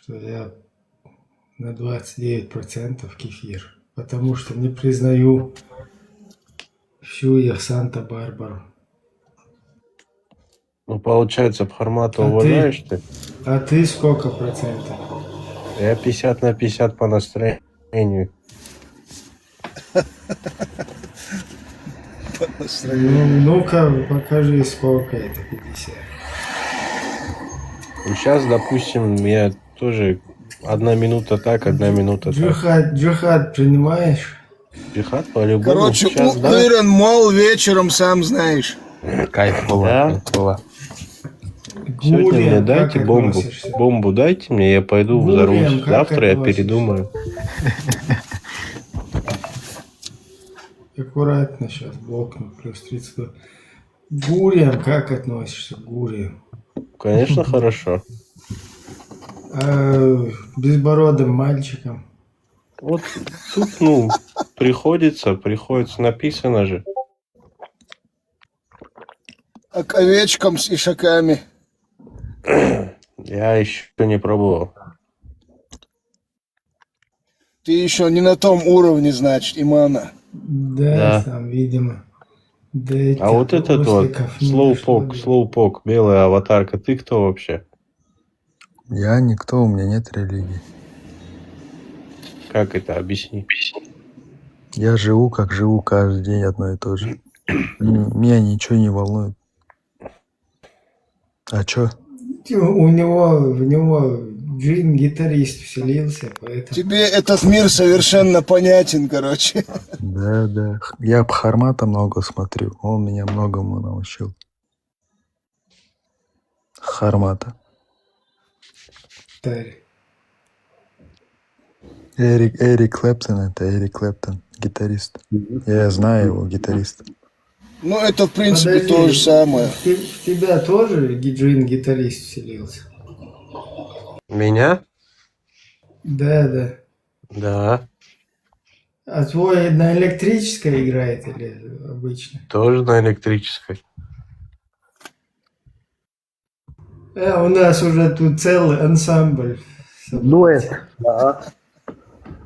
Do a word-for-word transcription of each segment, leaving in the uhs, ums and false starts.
что я на двадцать девять процентов кефир, потому что не признаю всю их Санта-Барбару. Ну, получается, Пхармата А ты? Уважаешь ты? А ты сколько процентов? Я пятьдесят на пятьдесят по настроению. Ну, ну-ка, покажи, сколько это пятьдесят. Ну, сейчас, допустим, я тоже одна минута так, одна минута так. Джихад, джихад принимаешь? Джихад по-любому. Короче, Сейчас, у- да? Iron Mall вечером, сам знаешь. Кайф было, Да? кайф было. Сегодня мне Гурием как дайте бомбу. относишься? Бомбу дайте мне, я пойду Гурием взорвусь. как Завтра я относишься? Передумаю. Аккуратно сейчас блокну, плюс тридцать два. Гурием как относишься? Гурием. Конечно, хорошо. А безбородым мальчиком. Вот тут, ну, приходится, приходится, написано же. А к овечкам с ишаками. Я еще не пробовал. Ты еще не на том уровне, значит, имана. Да, Да. Там, видимо. Да эти А вот этот вот, осликов не дошло Slowpoke, до- Slowpoke, белая аватарка, ты кто вообще? Я никто, у меня нет религии. Как это? Объясни. Я живу, как живу, каждый день одно и то же. М, Меня ничего не волнует. А чё? У него, в него джин-гитарист вселился, поэтому... Тебе этот мир совершенно понятен, короче. Да, да. Х- Я Пхармата много смотрю. Он меня многому научил. Хармата. Тарик. Эрик, Эрик Клэптон, это Эрик Клэптон, гитарист. Я знаю его, гитарист. Ну, это, в принципе, Подожди, то же самое. В, те- в тебя тоже джин-гитарист вселился? Меня? Да, да. Да. А твой на электрической играет или обычно? Тоже на электрической. Э, у нас уже тут целый ансамбль. Дуэт. Да.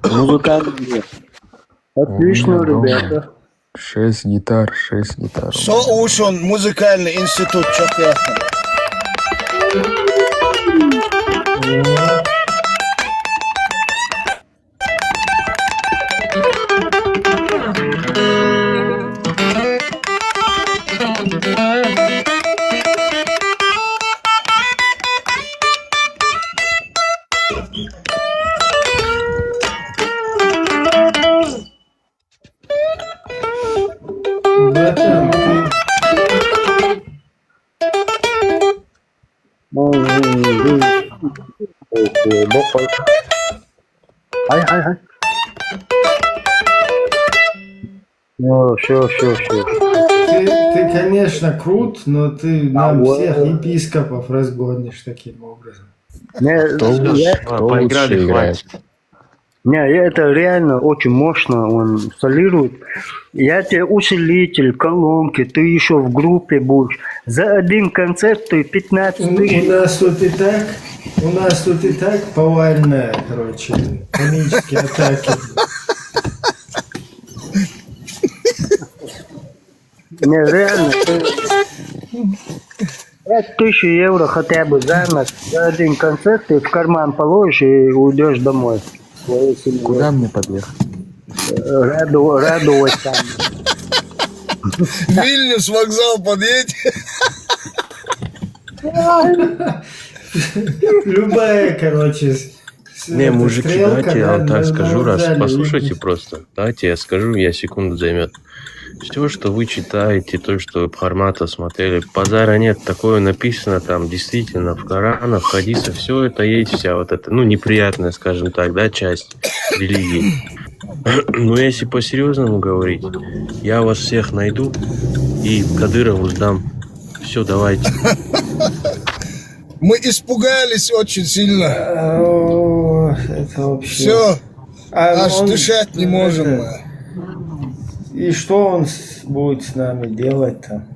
Музыкальный дуэт. Отлично, У меня дома ребята. Шесть гитар, шесть гитар. Соушен музыкальный институт Чопеха. Братан, ты Ай, ай, ай. Ну, все, все, все. Ты, ты, конечно, крут, но ты нам вот. Всех епископов разгонишь таким образом. Не, Кто я- лучше, а, поиграли, играет? Хватит. Не, это реально очень мощно он солирует. Я тебе усилитель, колонки, ты еще в группе будешь. За один концерт ты У, пятнадцать у тысяч. нас тут и так, у нас тут и так повальная, короче, панические атаки. Не, реально. Ты пять тысяч евро хотя бы за нас, за один концерт ты в карман положишь и уйдешь домой. Своей семьей. Куда мне подъехать? Раду- радовать там. Вильнюс вокзал подъедь. Любая, короче, с- с- Не, эта мужики, стрелка, давайте я да, вам так на- скажу, на раз вокзале послушайте видно. Просто. Давайте я скажу, я секунду займет. Все, что вы читаете, то, что вы Пхармата смотрели, базара нет, такое написано там действительно в Коране, в хадисах, все это есть, вся вот эта, ну, неприятная, скажем так, да, часть религии. Но если по-серьезному говорить, я вас всех найду и Кадырову сдам. Все, давайте. Мы испугались очень сильно. О, это вообще. Все, А аж он, дышать не можем. это, И что он с- будет с нами делать там?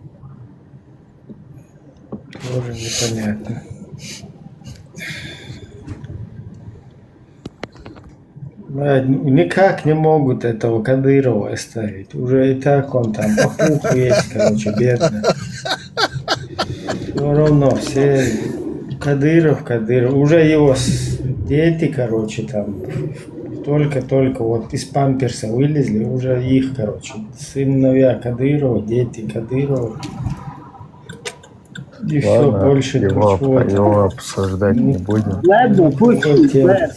Тоже непонятно. Да, н- никак не могут этого Кадырова оставить. Уже и так он там по пуху есть, короче, бедный. Все равно все Кадыров, Кадыров. Уже его с- дети, короче, там только-только вот из памперса вылезли, уже их, короче, сыновья Кадырова, дети Кадырова. И все, Ладно, больше его, ничего. Его обсуждать не будем. Ладно, пусть Окей. да.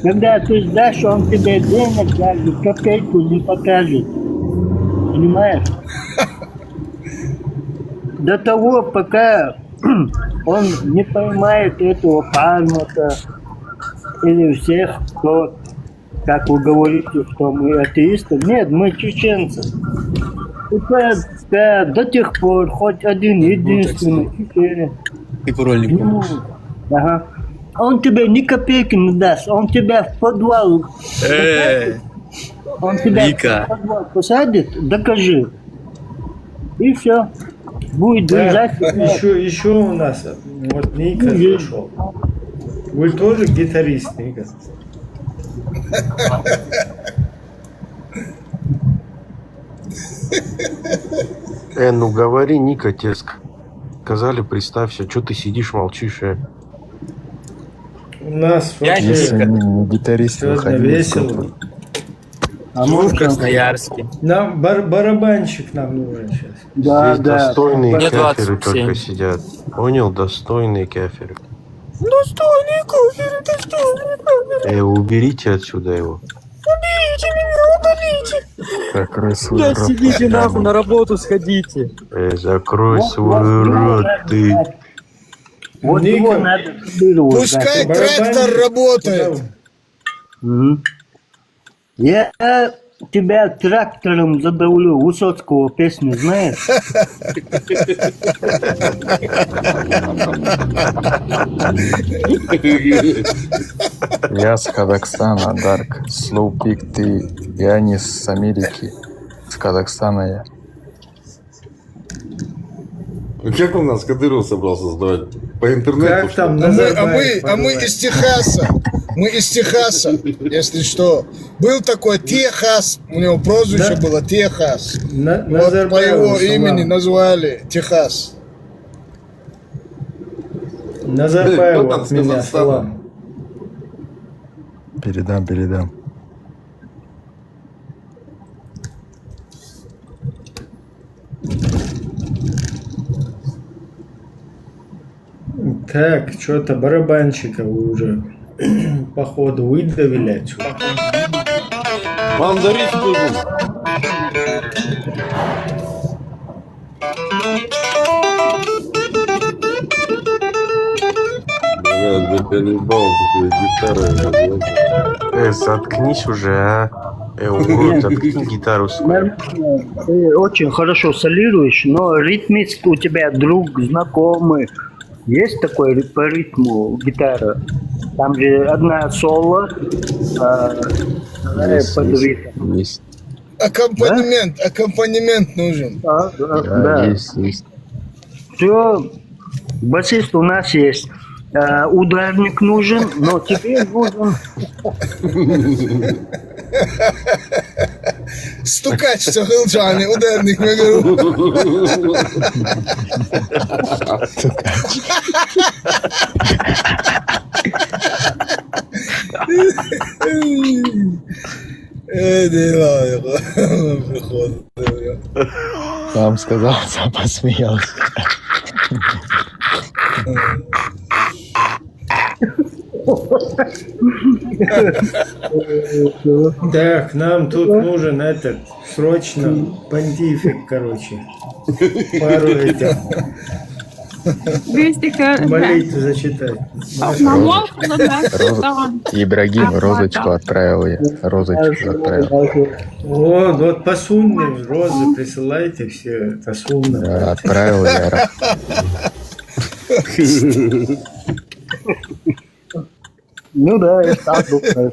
Когда ты сдашь, он тебе денег даже копейку не покажет. Понимаешь? До того, пока он не поймает этого Пазмата или всех, кто, как вы говорите, что мы атеисты. Нет, мы чеченцы. И по- да, до тех пор хоть один единственный чеченец. Ты парольник. Ну, ага. Он тебе ни копейки не даст, он тебя в подвал, Э, он тебя Ника. в подвал посадит, докажи. И все. Будет Да, лежать. еще, еще у нас вот Ника Мгм. зашел. Вы тоже гитарист, Ника? Э, ну говори, Ника, тебе ск- сказали, представься, что ты сидишь, молчишь, э? У нас Я вообще Если они не гитарист, сегодня выходили из весело. группы. А Мы в можно? Красноярске. Нам бар- барабанщик нам нужен сейчас. Да, Здесь да. достойные Мне каферы двадцать семь. Только сидят. Понял? Достойные каферы. Достойные каферы, достойные каферы. Э, уберите отсюда его. Уберите меня, удалите. Закрой свой Да, рот, сидите пока нахуй, не- на работу сходите. Э, закрой Вот, свой вот, рот, ты. Вот Ника, его надо Кадырову Пускай дать. барабанщик, трактор работает. куда- Мгм. Я тебя трактором задавлю, Высоцкого песню знаешь? Я с Казахстана, Дарк. Слоупик, ты. Я не с Америки. С Казахстана я. Ну, как у нас Кадыров собрался сдавать? По интернету, Как что там ли? А мы, а Назарбаев мы, а мы называется? из Техаса. Мы из Техаса, если что. Был такой Техас, у него прозвище Да. Было Техас. На- Вот по Назарбаеву его салам. Имени назвали Техас. Назарбаеву Кто там от с меня Казахстана? Салам. Передам, передам. Так, что-то барабанщика вы уже, походу, выдавили отсюда. Мандарин будем. Бля, заколебал такой гитарой. Э, заткнись уже, а. Э, урод, заткни гитару свою. Нормально. Ты очень хорошо солируешь, но ритмист у тебя друг, знакомый. Есть такой ри- по ритму гитара? Там же одна соло, а, вторая Есть, под есть, ритм. есть. Аккомпанемент, аккомпанемент нужен. Да, да, Да, да. есть, есть. Все, басист у нас есть. А, ударник нужен, но тебе нужен Стукач, что хылчаны, ударник, я говорю. Э, дела, приход. Сам сказал, сам посмеялся. Так, нам тут нужен этот, срочно, понтифик, короче. Пару этих Двести к... молитв зачитать. Мамонт, ладно, Роз- там. Ибрагим, А, розочку да. Отправил я. Розочку отправил. Вот, вот по сунне розы присылайте все, это сунна. Да, отправил я. Ну да, я так думаю.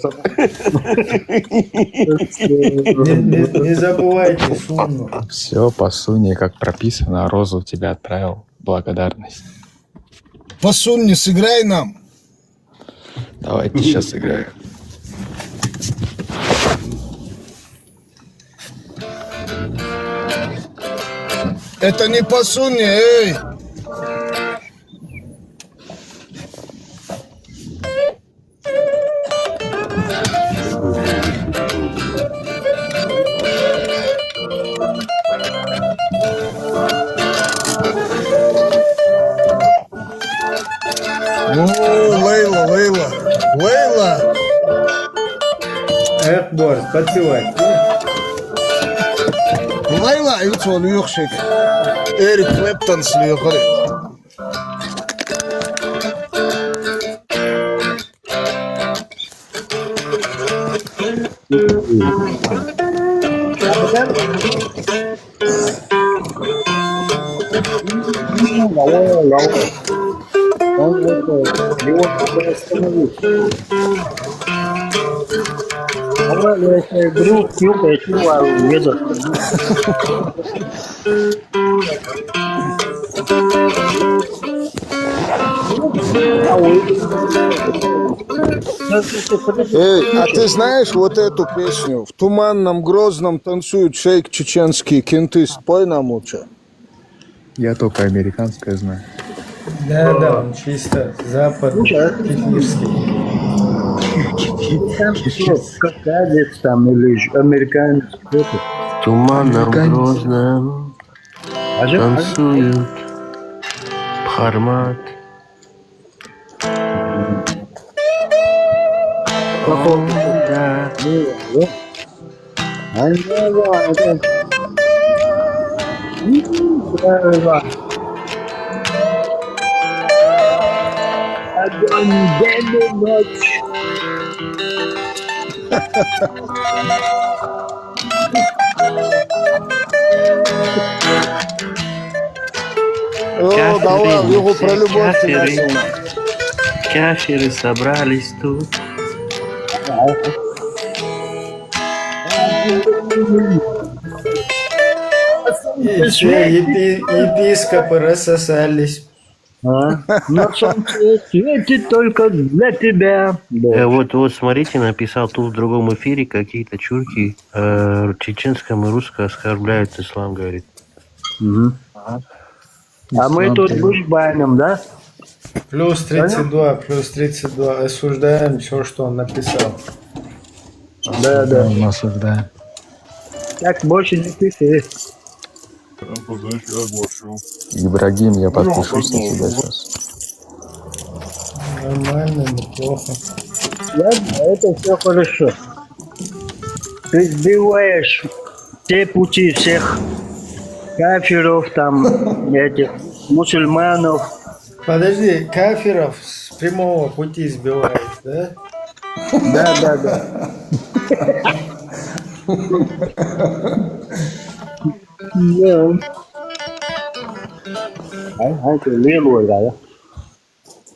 Не, не- не забывайте сунну. Все по сунне, как прописано, розу тебе отправил. Благодарность. По сунне сыграй нам. Давайте сейчас сыграем. Это не по сунне, эй! Ну, Лейла, Лейла, Лейла. Эх, Борис, подпевай. Лейла, и вот он, Юхшик. Эрик Клэптон с Лейла. Он это, его надо остановить. Давай, я эту игру, Кьюка, я чувствую, еду. Эй, а ты знаешь вот эту песню? В туманном Грозном танцуют шейк чеченский кентист. Пой нам лучше. Я только американское знаю. Да, да, он чисто западный, кефирский. Там что, кавказец там или ж-, американец, кто-то? В туманном Грозном танцуют Пхармат. О, да. Огонь, день и ночь. О, давай, его про любовь ты начал. Кафиры собрались тут. И всё, епи-, епископы рассосались. А? На солнце светит только для тебя. Э, вот, вот смотрите, написал тут в другом эфире, какие-то чурки, э, чеченском и русском оскорбляют ислам, говорит. Мгм. А мы тут будем баним, да? Плюс тридцать два, плюс тридцать два. Осуждаем всё, что он написал. Да, да. Осуждаем. Так больше не пиши. Ибрагим, я подпишусь на тебя сейчас. Нормально, неплохо. Ладно, это всё хорошо. Ты сбиваешь все пути всех кафиров, там, этих, мусульманов. Подожди, кафиров с прямого пути сбиваешь, да? Да, да, да. Да. Ай, ай, ты левую, да?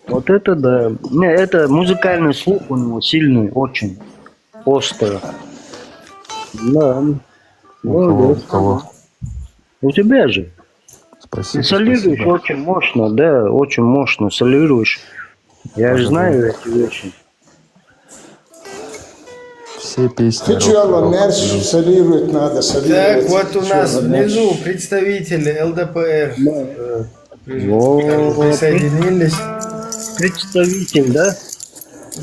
Вот это да. Не, это музыкальный слух у него сильный, очень острый. Да. У кого, молодец. У кого? У тебя же. Спасибо, ты солируешь, спасибо. Очень мощно, да, очень мощно солируешь. Я же знаю эти вещи. Все песни. Ты чё, Алла, мерч солировать надо, солировать. Так, вот у нас внизу представители Л Д П Р, э, при-, присоединились. Представитель, да?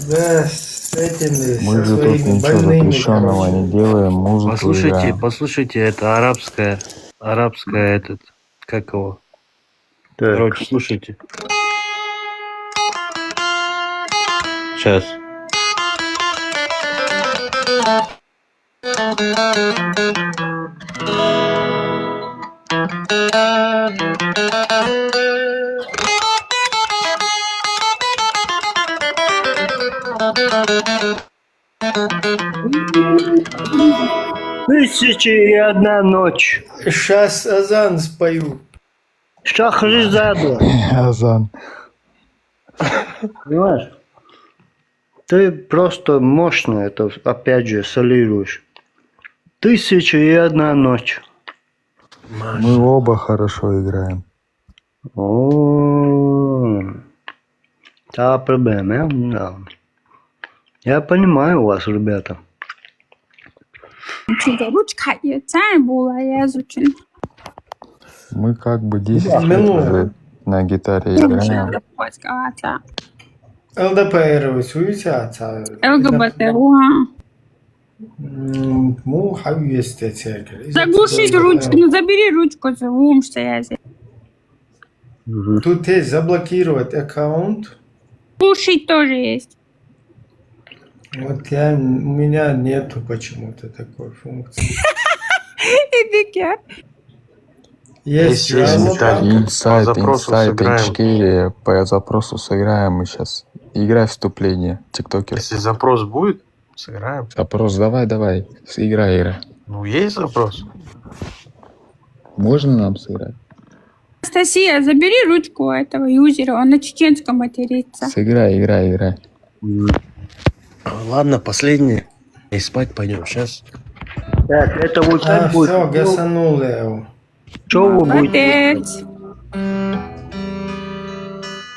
Да, с этими, со своими больными, короче. Мы же тут ничего запрещённого не делаем, музыку играем. Послушайте, послушайте, это арабская, арабская, этот, как его? Так. Короче, слушайте. Щас. Тысяча и одна ночь. Щас азан спою. Шахризада. Азан. Понимаешь? Ты просто мощно это, опять же, солируешь. Тысяча и одна ночь. Мы оба хорошо играем. О. Та проблема, я не знаю. Я понимаю вас, ребята. Çünkü rúchka iyá tsá:ni bula yá:zon tsi. Мы как бы десять лет уже на гитаре играем. ЛДПРовец, видите, отца? ЛГБТ, уа. М, Ну, хавьесте церковь. Заглушить ручку, ну забери ручку, за вумшта язык. Тут есть заблокировать аккаунт. Глушить тоже есть. Вот я, у меня нету почему-то такой функции. Иди, Кер. Есть Есть, есть, жалоба. Виталий. Инсайт, По запросу инсайт, сыграем. Ичкерия. По запросу сыграем мы сейчас. Играй вступление. Тиктокер. Если запрос будет, сыграем. Запрос давай, давай. Играй, играй. Ну, есть запрос. Можно нам сыграть? Анастасия, забери ручку этого юзера, он на чеченском матерится. Сыграй, играй, играй. Ладно, последнее. И спать пойдем. Сейчас. Так, это вот А, так будет. Все, гасанул я его. Что вы будете? Молодец.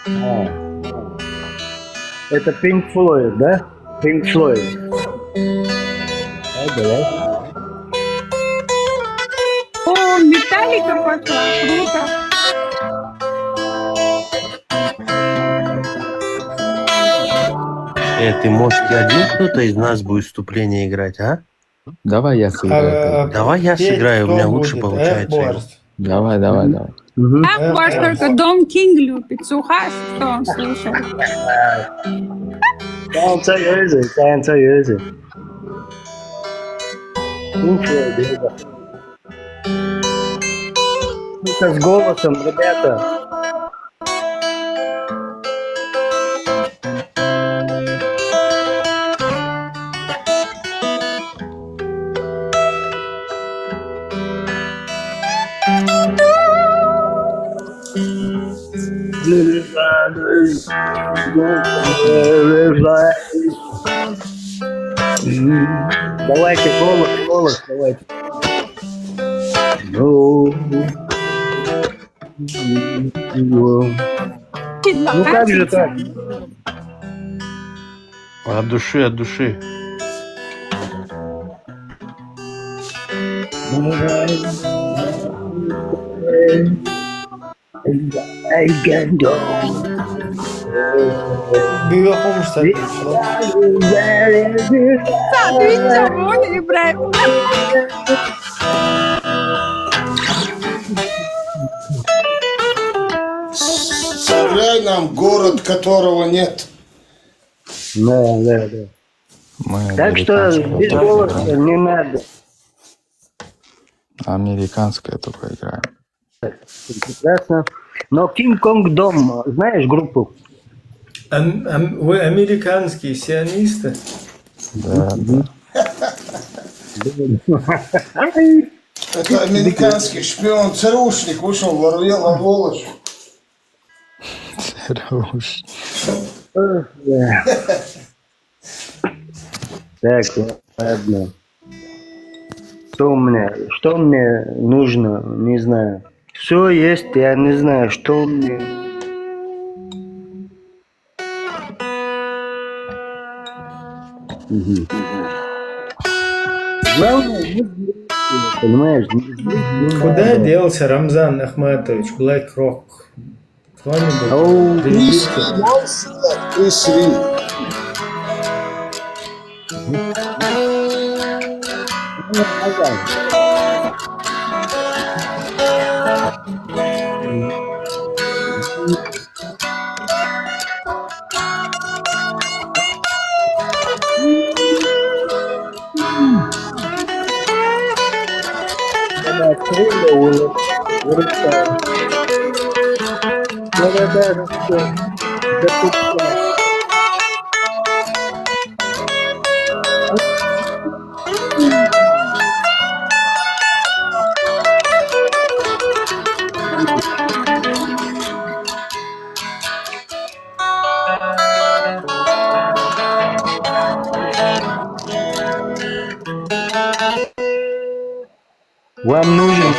А. Это Pink Floyd, да? Pink Floyd. А, давай. О, Металлика пошла, круто. Э, ты, может, и один кто-то из нас будет вступление играть, а? Давай я сыграю. А, Давай я петь сыграю, у кто меня лучше будет? Э, получается. Борст. Давай, давай, давай. Мгм. Как ваш только Дом Кинг любит, слухаешь, что он слушает? Sen söyle, sen söyle. Слушай, Диего. Это с голосом, ребята. Давайте голос, голос, давайте. Ну, ну как же так? От души, от души. Büyük olmuş zaten. Видите, вон, Ибраим. Сыграй нам город, которого нет. Да, да, да. Мы Так что американская без только голоса играем. Не надо. Американская только играем. Прекрасно. Но King Kong Dome, знаешь группу? Ам- ам- Вы американские сионисты? Да, да. Это американский шпион, ЦРУшник, вышел, воруел, волочь. Хорош. Так, ладно. Что мне, что мне нужно, не знаю. Все есть, я не знаю, что мне. Мгм. Главное, не сбрыкивай, понимаешь? Не сбрыкивай. Куда делся Рамзан Ахматович, Black Rock? С вами был. Оу. Три сри, Монстров, три сри. Вам нужен.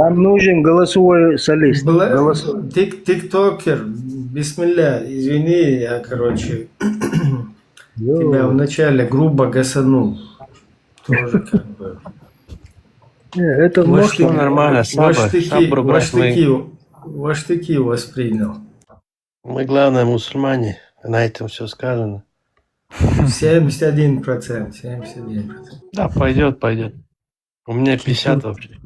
Там нужен голосовой солист. Бла- Голос- Тик- Тиктокер, бисмилля, извини, я, короче, Йоу. тебя вначале грубо гасанул. Тоже как бы. Не, это Может, можно. Ну, нормально, Может, слабо. таки, Сабру может, брать мы, таки, может, таки воспринял. Мы, главное, мусульмане. На этом все сказано. Семьдесят один процент, семьдесят один процент. Да, пойдет, пойдет. У меня пятьдесят вообще.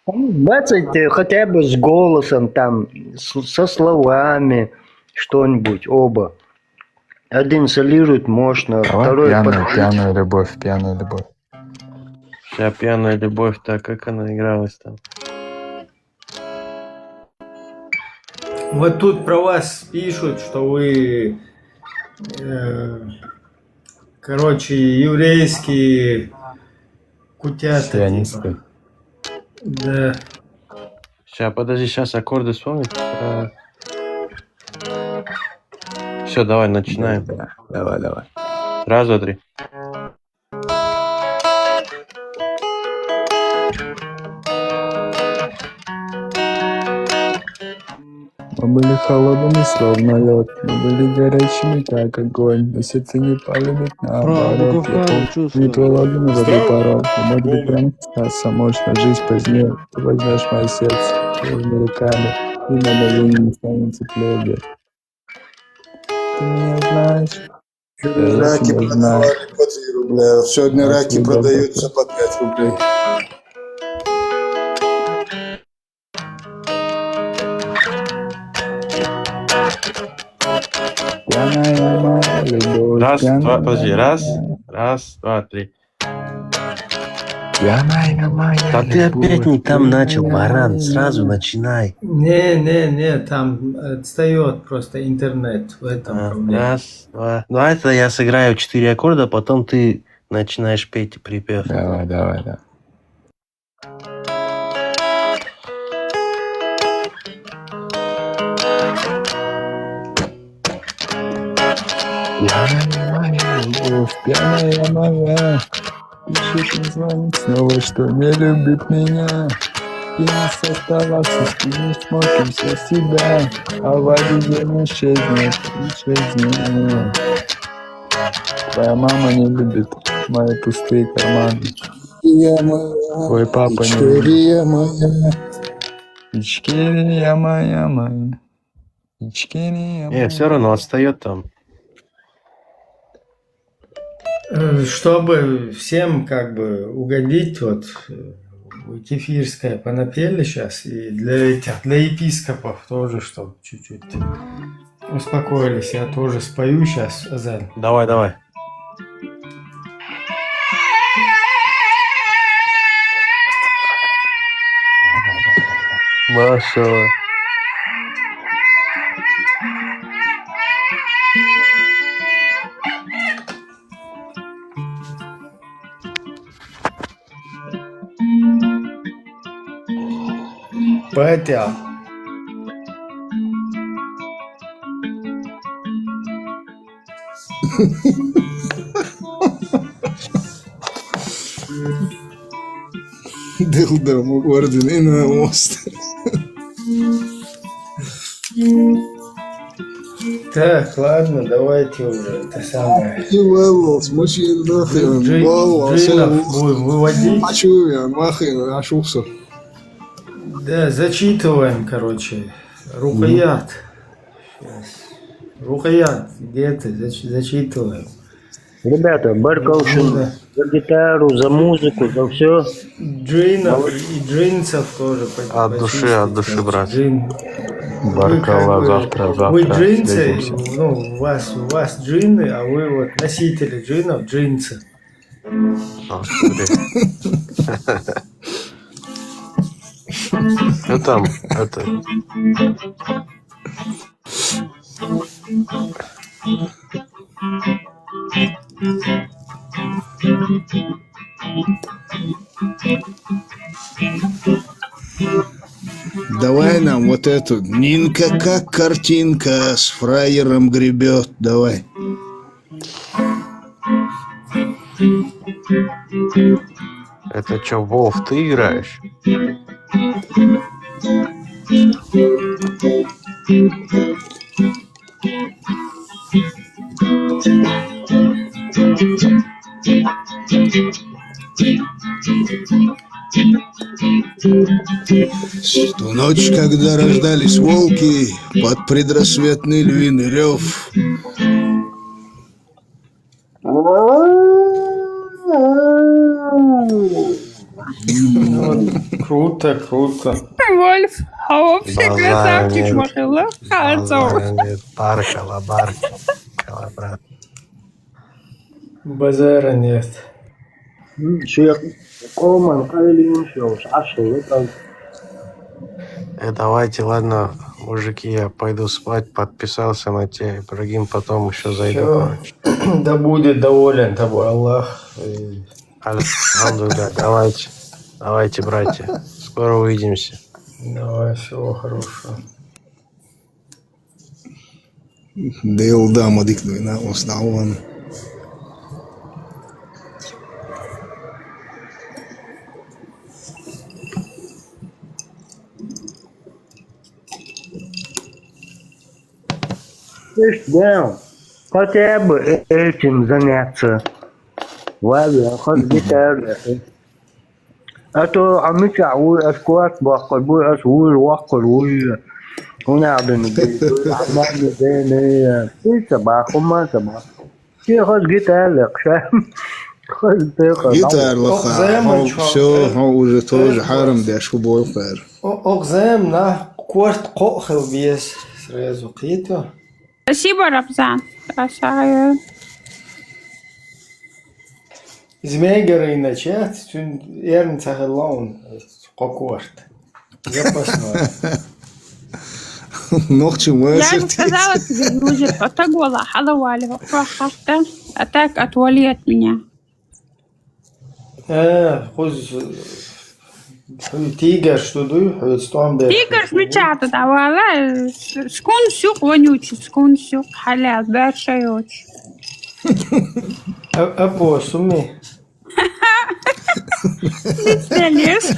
Там двадцать, э, хотя бы с голосом, там, с- со словами что-нибудь, оба. Один солирует мощно, Давай второй пьяная, под- пьяная любовь, пьяная любовь. Вся пьяная любовь, так как она игралась там. Вот тут про вас пишут, что вы, э, короче, еврейские кутята. Сионисты. Да. Сейчас, подожди, сейчас аккорды вспомнить. Все, давай, начинаем. Да, давай, давай. Раз, два, три. Мы были холодными, словно лед. Мы были горячими, как огонь. Но сердце не полюбит, наоборот. Я помню твою ладонь в эту порой. И может быть, прям сейчас, а может, на жизнь позднее. Ты возьмешь мое сердце своими руками. И на мгновение не станет теплее. Ты меня знаешь. Сегодня раки продавали по три рубля. Сегодня раки продаются по пять рублей. Пьяная моя любовь. Раз, Пьяная два, подожди, моя. Раз, раз, два, три. Пьяная моя Да ты любовь, опять не там пьяная начал, баран. моя. Сразу начинай. Не, не, не, там отстает просто интернет в этом А, проблема. Раз, два. Ну, а это я сыграю четыре аккорда, потом ты начинаешь петь припев. Давай, давай, да. Пьяная моя любовь, пьяная моя. Пишет, не звонит снова, что не любит меня. И не составался, ты не смог им всех себя. А в обиде не исчезнет, исчезнет. Твоя мама не любит мои пустые карманы. Я моя, Твой папа не любит. Ичкерия моя. Ичкерия моя, моя. Ичкерия Не, моя. Все равно отстает там. Э, Чтобы всем как бы угодить, вот э, кефирское понапели сейчас, и для этих, для епископов тоже, чтобы чуть-чуть успокоились. Я тоже спою сейчас, Азан. Давай, давай. Машалла. Петя. Дылдам орден, инамост. Так, ладно, давайте уже это самое. И валлал, смочи нахрен. Джин- Валлал, джинов будем выводить. А чё я, нахрен, ашухсо. Да, зачитываем, короче. Рукаят. Сейчас. Рукаят, где ты? Зач- зачитываем. Ребята, Баркалшин, Да. за гитару, за музыку, за все. Джинов и джинцев тоже по- От души, почистить, от души, короче. брат. Джин. Баркалла, Вы как бы- завтра, завтра Вы джинцы, встретимся. Ну, у вас, у вас джины, а вы вот носители джинов, джинцы. А, смотри. Ну там, это. Давай нам вот эту. Нинка как картинка с фраером гребет. Давай. Это чё, Вов, ты играешь? Ту ночь, когда рождались волки под предрассветный львиный рев. Круто, круто. Вольф, а вообще красавчик, Махила. Хацо. Баркала, баркала, брат. Базара нет. Шейх Коман, Кайлин, Шош, Ашел, это Э, давайте, ладно, мужики, я пойду спать, подписался на тебя, Ибрагим, потом еще зайду, Всё. короче. Да будет доволен тобой Аллах. И Альхамдулилля, давайте, давайте, братья, скоро увидимся. Давай, всего хорошего. Дел да мадик дуйна оснаун. Да, хотя бы этим заняться. Ладно, хоть гитара. А то а мы чё, у эскорт бахкар, бу эс ур вахкар, ур. Она да не будет, она не дэнэ. И собаку, ма собаку. Ты хоть гитара, хоть ты хоть. Гитар лаха. Окзема чё? Все, уже тоже харам деш футбол хэр. О- Окзем на корт кхоъ хил бес сразу кхийту. Спасибо, Рабзан. Красавец. Змейгарина чат, цун эрн цахаллаун кхо корт. Я посмотрю. Нохчи Я же муэсэр. Сказала тебе, Южик, а так была, халавали, вопрос как-то. А так отвали от меня. Э, хуз, хуй тигр, что дуй, хуй стон бер. Тигр мечата давала, скун сюк вонючий, скун сюк халял, большой очень. Э, э, по сумме. Лишь.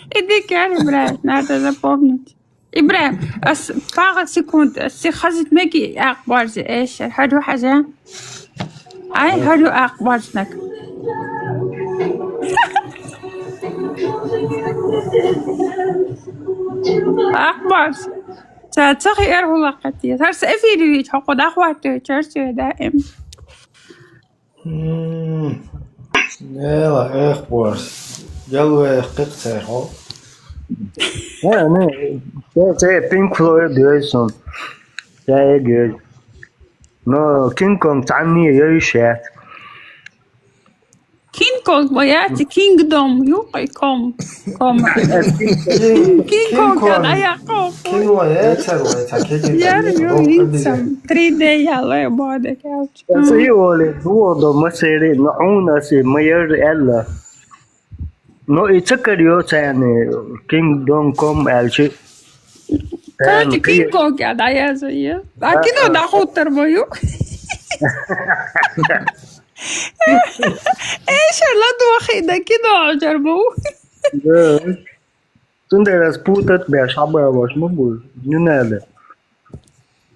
Иди, Кяри, брат, надо запомнить. Ибрагим, а с- пару секунд, а си хазит меги акбарзи, эш, хаду хаза. Ай, хаду акбарзнак. Акбарз. Ца цахи эр хулакати. Тарс эфири вич хакуд ахвату чарсу даим. Нела, эх, борс. Ялу эх, кык цер хо. Не, не, це, це Pink Floyd дивись. Це егер. Но King Kong там не є ще. King Kong бояться, Kingdom, юкай ком. Ком. King Kong, я, я ком. Кино, я цер, я цер, кеги. Я люблю лицом. Три дэ я лэ боде кауч. Це і оле, дуо до масери, но у нас і майор Елла. Но і це каріо це не Kingdom Come Elchi. Короче, King Kong я, да, я за я. А кино да хотер бою. Эше ладу хи да кино жарбу. Да. Тунде распутать бе шаба ваш мабу. Не надо.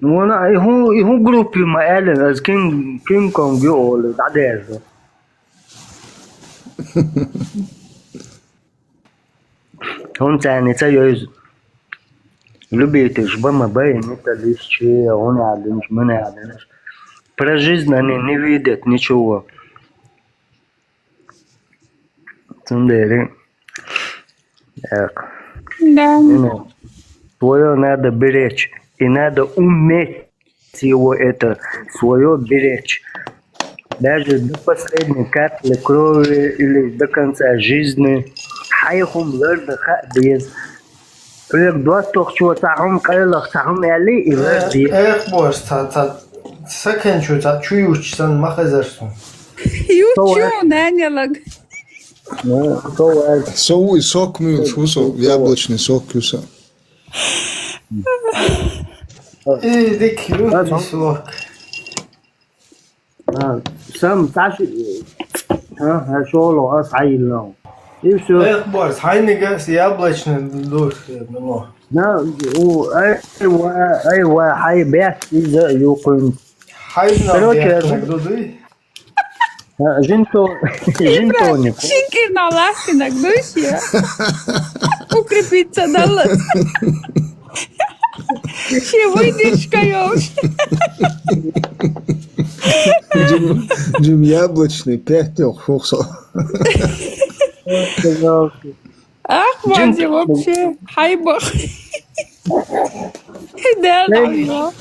Вона і ху і ху группі ма Елен, аз King King Kong ю оле, да дезо. Он тяни це йоз. Любите ж бама бай, не та лище, он один ж, мене один ж. Про жизнь они не видят ничего. Тундери. Так. Да. Ну, свое надо беречь. И надо уметь его это, свое беречь. Даже до последней капли крови или до конца жизни. Хайхум лерда ха без. Прям до того, что там кайлах, там яли и лерди. Эх, борс, та, та, сакен чу, та, чу юч сан махазарсу. Ючу, Данилаг. Ну, то Соу и сок мюс, фусо, яблочный сок юса. И дик ю, сок. А, сам Саши, ХӀа, хӀа, шоло, ас хьайиллав. И всё. Эх, Борис, хьайнигас яблочный дус, ну. Да, у, ай, ва, ай, ва, хьай бес, иза, юкъун. Короче, хьайна бес, ду, дуй? А, жинто-, жинтоник. Шинкирна ластинак души. Укрепиться дала. Ще выдержка ёж. Джим, Джим яблочный, пять трёх, шухсо. Ах, Вадя, вообще, хайбах. Да, да, да.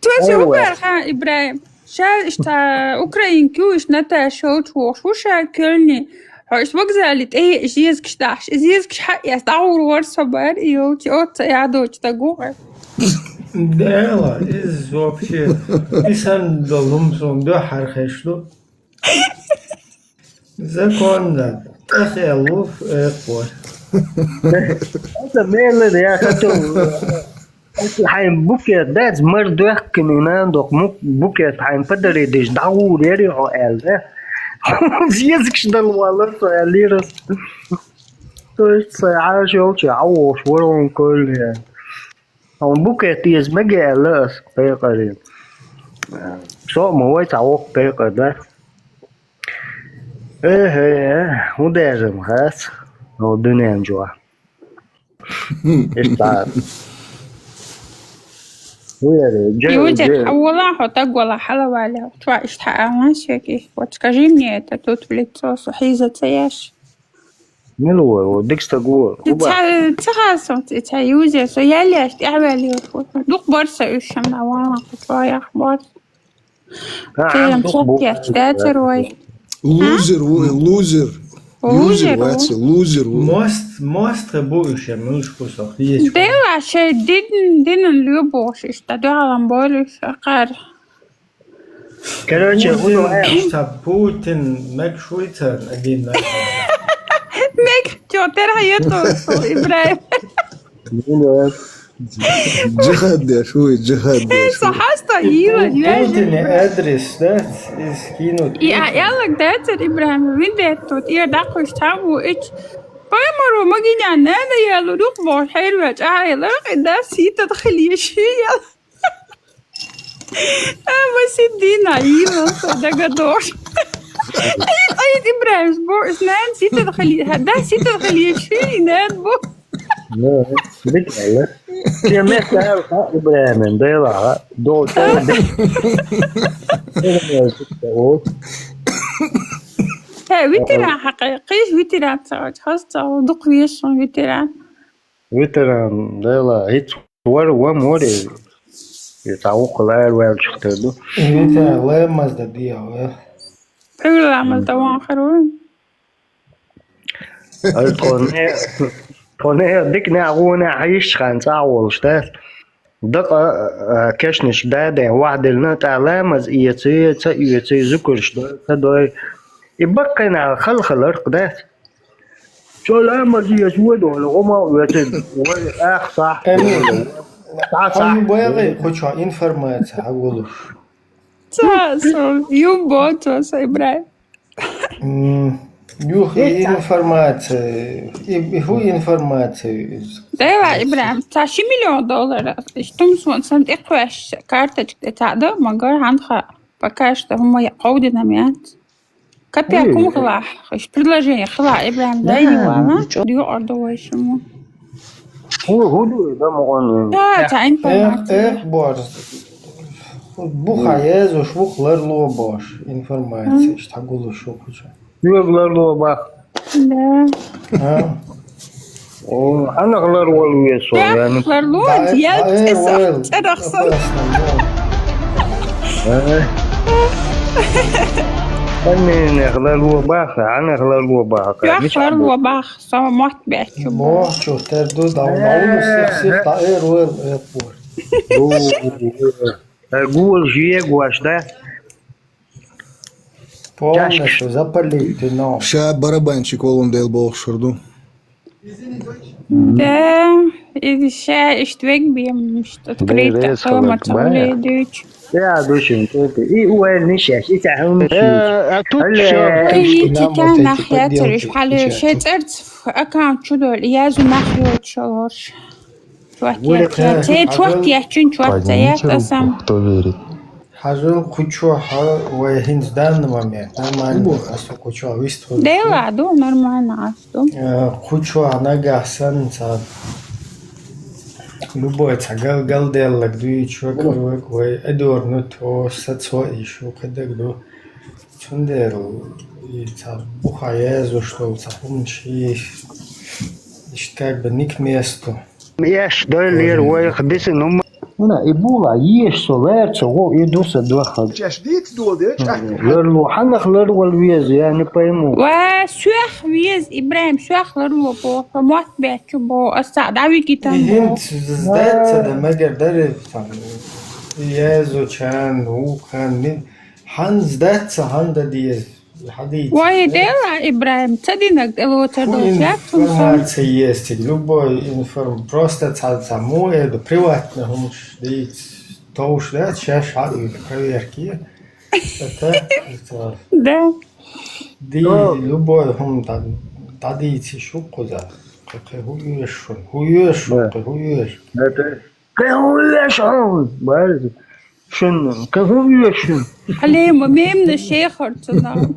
Цо ши Ой, вай. Убар хан, Ибрагим. Ша иштта украинки уж Наташа шоуч вохуш, ву ша Кёльни. Хьо иш вокзале тӀе жезкаш дахьаш. Жезкаш хьаэс дӀагӀур вар со бар, и йолчи, оца ядочу дагу. Дела, из вообще. Исан долум сон дохар хешлу. Законно. Тахелу, э, пор. Это мелы, я хотел, хьайн букет, дац, мар доьхкина, нан дох, мук-, букет, хьайн падари диш, дагу, рери, хо, эл, да? Езгш дал вала, со, эл, лирос. То есть, со, аш, ёлчи, а, ош, ворон, коле. Он букет из меге, эл, ас, пекари. Со, ма, вай, ца, ох, пекар, да? Эхе, хӀун деза-м хац, хӀо дуьнен чохь. Иштта. ХӀун яра? Дже-, Юдя, дже- а вола хьо таг вала хьала ваьлла, чохь иштта хьаалан шеки. Вот скажи мне это тут в лицо, со хьийза ца еш. Мила вара, дика стаг вара. Ца, ца хасам, ца, ца, Юдя, со ял еш, тӀехваьлла. Дукха бар со уьш шамна вала, хьо чохь ях бар. Кхерам цхьаъ кечдацар вай. Лузер ву, лузер. Лузер ву. Лузер вац, лузер ву. Мост, мост хе бу уьш, муьлш бу со, хьечу. Дела шай дин, динан луьбуш, иштта дуьхьалан болуш, акхар. Короче, Путин, уно, э, иштта Путин, мег шуйцар, один, да? Мег, чё, терха ето, Ибрагим? Ну, да. Джихад деш, уй, джихад деш. Э, со хьаста йила, Путин адрес, да? Из кино. И а ялак дацар Ибрагим, вин деттот, ир дакхуш там у ич. Паймару магиня нана ялу, рух бо, херва, ча яла, да, сита дхили, ши яла. А, ма сидина, йила, со дагадош. Ай, ай, Ибрагим, бо, знан, сита дхили, да, сита дхили, ши, нан, бо. Ну, дика аьлла. Шен меттехь аьлла, Ибрагиман, Делахь, догӀу чӀогӀа дика. Хье, ветеран хьакхайкхийша, ветеран ца вац, хьо ца вац, дукха везаш ветеран. Ветеран, Делахь, хӀинца вара, ван вара, и цхьа вукхул араваьллачух тера ду. Ветеран ламаз дан дехьа, вай. Пхьуьйра ламаз дан вахар ву. Ай, тхо не, тхо не, дика не гӀо не хьийшча хьайн цӀа а волуш, да? Дакъа, а, кешнаш даден вахьдиллина, тӀаккха ламаз эций, ца оьций, зуькарш дой, ца дой. И баккхайна халхаларх, да? Цо ламаз эца ву дохула, гӀо ма оьций, вай ах сахь. Эмин. Цхьа сахь. Хьуна бегӀий кху чохь информаци хьагулуш? Ца, со, юббо, ца, со, Ибрагим. М, юха и информаци, и, и хӀу информаци? Дела, Ибрагим, ца ши миллион доллар, иштта хӀума суна сан тӀекхоьш, карточка тӀе ца а дан, магар хьанха, пока что хӀума я кховдина меца. Капек хӀума хилахь, иш предложение хилахь, Ибрагим, дай вала, дюкъар ду вай шуна. ХӀу, хӀу ду, да, ма гӀо. Да, ца информация. Эх, эх, бор. Буха езуш, вух ларло бош, информация, иштта гулуш ву кхуча. Юг ларло бах. Да. А? О, хьанах ларло веза со, я, ну. Ларло, я, цӀерах, цӀерах со. Хьаннех ларло бах, хьанах ларло бах. Юх ларло бах. Со мотт баьччу бу. Бохчу, тер ду, да, ма уллу сих, сих, да, эр вел, эр пор. Бу, бу, бу. Э, гул жиегош, да? Полностью запалить, но. Ша барабанчик волун дел бохшур ду. Да, и ша иштвег бем, что открыто, хама цавле дюч. Я душин, тути. И уэльни шеш, и цахун шеш. А тут Алле. Ой, тушки, ити нам та вот эти нах ятер, подделки иш хьале включают. Шецерц аккаунт чудол, язу нах йочолорш. Чуат Вуле ят, ят, ка- те чуат ят, чин чуат ят, Поднимите руку, асам. Кто верит. Хьажал кучу ха, вай хинц данный момент. Нормально, Бу. Асу кучу вист худ. Дела, ду, нормально, асту. Э, кучу ана гасан ца. Любой ца гал, гал деллаг дуй, чувак, Бу. Вай, вай, эдорнут, о, сацо ишу, кадаг ду. Цундел, и ца буха язу, что ца хумчи. Ишт как бы не к месту. Еш дойлер вайх диси нум. Уна, и була, еш со, верца, го, и дуса, два хад. Чеш дит дол де, чеш. Лерлу, ханах лервал вез, я не пойму. Ва, сюах вез, Ибраим, сюах лерлу, бо, мот бячу, бо, аса, дави китан, бо. Ихин сдаться, да, мегер даре, там, язу чан, ухан, мин, хан сдаться, хан да диез. Хадид. Вай, дела, Ибраим, ца динаг дело ца Фу дол, ин-, я тунсан. Информация есть, любой информ-, просто ца, ца, му, это приватно, хумш, дит, то уж, да, сейчас шаг, проверки. Это, это, Да. Ди, Но любой, хум, да, да, дит, си шук куза. Кы, кы, хуешун, хуешун, Да. Кы, хуеш. Это, кы, хуешун, бал. Шун, кагу вешун. Алема, мемна шехар цунам.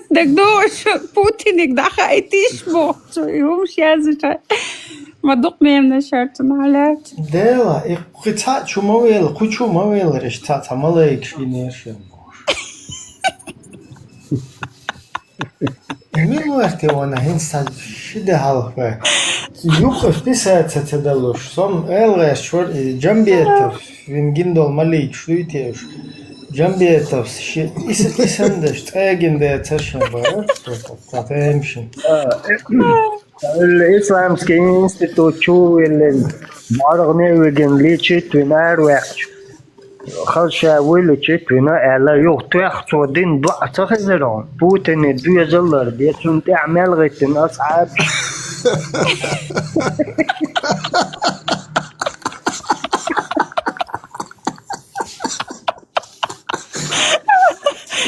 Дагдош Путиник даха айтиш бо. Цу юм шазыша. Ма дук мемна шар цуна, аля. Дела, и куца чумавел, кучумавел, реш ца, ца малайк шинешен. Милуэрти вана хин са шиде халхбе. Юкъ списается цедалуш. Сом элгъяс чур, э, Джамбетов, вин гиндол малич, шуйтевш. Джамбетов, ши-, ис-, исендеш, цегинде цешен бара, что-то, татемшин. А, э, Исламский институт чувилин, баргъ невигин личит вин арвекч. Халша вылучит вина эла юх туях цо дин дуа цахизерон. Путине дуязаллар, бецун тя мелгитин асхаб.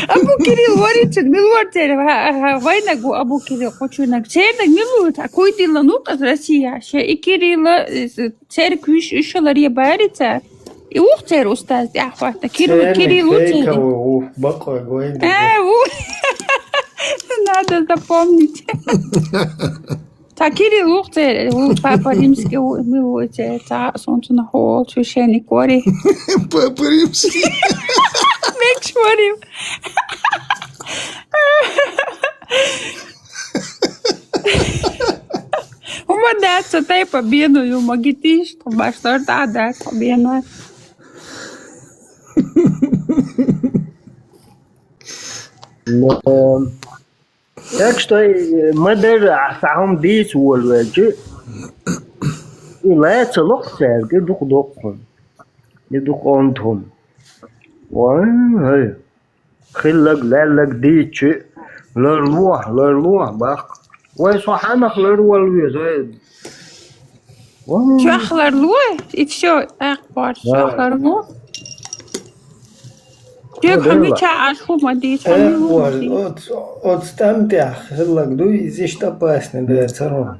Абу Кирилл варичик, милуар тер, ха, ха, вайнагу Абу Кирилл, хочунаг. Чернаг милуар, а кой дилла нут от Россия. Ше и Кирилла, э, с-, церквиш ишалар я барица. И ух цер устаз, я хватна. Кирилл, Церник Кирилл ух цер. Фейковый ух, бакъа гойда. Э, у. Надо запомнить. Та Кирилл ух цер, у Папа Римский у, милуар цер, та солнцу на хол, священник вари. Папа Римский. Меч варим. Ума датца тайпа бену, ю магитиш, то баштар да датца бену. Но, так что, э, мы даже, а, сахам дис волвелчи. И лаца лох сэр, ки дух дохун. И дух онтун. Ой, ой. Хиллаг, лаллаг дичи. Лерлуа, лерлуа, бах. Ой, соханах лервал вез, ой. Ой. Чахлар луэ, и всё, эх, бор, Да. Чахлар луэ. Чё, Ну, хами да. Ча, аш ху мади, Э, хами луэ бор, мади. От, от стампи ахлак дуй, здесь опасно, да, царон.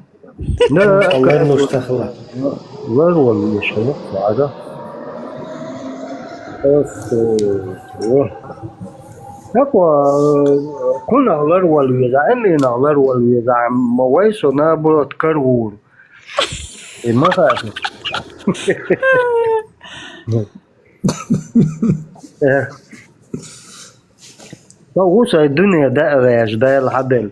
Да, Аллах как нуш бы. Тахла. Лар вал ещё, ну, ладно. Ох, ох. Так, э, кунах лар вал веза, эминах лар вал веза, ма вайсо наоборот каргур. И махаха. Э. Та гусай дуния да веш, да эл хадел.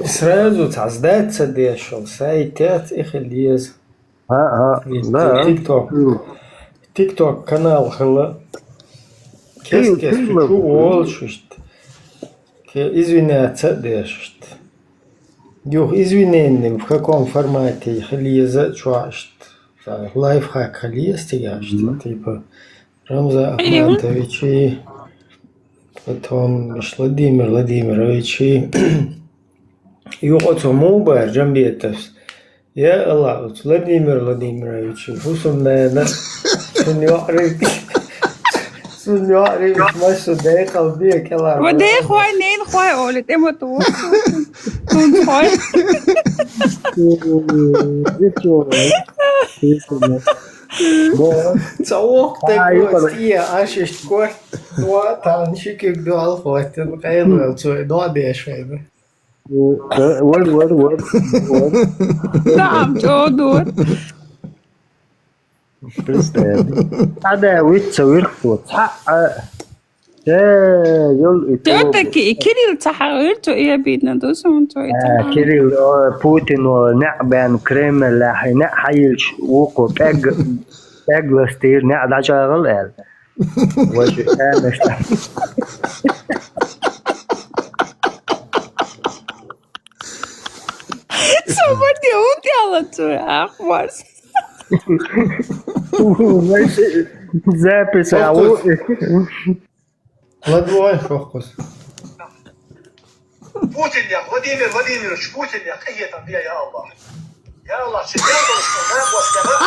Сразу ца сдаться дешёл, сайтец их лез. А, а, И да. Тикток. М. Тикток канал хала. Кес, Ты, кес ты чу лох. Уолшишт. Ке извиняться дешт. Юх, извинения, в каком формате их леза чуашт. Лайфхак хали есть, типа. Рамза Мгм. Ахматович и потом Владимир Владимирович и юха цо мубар Джамбетовс. Я Аллах, Владимир Владимирович, фусум нана, шун юхрик. ЙоӀарий, уьш массо декъал бе кӀелар. Ва дехой, ненахой оли, тӀема ту. Тунхой. Ца вокх тӀе Ай, кос, юкъара. Тие, аш ишт корт, ва, тан шикиг дуал хоттин, къайлал цой, дуа деш вайна. Вар, вар, вар, вар. Наам, чӀодур. Представь. Ада вицца вирху, ца, а, э, юл и Всё-таки и Кирилл ца хьагӀир, цо и обидно ду, сон цо и А, ца Кирилл, о, Путин, о, неӀ бен Кремль лахь, неӀ хьайилч вукху пег, пег ластир, неӀ дачагъал эл. Вачи, э, мешта. Со варде утяла цо, ах, Марс. Запись, а у- Ладвой, хохкус. Путин я, Владимир Владимирович Путин я, къахетам бе, я Аллах. Я Аллах, цервял долуш хьо, на, бос, я, на.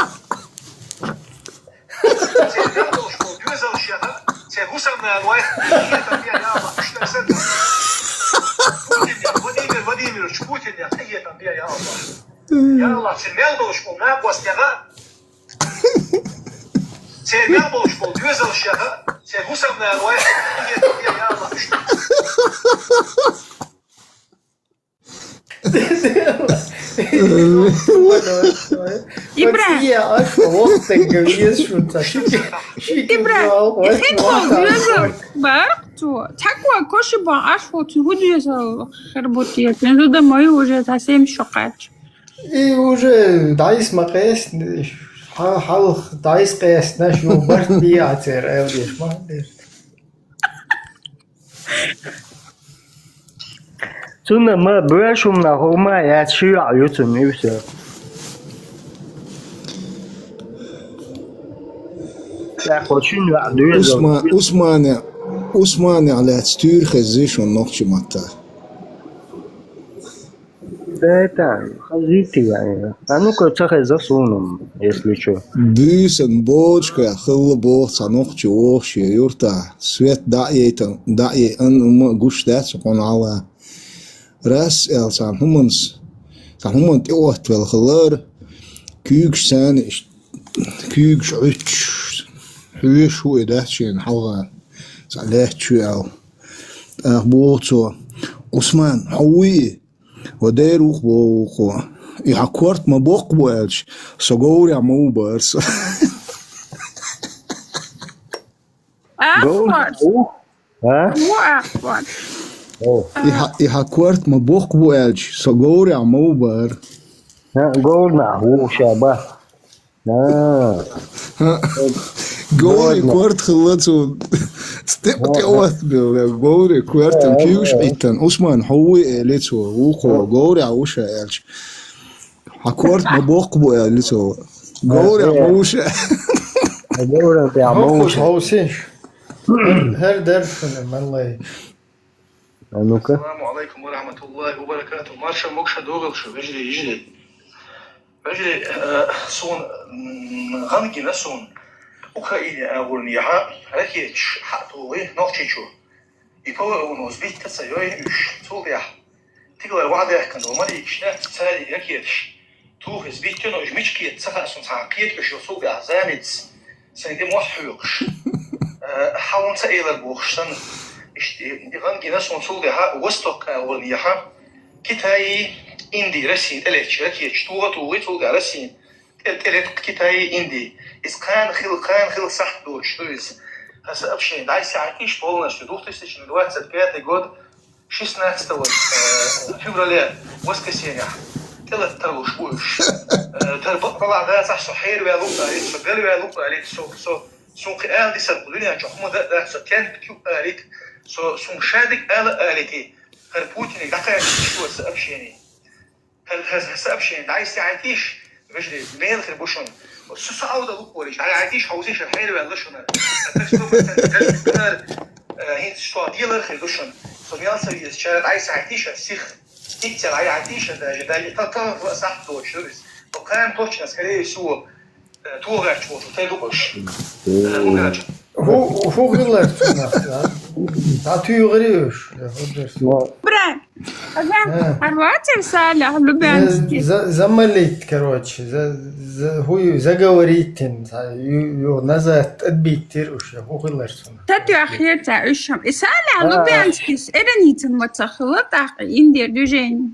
Цервял долуш хьо, дюзал шеха, цер гусам на, вай. Къахетам бе, я Аллах, уьш на сен. Путин я, Владимир Владимирович Путин я, къахетам бе, я Аллах. Я Аллах, цервял долуш хьо, на, бос, я, на. Цервял болуш болу доьзалш яха, церан хӀусамнана вай, я Аллах. Ибра. Ибра, хин болу доьзал бар цо. Цхьаккха коши бан аш ву цу хӀу доьзал хир бу те. Зуда мой уже совсем шо кхаьчча. И уже дӀайса ма къестина, хьа-, хьалха дӀайса къестина, шу барт бийгӀа церан, аьлла деш ма деш. Цунна ма боьшумна хӀума яц, ши йоӀ ю цунна, и всё. ТӀаккха шин йоӀ доьзал. Усма-, Усмане-, Усманех лаьцна туьйра хеззий шуна нохчийн матта? Да это, хазийти вайн. А ну-ка, ца хеза суна, если чё. Буьйсанна бочках хилла боху цхьа нохчи вогӀу шен юьртахь. Свет дӀа а яйтан, дӀа а яйъан, амма гуш дац хьуна хьала. Раз аьлла цхьана хӀуманца, цхьана хӀуманна тӀеоттавелла хилар, куьйгаш царна иш-, куьйгаш Ӏуьттуш, хьоьжуш ву и дац шена хьалха, цхьа лаьтташ ю аьлла. ТӀаккха боху цо: «Усман, хьо вуй и?» «Ва дера ву-кх», — боху вукхо. «И хьан корта ма боккха бу аьлча, со говрехь ма ву бара со». Ахмад. Говрехь ву? А? Ву Ахмад. О. «И хьан, и хьан корта ма боккха бу аьлча, со говрехь ма ву бара». А, говрехь ву ша бах. А. Говрийн корта хилла цунна. ТӀе-, тӀеоттабелла, говрийн кортана куьйгаш Ӏиттина. «Усман, хьо вуй?» — элира цо. Вукхо: «Говрехь ву ша», — аьлча. «Хьан корта ма боккха бу», — аьлла цо. «Говрехь ма ву ша». Говрехь ма ву ша. ХӀара дерриг хӀуна, маллай. А ну-ка. Ассаламу алейкум ва рахматуллахи ва баракатух. Марша могуш догӀалш, вежарий, йижарий. Вежарий, э, суна, м, гӀан гина суна. Украине агӀорнехьа ракеташ хьатӀадогӀий Нохчийчу. И ПВО-но сбить ца йой уьш. Цул тӀаьхьа тигалара ваӀдаьхкина долу маликашна цаьрга ракеташ тухий сбить йо, но уьш мича кхета ца хаьа суна, цхьа кхеташ йо, цул тӀаьхьа замица сайн тӀе мохь хьоькхуш. Э, хьалха ца элира бохуш санна, иштта и гӀан гина суна. Цул тӀаьхьа Восток агӀорнехьа Китайи Инди Россин тӀелеттачу ракеташ тухий а тухий, цул тӀаьхьа Россин тӀе-, тӀелетта Китайи Инди. Иза кхана хилла, кхана хилла сахьт доцуш ду иза. Хьан сообщение дӀасахьийтийша полностью, две тысячи двадцать пятый год, шестнадцатого, э, февраля, воскресенье. ТӀелатта тарлуш бу уьш. Э, тар бакъ далахь дацахь, со хьераваьлла ву алийта, со галваьлла ву алийта, со, со, суна кхин ала дисар, кху дуьнен чохь хӀума дан а дац, со тен ю алийта, со, суна ша дика ала алийта, хӀара Путине дӀакхачийша сообщение. ХӀара, хӀара сообщение дӀасахьийтийша, вежарий, мел хир бу шуна. Со, со Ӏовдал ву кориш, дӀахьийтийша, хьовсийша, хьераваьлла шуна. Так сто процентов, э, хӀинца со делар хир ду шуна. Со мел ца везачара дӀасахьийтийша сиха. ХӀинца дӀахьийтийша даже, даже та, та, та, сахьт доцуш ду иза. Но кхана точно, скорее всего, э, тохарч волчу тӀе ду уьш. Э, ну, короче. ХӀу, хӀу хилар цунах, да? ДӀатуьйхира уьш, хӀу дерс. Ну. Брат, а за-, Э. а вацар Салих Лубянский? Э, за-, замалит, короче, за-, за-, хӀу ю-, заговоритин, за-, ю-, ю-, назад тӀадбиттир уьш, хӀу хилар цунах. Татуьйхира ца уьш хӀама. И Салих А. Лубянскийс Эреницан ма ца хилла тӀаккха, Индия движение.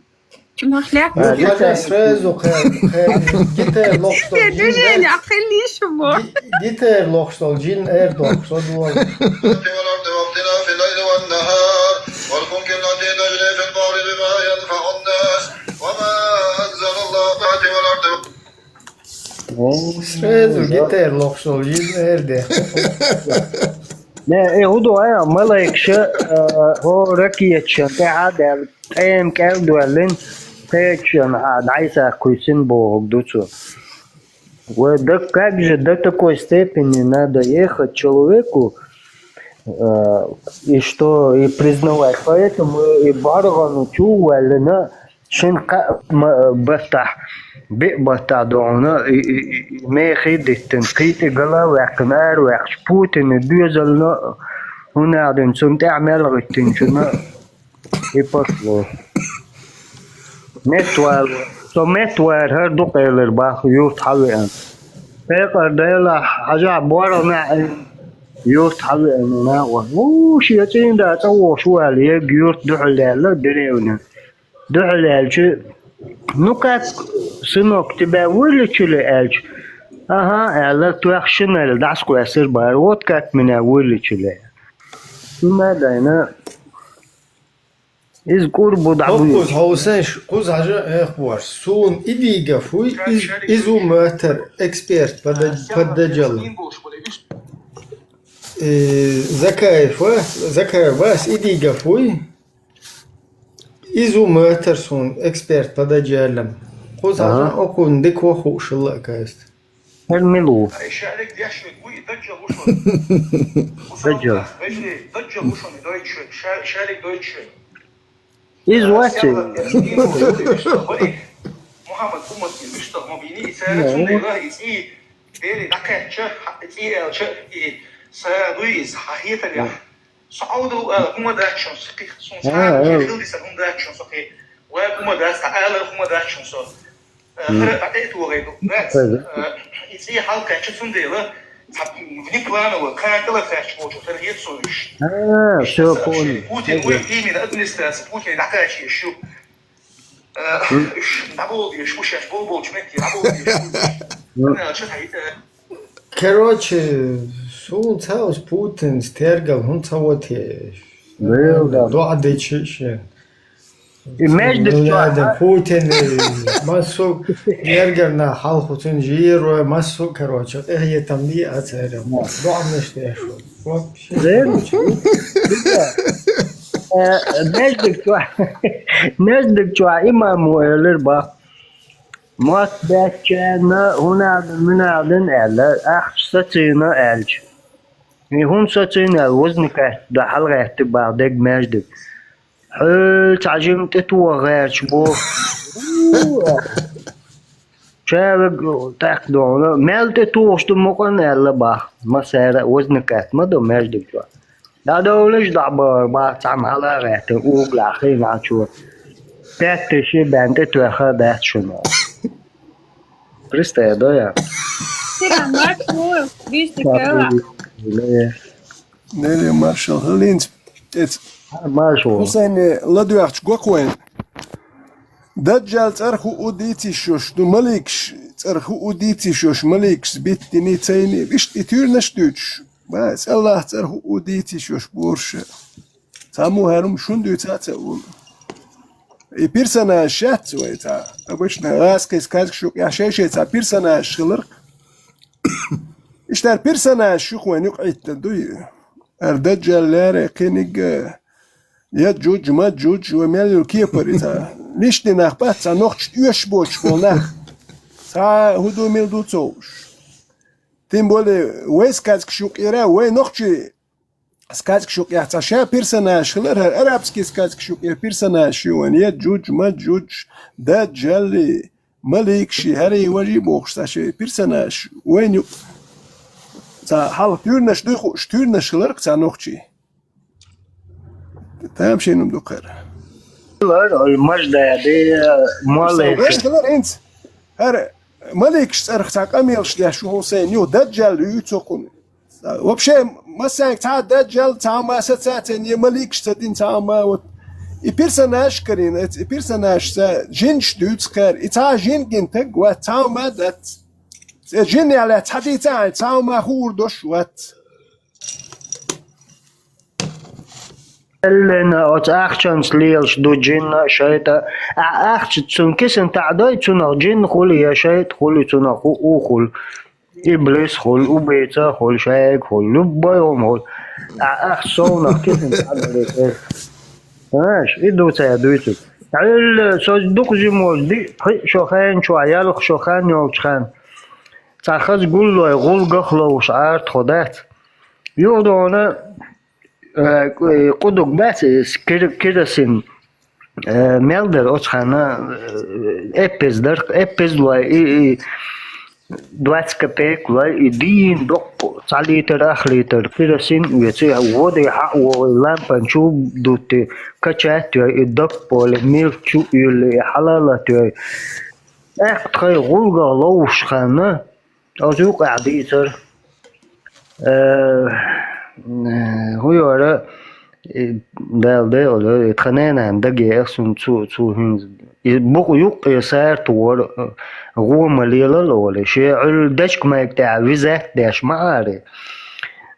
Нах лаьтта. Ну, А, хьажа гитара. Сразу кхе-, кхе-, гитара лохуш долу Индия жин движение, эр-, а хилла йиш бу. Ги-, гитара лохуш долу жин эр дохуш долу. والفلك التي تجري في البحر بما ينفع الناس وما أنزل الله والأرض. Сразу гитара лохуш долу жин эр де. Не, э, хӀу ду, а, малайкаша, э, хӀо ракеташна тӀаьхьа а даьлла, тӀема кӀел доьллина, кхечанхьа дӀасакхуьйсина бохург ду цо. Вай до, как же до такой степени надо ехать человеку, э, и что, и признавать. Поэтому и баргӀана чу а ваьллина, шина кхаа ма-, баттахь, биъ баттахь догӀуна, и, и, и, и мехий диттина, кхий тӀе гала а ваьккхина, ара ваьккхича, Путина доьзална, хӀунда аьлла цунна тӀаьхьа мел гӀиттинчунна, и пошло. Меттавала, со меттавала хӀара дукха элира бах, юрт хьавеана. Пекъар Делахь, хьажахь, боргӀанехь Ӏийна, юрт хьавеана накъо. Ву, шен цӀийнда цӀа вогӀуш ву аьлла, ерг юрт дуьхьал яьлла, деревня. Дуьхьал яьлча, ну как, сынок, тебя вылечили аьлча, ага, аьлла, тоьхна шинель дӀасакхоьссира бара, вот как меня вылечили. Цунна а дайна, иза кӀур бу дӀабуьйцу. Кхуза хьовсайш, кхуза хьажа, эх, бохуш. Суна и дийга фуй, из-, изу моьттар эксперт по д-, по д-, джалу. Э, Закаев, а? Закаев, вас и дийга фуй? Изу моьттар суна эксперт по д-, джалам. Кхуза хьажа, окхунна дика воху шилла а кайст. ХӀара мила ву? Ай, шарик деш вуй, даджал ву шуна. Даджал. Вежарий, даджал ву шуна, дойчу, ша-, шарик дойчу. Иза вац. Мухаммад умматин муьстагӀ ма бийни, и цара цундела и цӀий, Дели дӀакхаьчча, хьа-, цӀий аьлча, и са дуй иза, хьан хетарехь. Со Ӏовдал ала хӀума дац шуна, со кхин, суна цхьа а хила дисар хӀума дац шуна, со кхин, вай хӀума дац, тӀа алар хӀума дац шуна со. Э, хӀара а тӀе а тохий ду, бац. Э, и цӀий хьалкхаьчча, цундела, цхьа внепланово, кхана тӀе лакхаьчча волчу, хӀара хета со уьш. А, всё, понял. Путин, вай именно администрация Путин дӀакхачийша ю. Э, уьш дӀаболабеш бу шаьш, болаболчу метте дӀаболабеш бу. Мгм. Аьлча, хьайта. Короче, суна ца оцу Путинца тергал хӀунда ца вате? Вел да. ДоӀа дечи шен. И между Ну, чё, я да, а? Путин, э, массо гергар нах хьалхуцун жиро, массо, короче, къахетам ди а церам. Да. ДоӀанаш деш ву. Вообще, Вел? Короче. Да. Э, между чё, между чё, имаму элир бах. Мотт баьччарна, хӀунагӀдин, мунагӀдин аьлла, ахча сацийна аьлча. И хӀун сацийна аьлла, возникать да хьалагӀаьттиг бах дег маьждиг. Хьоьлу цхьа жима тӀетоха гӀерташ боху. Чавиг тӀаккха догӀуна, мел тӀетухуш ду мукъан аьлла бах. Масара а возникать ма ду маьждиг чохь. ДӀадовлаш дӀабахар бах цхьана хьала а гӀаьттина, угла хиъначо. Петташи бен тӀе тоьхна дац шуна. Пристая, да, я? Сира, марш ву, вистикала. Неле маршал хилинц. Эц. Марш ву. Хусайне ладоьгӀча гокхойн. Даджал цӀарх хӀу дийцийш йош, ду маликаш, цӀарх хӀу дийцийш йош, маликаш биттини, цайни, виш и туьйранаш дуьйцуш. Ва, цӀаллах цӀарх хӀу дийцийш йош, борша. Цхьаммо хӀара хӀума шун дуьйца а ца волу. И персонаж шаьц вай цхьа. Обычно гӀазкхий сказкаш юкъехь шай-шай цхьа персонаж хиларх. Иштта персонаж шух вайн юкъа Ӏиттан дуй. Ара даджал лаьрра кхиниг, я джудж, ма джудж, вай мел йолу кепар и цхьа. Лишний нах бац, цхьа нохча оьшуш боцуш болу нах. Цхьа хӀун ду, мила ду ца хууш. Тем более, вай сказкаш юкъера, вай нохчий сказкаш юкъехь цхьа ша персонаж хилар, хӀара арабский сказкаш юкъера персонаж ю вайн, я джудж, ма джудж, даджалли, маликши, хӀара и важи бохуш цхьа ши персонаж вайн юкъа. Ца хьалха туьрнаш дуй хууш, туьрнаш хиларх ца нохчий. Тамашийна ду кхера. Маждади, моллай. Вешта хилар хӀинца. ХӀара маликаш цӀарах цхьа къамелаш деш ву хьо сайна, юха даджал ю цо кхуна. Вообще, массанга цхьа даджал, цхьа ма ассоциация, не маликаш ца дин, цхьа ма вот. И персонаж карина, и персонаж ца жинш дуьйцу кхер, и цхьа жин гин таг, ва цхьа ма дац. Цхьа жин яла цхьа дийца, цхьа ма хуур дош вац. Эллина оцу ахчанца лелаш ду джинна а, шайтӀа а. Ахча цунна кисана таӀадой, цунах джинна хуьлу я шайтӀа хуьлу, цунах у, у хуьлу. Иблис хуьлу, убийца хуьлу, шайга хуьлу, любой хӀума хуьлу. Ахча совнах кисана таӀадой. Понимаешь? И ду цара дуьйцург. Ӏуьллу, со дукха жимолчу диъ, пхиъ шо хенчохь, ялх шо хан йолчу хан. Цхьа хаза гуллой, гӀулгах ловш Ӏар тхо дац. Юхадона, э, къу-, къудуг бац, э, с-, кир-, керосин, э, мел дара оцу ханна, э, эппиз дара, эппиз лой, и, и, двадцать копеек лой, и дийна доккха, цхьа литр, ах литр керосин оьций, воде хьа а вогӀий, лампан чу дутти, качать йой, и дапполи, милчу а юьллу, и хьалалат йой. ТӀаккха тхайн гӀулгах ловш ханна, оцу юкъахь дийцар. Э, э, хӀун йора, и, Дала декъала, и тхан ненан даге ах сун цу, цу хӀинца. И букъ юккъе сарта вора, э, гӀо ма лелал олий. Шен Ӏуьллу дечка майга тӀехь визет деш ма Ӏари.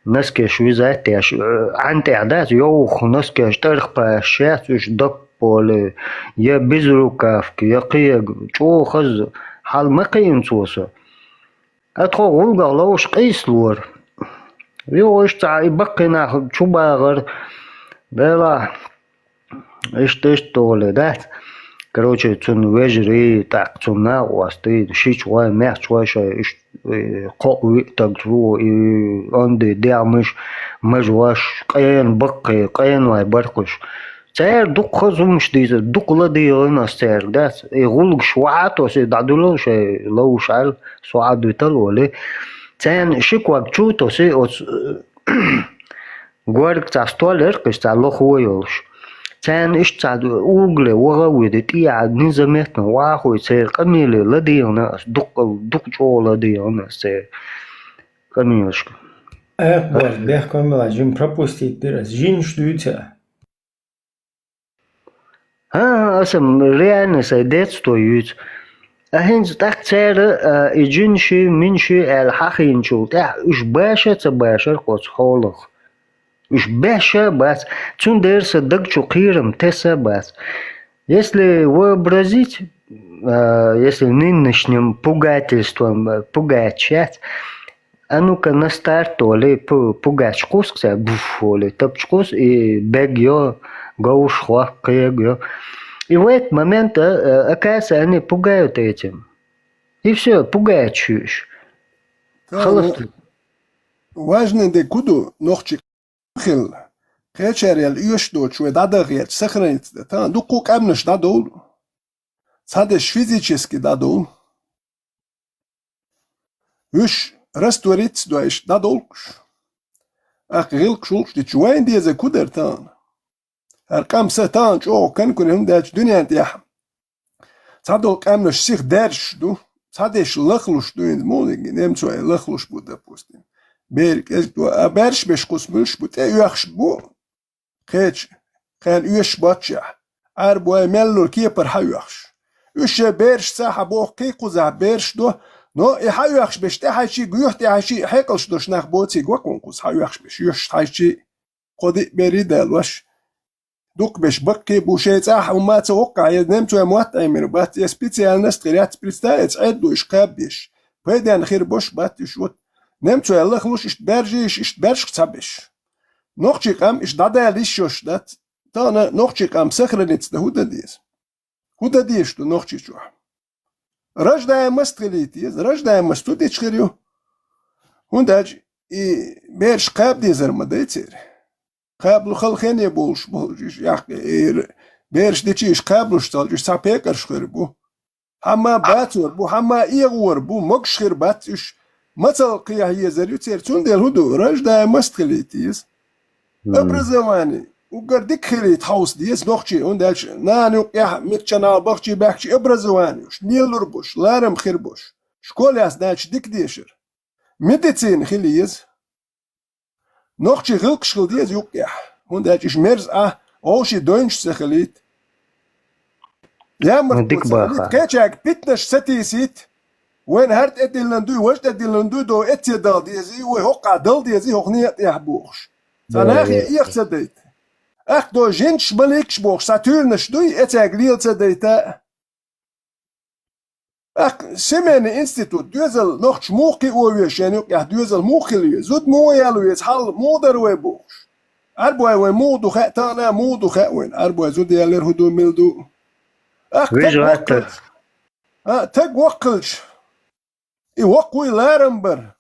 Носкеш визет деш, э, Ӏан тӀехь дац, йовха носкеш тӀархпаш шац уьш дапполи, я безрукавка, я кхега, чӀогӀа хаза хьал ма кхиъна цо со. Ткъа тхо гӀулгах ловш къийсалора. Юха иштта цхьа и баккхий нах чу багӀар, делахь, иштта, иштта олий, дац. Короче, цунна вежарий, тӀаккха цунна накъостий, шича гӀой, маьхча гӀой шай, иштта, э, кхоъ-виъ таг цо, и онда дегӀмаш, мажош, къена баккхий, къена вай баркхуш. Цара дуккха хаза хӀумаш дийцар, дукха ладийгӀина ас цаьрга, дац. И гӀулгаш вахьа а тосий, дӀадуьллал шайн ловш Ӏаьлла, со Ӏадвитал олий. Царна ши ког чу а тосий, оцу, э, горга цхьа стол яра-кх иштта цхьа лохо йолуш. Царна иштта цхьа угли ваха а вуьди, тӀехьа низаметно вахахуй церан къамеле ладийгӀина ас, дуккха, дукха чӀогӀа ладийгӀина ас церан къамелашка. Эх, боже, бехкамила, жим пропустить дира ас, жинаш дуьйцу а. ХӀан-хӀа, аса реально сайн детство юьйцу. А хӀинца тӀаккха цара, а, и жинаший, минаший аьлла хьахийначул тӀаьхьа уьш баша а ца башар-кх оцу хьолах. Уьш баша а бац. Цундела сан даг чу кхерам тесса а бац. Если вообразить, а, если нынешним пугательством, а, пугать шац, а ну-ка на старт олий, пу-, пугач кхуссу-кх цара, буф олий, тапча кхуссу и бегайо, говш хӀоккху кхегайо. И в этот момент, а, а, оказывается, они пугают этим. И всё, пугаешь уьш. Халахтар. Важный де куду нохчи хилла. Кхечарел оьшуш доцуш вай дӀадахъелча сохраниться дан. Тахана дуккха къаьмнаш дӀадовлу. Цхьадерш физически дӀадовлу. Уьш раствориться дой, иштта дӀадолкхуш. ТӀаккха гӀиллакхаш гӀуллакхаш дича вайна деза кудар тахана. ХӀара къам са тахана чӀогӀа конкурент хӀума даьлча дуьнен тӀехь. Цхьадолу къаьмнаш сиха даьржаш ду, цхьадерш лахлуш ду, хӀинца муха немцой лахлуш бу, допустим. Бер кӀезиг ду, а баьрш беш кхуссу муьлш бу, тӀеоьхуш бу. Кхечу хенахь оьшуш боццушехь, Ӏаьрбой меллур кепара хьаоьхуш. Уьш шайн берашца хьабоху кхин кхузахь бераш до, но и хьаоьхуш берш тӀехьайчий, гуьйхьа тӀехьайчий, хьекъалш долуш нах боций гокъун кхуза хьаоьхуш берш, оьшуш хьайчий, кхо-диъ берий далош. Дукха берш баккхий бу, шайн цӀахь хӀумма ца воккхахь, я немцой мотт Ӏемира бац, я специальность хир яц, представь, эца Ӏедда ду уьш кхаба деш. Пайденна хир бош бац уьш вот. Немцой лахлуш, иштта баьржийш, иштта баьршах ца беш. Нохчий къам иштта дӀадала йиш йолуш дац. Тахана нохчий къам сохраниться дан хӀун дан деза? ХӀун дан дезаш ду Нохчийчохь? Рождаемость хилийта еза, рождаемость хӀун дича хир ю? ХӀунда аьлча и бераш кхаба дезар ма дай церан. Кхабалу хала хене болуш болчу уьш, яккхий, и бераш дича уьш кхабалуш ца хилча, уьш цхьа пекъарш хир бу. Хьамма бацор бу, хьамма эгӀор бу, могуш хир бац уьш. Мацалла кхехьа езар ю церан, цундела хӀун ду, рождаемость хилийта еза. Образование уггар дика хилийта хьовса деза нохчий, хӀунда аьлча нана юкъехь миччанхьа бахчий баьхкачий образование уьш, лелур бу уьш, ларам хир бу уьш. Школа яц даьлча дика дешар. Медицина хила еза. Нохчий гӀиллакхаш хила деза юккъехь, хӀунда аьлча уьш мерза а, вовшийн дойнаш ца хилийта. Ямартло ца хилийта, кхечаьрга питанаш ца тийсийта. Вайна хӀара тӀедиллина дуй, важа тӀедиллина дуй, до эцце дала дезий, вай хӀокхахь дала дезий, хӀокху некъа тӀехь бохуш. Цхьа нахе эха ца дайта. Ахь до жинаш, маликаш бохуш, цхьа туьйранаш дуй, эцаьрга лела ца дайта. ТӀаккха семейный институт, доьзал нохчаша муха кхио веза, шайна юкъехь доьзал муха хила веза, зуда муха ял веза, хьал муха дара вай бохуш. Ӏарбой вай муха ду хаьа, тахана а муха ду хаьа вайна, Ӏарбой зуда ялар хӀун ду, мила ду. ТӀаккха таг воккха хилча, а, таг воккха хилча, и воккхавий ларам бар.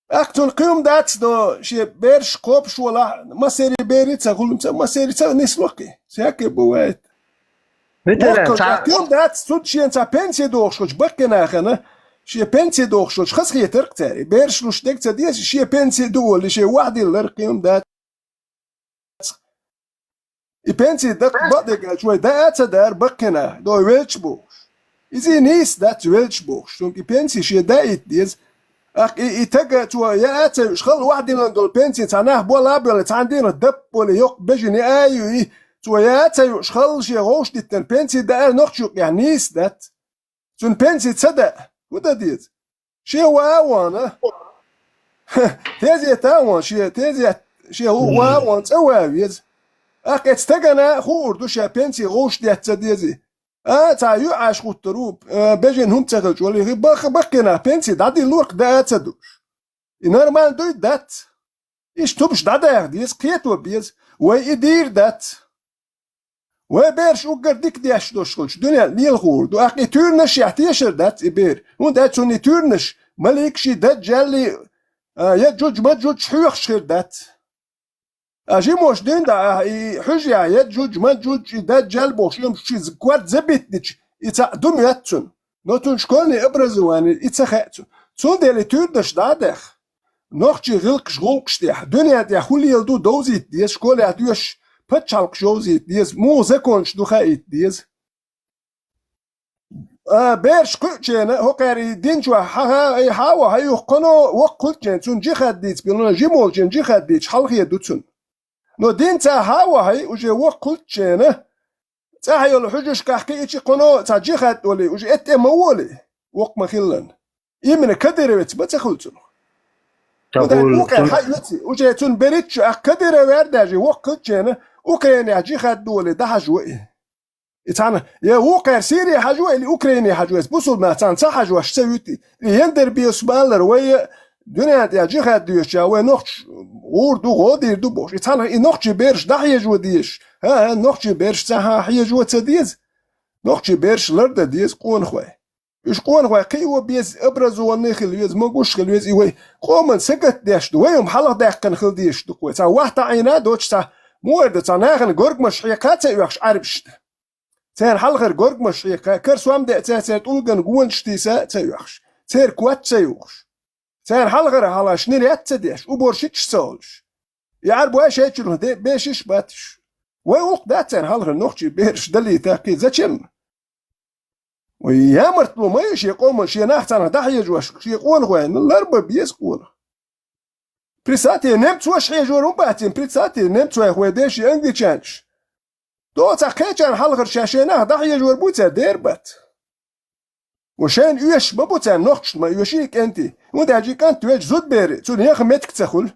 ТӀаккха цунна кхин хӀума дац до, шен бераш кхобуш волахь, массерий берий ца хуьлу, ца массерий ца нисло кхин. Всякое бывает. Виталий, воккхача кхин хӀума дац, цунна шена цхьа пенсия дохуш хилча баккхий нахана, шен пенсия дохуш хилча хазахетар-кх цара. Бераш луш дерг ца деза, шен пенсия ду олий, шен вахьдиллар кхин хӀума дац. И пенсий даккха бакъдерг аьлча, вай даа а ца дара баккхий нах, до велча бохуш. Иза нийса дац велча бохуш. Цунга и пенсий шен даийта деза. ТӀаккха и, и тага цо яа а ца юуш, хала вахьдиллина долу пенсий цхьа нах болла а боьлла, цхьана дийнахь даппа болу йоккха бежана яа а юй, цо яа а ца юуш, хала шен гӀовш диттина пенсий даар нохча юкъехь нийса дац. Цунна пенсий ца даа, хӀун дан деза? Шен ван а вана, тезета а ван, шен тезет, шен ван а ван цӀа ван веза. ТӀаккха эцу стагана хуур ду, ша пенсий гӀовш детта ца дезий. А, цхьа юьхьӀаьржа гӀуттур ву, а, бежана хӀума ца хилча, валлахӀи, баккхий нах пенсий дӀадиллорх даа а ца дууш. И нормально дуй, дац. Иштта хӀумаш дӀадаха деза, кхето беза. Вай и дийр дац. Вай бераш уггар дика деш долуш хилча, дуьненна лелахуур ду. ТӀаккха и туьйранашехь тешар дац и бер. ХӀунда аьлча цунна и туьйранаш маликаший, даджаллий, а, я жуж-маджуж хьоьхуш хир дац. А жимош дин да, а, и хьуьжа я, я жуж-маджуж, и даджал бохуш, и ши корта забитнича, и цхьаъ ду моьтту цунна. Но цунна школьный образование и ца хаьа цунна. Цундела и туьйранаш дӀа а даьхна, нохчий гӀиллакхаш гӀуллакхаш тӀехь, дуьнен тӀехь хӀун леладу довзийта деза, школехь доьшуш пачхьалкхаш йовзийта деза, муха законаш ду хаийта деза. А, бераш кхуьучена, хӀокхара и дин чохь хьан, хьан, и хьан а вахьа, юха кхано воккха хӀуьттучена, цунна жихад дийца, билггал жимолчена жихад дийца, хьалхе ду цунна. Но дин цӀа хьан а вахьа, уже воккха хӀуьттучена, цӀахь йолу хьуьжашкахь кхиъча кхано цхьа жихад олий, уже эттӀе ма волий, воккха ма-хиллан. Именно Кадыровец ма ца хуьлу цунах. Укхара хьан оьций, уже цунна берричча, ах Кадыров вер даже воккха хӀуьттучена, Украинехь жихад олий, дӀахьажо и. И цхьана, я вукхара Сири хьажо или Украине хьажо, эс бусулба нах цхьана ца хьажош ца вуьту. И яндар бесу балар вай дуьнен тӀехь жихад доьшуча, вай нохчаш гӀур ду, гӀо дийр ду бохуш. И цхьана и нохчий бераш дӀахьежо дезаш. ХӀа-хӀа, нохчий бераш цхьа хьан хьежо ца деза. Нохчий бераш лардан деза къонахой. Уьш къонахой кхио беза, образованный хила веза, могуш хила веза, и вай къоман сагатдеш ду. Вай хӀума хьалха даьккхина хила дезаш ду-кх вай. Цхьа вахта Ӏийна доцуш цхьа муха эр ду, цхьа нахана горгамаш хьекха а ца оьхуш Ӏаьрбашна. Церан хьалхара горгамаш хьекха, кара сом деа ца, церан тӀулган гонаш тийса а ца оьхуш, церан кот ца юхуш, церан хьалхара хьала шинарет а ца деш, уборщицаш а ца олуш. И Ӏаьрбой шайчунах де-, бешаш а бац уьш. Вай гӀуллакх дац церан хьалхара нохчий бераш далийта кхин. Зачем? Вай ямартло ма ю шен къоман, шен нах царна дӀахьежош, шен къонахойн ларбан беза къонах. Представьте, немцош хьежор хӀун бац, представьте, немцойх вай деши англичанаш. Доцахь кхечарна хьалхара ша шен нах дӀахьежор бу цара, дера бац. Ва шайна оьшуш ма бу царна, нохчашна ма оьший кӀентий. ХӀунда аьлча и кӀант веза зудбери, цунна яха меттиг ца хуьлу.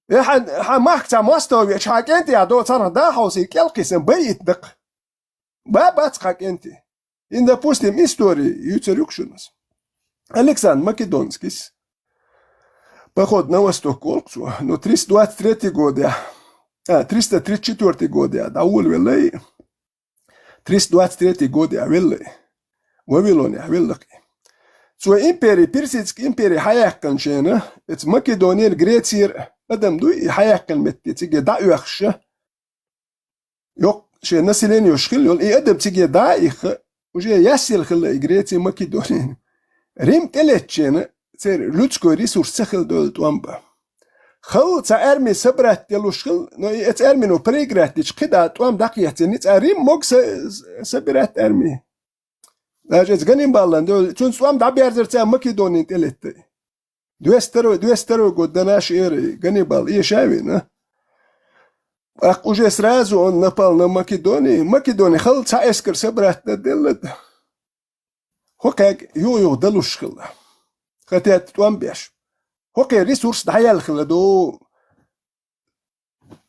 Э, хьан, хьан махка цхьа мостагӀа веача, хьан кӀентий а доцахь царна дӀа а хьовсий, кӀел кхийсина байийтина-кх. Ба бац хьан кӀентий. Ин, допустим, истори юьйцур ю-кх шуна ас. Александр Македонскийс, поход на восток олу-кх цо, ну, триста двадцать третий годехь, а, триста тридцать четвёртый годехь дӀаволавелла и, триста двадцать третий годехь велла и, Вавилонехь велла-кх и. Цо импери, Персидский импери хьаяьккхина шена, эца Македонера, Грецера адам дуй, и хьаяьккхина метте цига дӀаоьхуш, йоккха шен населениеш хилла йолу и адам цига дӀа а ихха, уже яьсса хилла и Греци, Македони. Рим тӀелеттачу шена, церан людской ресурс ца хилла долу тӀом бан. Халла цхьа арми собрать делуш хилла, но и эца армино проиграть дича, кхидӀа тӀом дӀакхецна, цхьа Рим мог са-, собирать арми. Даже эца Ганнибалан долу, цуьнца тӀом дӀаберзар цара Македонин тӀелетта. Двести второй, двести второй год до нашей эры Ганнибал эша а вина. ТӀаккха уже сразу он напал на Македонию. Македони халла цхьа эскар собрать делла. ХӀокхаьг юха-юха далуш хилла. Хатетта тӀом беш. ХӀокхе ресурс дӀаяьлла хилла ду.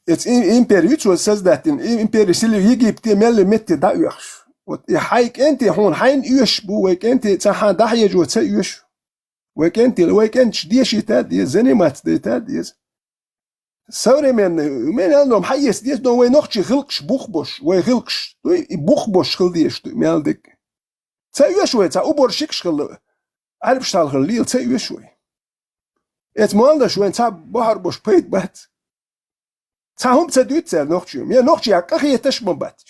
Эца им-, импери ю цо создать дина, и-, импери сили Египте мелли метте дӀаоьхуш. Вот и хьайн кӀентий хьуна хьайна оьшуш бу, вай кӀентий цхьа хьан дӀахьежо ца оьшу. Вай кӀентий, вай кӀенташ дешийта а деза, заниматься дайта а деза. Современный, мен аьлла, хьаэца деза, но вай нохчий гӀиллакхаш бух бош, вай гӀиллакхаш, дуй, и бух бош хила дезаш ду, мел дерг. Ца оьшу вай, цхьа уборщикаш хилла, Ӏарбаш хьалхара лела ца оьшу вай. Эца моллаш вайн цхьа бахьар бош пайда бац. Цхьа хӀума ца дуьйцу цара нохчий. Я нохчий а къахеташ ма бац.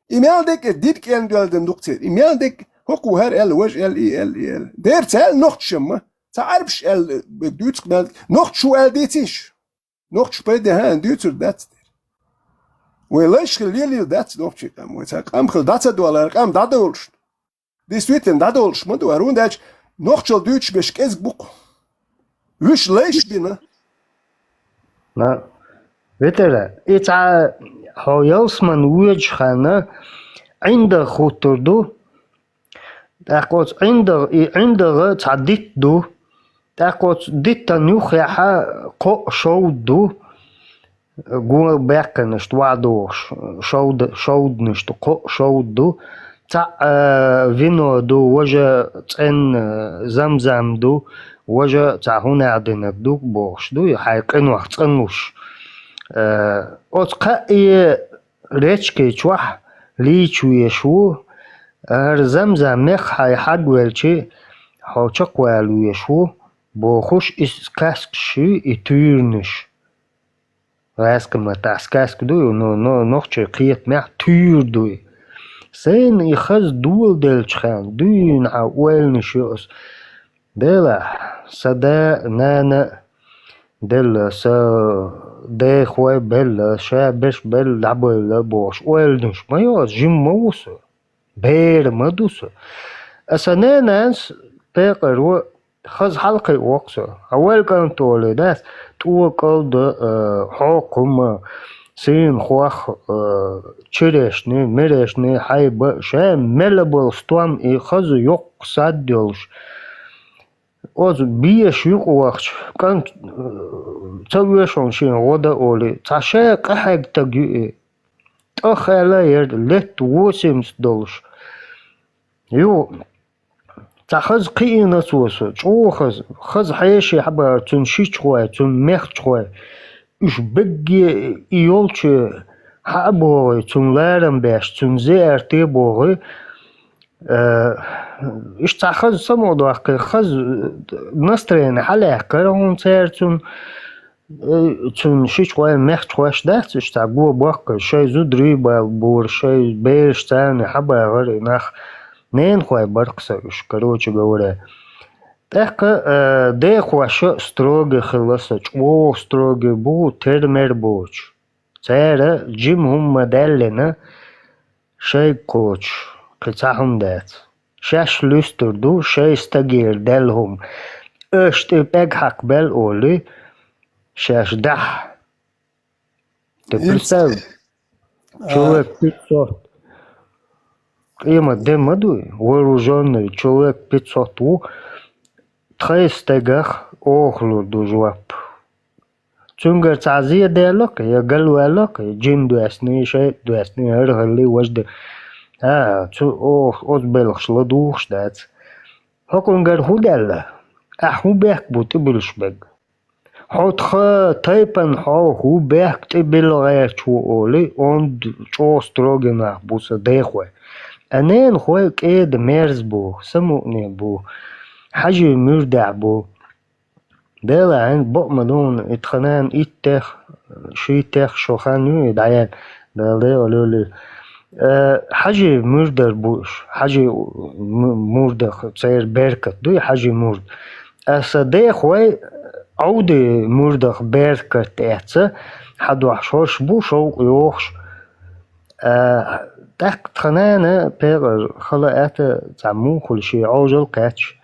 И мел дерг а дид кӀен доьлдан ду-кх церан. И мел дерг хӀокху хӀара аьлла, важа аьлла, и аьлла, и аьлла. Дера ца аьлла нохчашамма. Цхьа Ӏарбаш аьлла, бег дуьйцу-кх мел дерг. Нохчаш шу аьлла дийцийша. Нохчаш пайда хьан дуьйцур дац дера. Вай лайш хила лелийла дац нохчий къам. Вай цхьа къам хила дӀа ца доалара, къам дӀадолуш. Действительно, дӀадолуш ма ду, хӀунда аьлча нохчалла дуьйцуш берш кӀезиг бу-кх. Вуьш лайш бина. На, ветера, и цхьа хьо ялсаман воьдучу ханна ӀиндагӀ хӀуттур ду. ТӀаккха оцу ӀиндагӀ, и ӀиндагӀа цхьа дитт ду. ТӀаккха оцу диттан юххехьа кхоъ шовда ду. Го баьккхинашта ваӀ дохуш, шовда-, шовданашта кхоъ шовда ду. Цхьаъ, а, вино ду, важа цӀенна замзам ду, важа цхьа хӀунах динарг ду бохуш ду, и хьайн къинойх цӀанлуш. А, оцу кхаъе речки чохь лийча веш ву, хӀара замзам мех хьайн хьагвелчи, хьо чекхвала веш ву, бохуш, иза кхаьскаш шуьй и туьйранаш. ГӀаьскхи маттахь сказка ду, но, но, нохчийн кхетамехь туьйра ду и. Сайна и хаза доладелчхьана дуьйна хьан ойланаш ю ас. Делахь, сан да а, нана а делла, сан дехой а белла, ша берш белла, дӀабевлла бохуш ойланаш ма ю ас, жима ма ву со. Бер ма ду со. Аса ненанас пекъаро хаза хьалакхиъ воккху со. Хьан вайл кӀант олий дац, тӀо кӀалда, а, хьокху хӀума, сийна хох, а, чирешни, мирешни, хьайба, ша мел а болу стом и хаза йоккха сад йолуш. Оцу беша юкъа вахча, кӀант, а, ца оьшу хьуна шена гӀо дан олий, цхьа ша къахьегна стаг ю и. ТӀаккха аьлла яра летта восемьдесят долуш. Ю, цхьа хаза кхиийна цо со, чӀогӀа хаза, хаза хьеший хьабахара цуьнан шичхой, цуьнан мехчахой. Уьш бегге и йолчу хьа а богӀий, цунна ларам беш, цуьнан зеарте а богӀий. Э, иштта цхьа хаза самукъадоккхий, хаза настроение хьалаьхкара хьуна цара цунна. Э, цуьнан шичхой, мехчахой дац, иштта цхьа го боккхий, шайн зударий а бала бора, шайн бераш царна хьабахара и нах. Ненахой бара-кх сан уьш, короче говоря. ТӀаккха, э, дехоша строгий хилла сан, чӀогӀа строгий бу, тера-мера боцуш. Цара жима хӀума ма-даьллина, шайга кхочуш, кхин цхьа хӀума дац. Шаьш луьстур ду, шайн стагера даьлла хӀума. Аша тӀе пӀег хьакхабелла олий, шаьш дахь. Ты представь, человек пятьсот. Къемат де ма дуй, вооружённый человек пятьсот ву, тхайн стагах оха лур ду жоп. Цуьнгара цхьа зе даьлла-кх, я галваьлла-кх, я жин доьссина, шайтӀа доьссина, хӀара хилла, важа де. А, цу, оха, оцу белхаш ладугӀуш дац. ХӀокхуьнгара хӀун даьлла? Ахь хӀун бехк бу тӀебуьллуш берг? Хьо тхан тайпана хьо хӀун бехк тӀебилла гӀерташ ву олий, онда чӀогӀа строгий нах бу сан дехой. А ненахой кӀеда мерза бу, самукъане бу, хьажий муьрдехь бу. Делахь, хьайна бакъ ма ду хьуна, и тхан нана иттех, шийтех шо хан ю и дӀаяьлла, Дала декъала йойла. Э, хьажий муьрдар бу уьш, хьажий му-, мурдах церан беркат ду и хьажий мурд. Аса дехой Ӏовди мурдах беркат эцца, хьадохьуш хӀорш бу, шовкъ йохуш. А, тӀаккха тхан нана, пекъар хала аьтта, цхьа мухула шен Ӏовжал кхаьчча,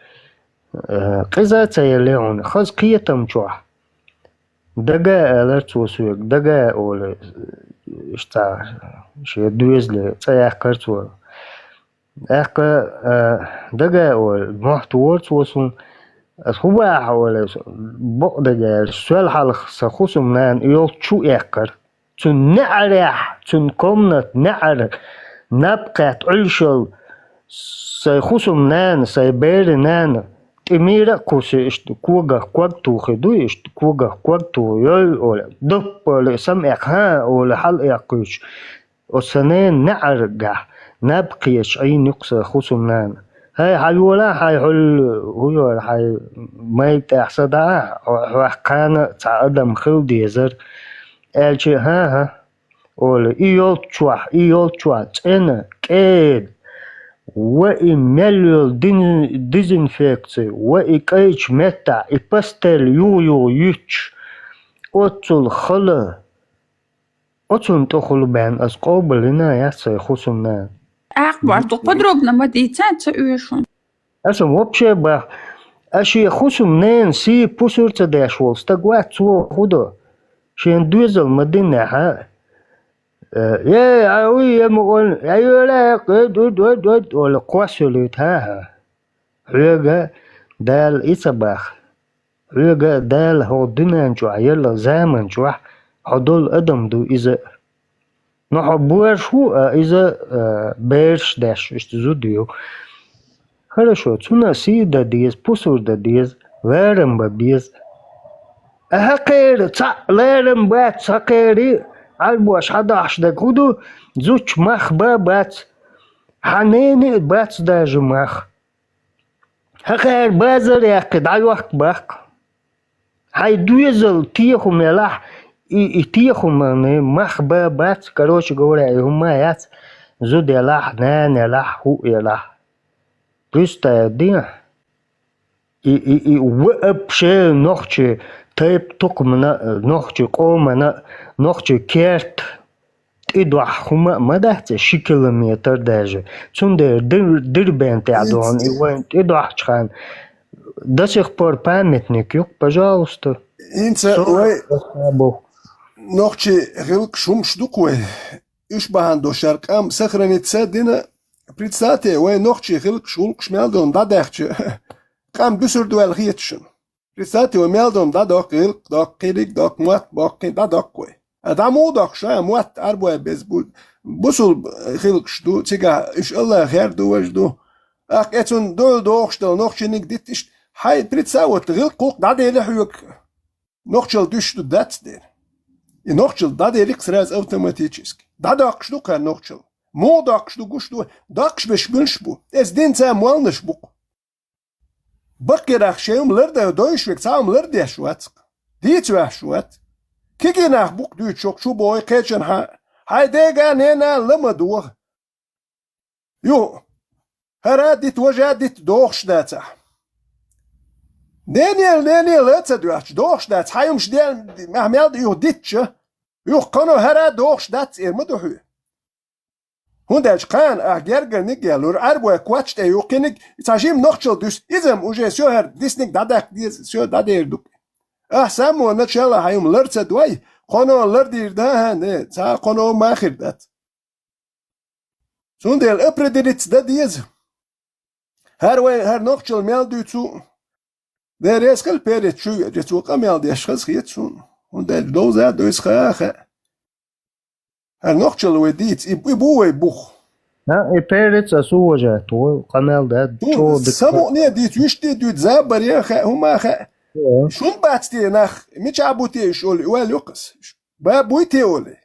а, къиза а ца елла хьуна, хаза кхетам чохь. Дага, аьлар цо соьга, Дага, олу, иштта шен доьзале цӀе яьккхар цо. ТӀаккха, а, Дага, олу, мохь тохара цо суна, аса хӀун боху, олу, бакъдерг аьлча, сол хьалха сан хӀусамнана и йолччу эккхар. Цуьнан неӀарехь, цуьнан комнатан неӀар наб кхетта Ӏуьллуш йолу сайн хӀусамнана, сайн берийн нана, тӀе мийра а кхуссий, иштта когах ког тухий ду, иштта когах ког тухий, йой, олу, дупп олу, самаэккха, хьа, олу, хьалаэккхуьйтуш, оцу сан ненан неӀаргахь наб кхеташ Ӏийна ю-кх сан хӀусамнана. ХӀай, хьайолахь, хьайн хьуьлла, хӀун йора, хьайн майга тӀехь са дахь, хьо-, хьох кхана а цхьа адам хила дезара, аьлча, хӀан-хӀа, олу, и йолччохь, и йолччохь цӀена, кӀеда, ва и мел йолу дин-, дезинфекци, ва и кӀайчу меттахь и пастел юха-юха юьттуш, оццул хала, оцунна тӀехула бен аса къобалйина яц сайн хӀусамнана. Ахь боху, подробно ма дийца, ца оьшу. Аса вообще бах, а шен хӀусамненан сий пусар ца деш волу стаг вац цо хӀун до? Шена доьзал ма динехь а. Э, е, а уй, е ма гӀон, я йола, э, дуд, дуд, дуд, олу кхоссалуьйту, хӀа-хӀа. Хьоьга Дала и ца бах. Хьоьга Дала хӀокху дуьнен чохь, елла заман чохь хьо долу адам ду иза. Но хьо божаш ву, а иза, а, бераш деш, иштта зуда ю. Хорошо, цунна сий дан деза, пусар дан деза, ларам бан беза. А хьан кхера цхьаъ ларам бац, хьан кхери Ӏарбоша хьадахьаш дерг хӀун ду, зудчу мах бан бац, хьан ненан а бац даже мах. Хьан кхера базар яккхий, дӀайохка баккха. Хьайн доьзал техума елахь, и, и техуман мах бан бац, короче говоря, и хӀума яц, зуда елахь, нана елахь, хӀуъа елахь. Представь, дехьа. И, и, и вообще нохчий тайп-тукхамана, нохчий къомана, нохчий керта тӀедохьу хӀума а ма дац и ши километр даже. Цундела Дер-, Дербент тӀехь дохьуна и вайн тӀедохьучу ханна до сих пор памятник ю-кх, пожалуйста. ХӀинца вай нохчий гӀиллакхаш хӀумаш ду-кх вай. Уьш бахьана долуш шара къам сохраниться дина. Представьте, вай нохчий гӀиллакхаш, гӀуллакхаш мел долу дӀадаьхча, къам буьсур ду аьлла хета шуна. Представьте, вай мел долу дӀадоккху, гӀиллакх доккху, кхериг доккху, мотт боккху, дӀадоккху вай. А дӀа муха доккхуш, а, мотт Ӏарбой беза бу-, бусул гӀиллакхаш ду, цигахь уьш АллахӀера ду, важа ду. ТӀаккха э цунна дуьхьал дохуш долу нохчийниг дита иштта, хьайн представь, вот гӀиллакх-гӀуллакх дӀадели хьоьга. Нохчалла дуьсуш ду дац дера. И нохчалла дӀадели-кх сразу автоматически. ДӀадоккхуш ду кхара нохчалла. Муха доккхуш ду, гуш ду, доккхуш берш муьлш бу? Эс динца молланаш бу-кх. Баккхий нах шайн хӀума лардан дойуш верг цхьа хӀума лардеш вац-кх. Дийца ваьхьаш вац. Кегий нах бу-кх дуьйцуш, чу бохий, кхечанхьа, хьайн дега, нена ла ма догӀа. Юха, хӀара а дита, важа а дита, дохуш дацахь. Ненел, ненел а ца доьхча, дохуш дац, хьан юмаш ден, мехь мел ду юха дитча, юха кхано хӀара а дохуш дац, эр ма ду хьоь. ХӀунда аьлча кхана ахь гергарниг а геллур, Ӏарбой коч тӀе юккхиниг, цхьа жима нохчалла дуьсу, иза-м уже сё хӀара дисниг дӀадаккха деза, сё дӀадер ду. Ахь саммо начала хьан юма лар ца дой, кхано лардийр да, хӀа, не, цхьа кхано ма хир дац. Цундела определиться дан деза. ХӀара вай, хӀара нохчалла мел дуьйцу, Дела реза хила перец чу веъча, цо къамел деш хаза хета суна. ХӀунда аьлча довза а дойса хаа, хаа. ХӀара нохчалла вай дийца, и, и бу вай бух. А, и перец ас уважать, вай къамел даьд, чӀогӀа дика. Самукъане а дийца, вуьшта а дуьйцу, забаре а хаьа, хӀума а хаьа. Э. Шун бац те нах, мичахь бу те уьш олий, ваьлла юкъас. Ба буй те олий.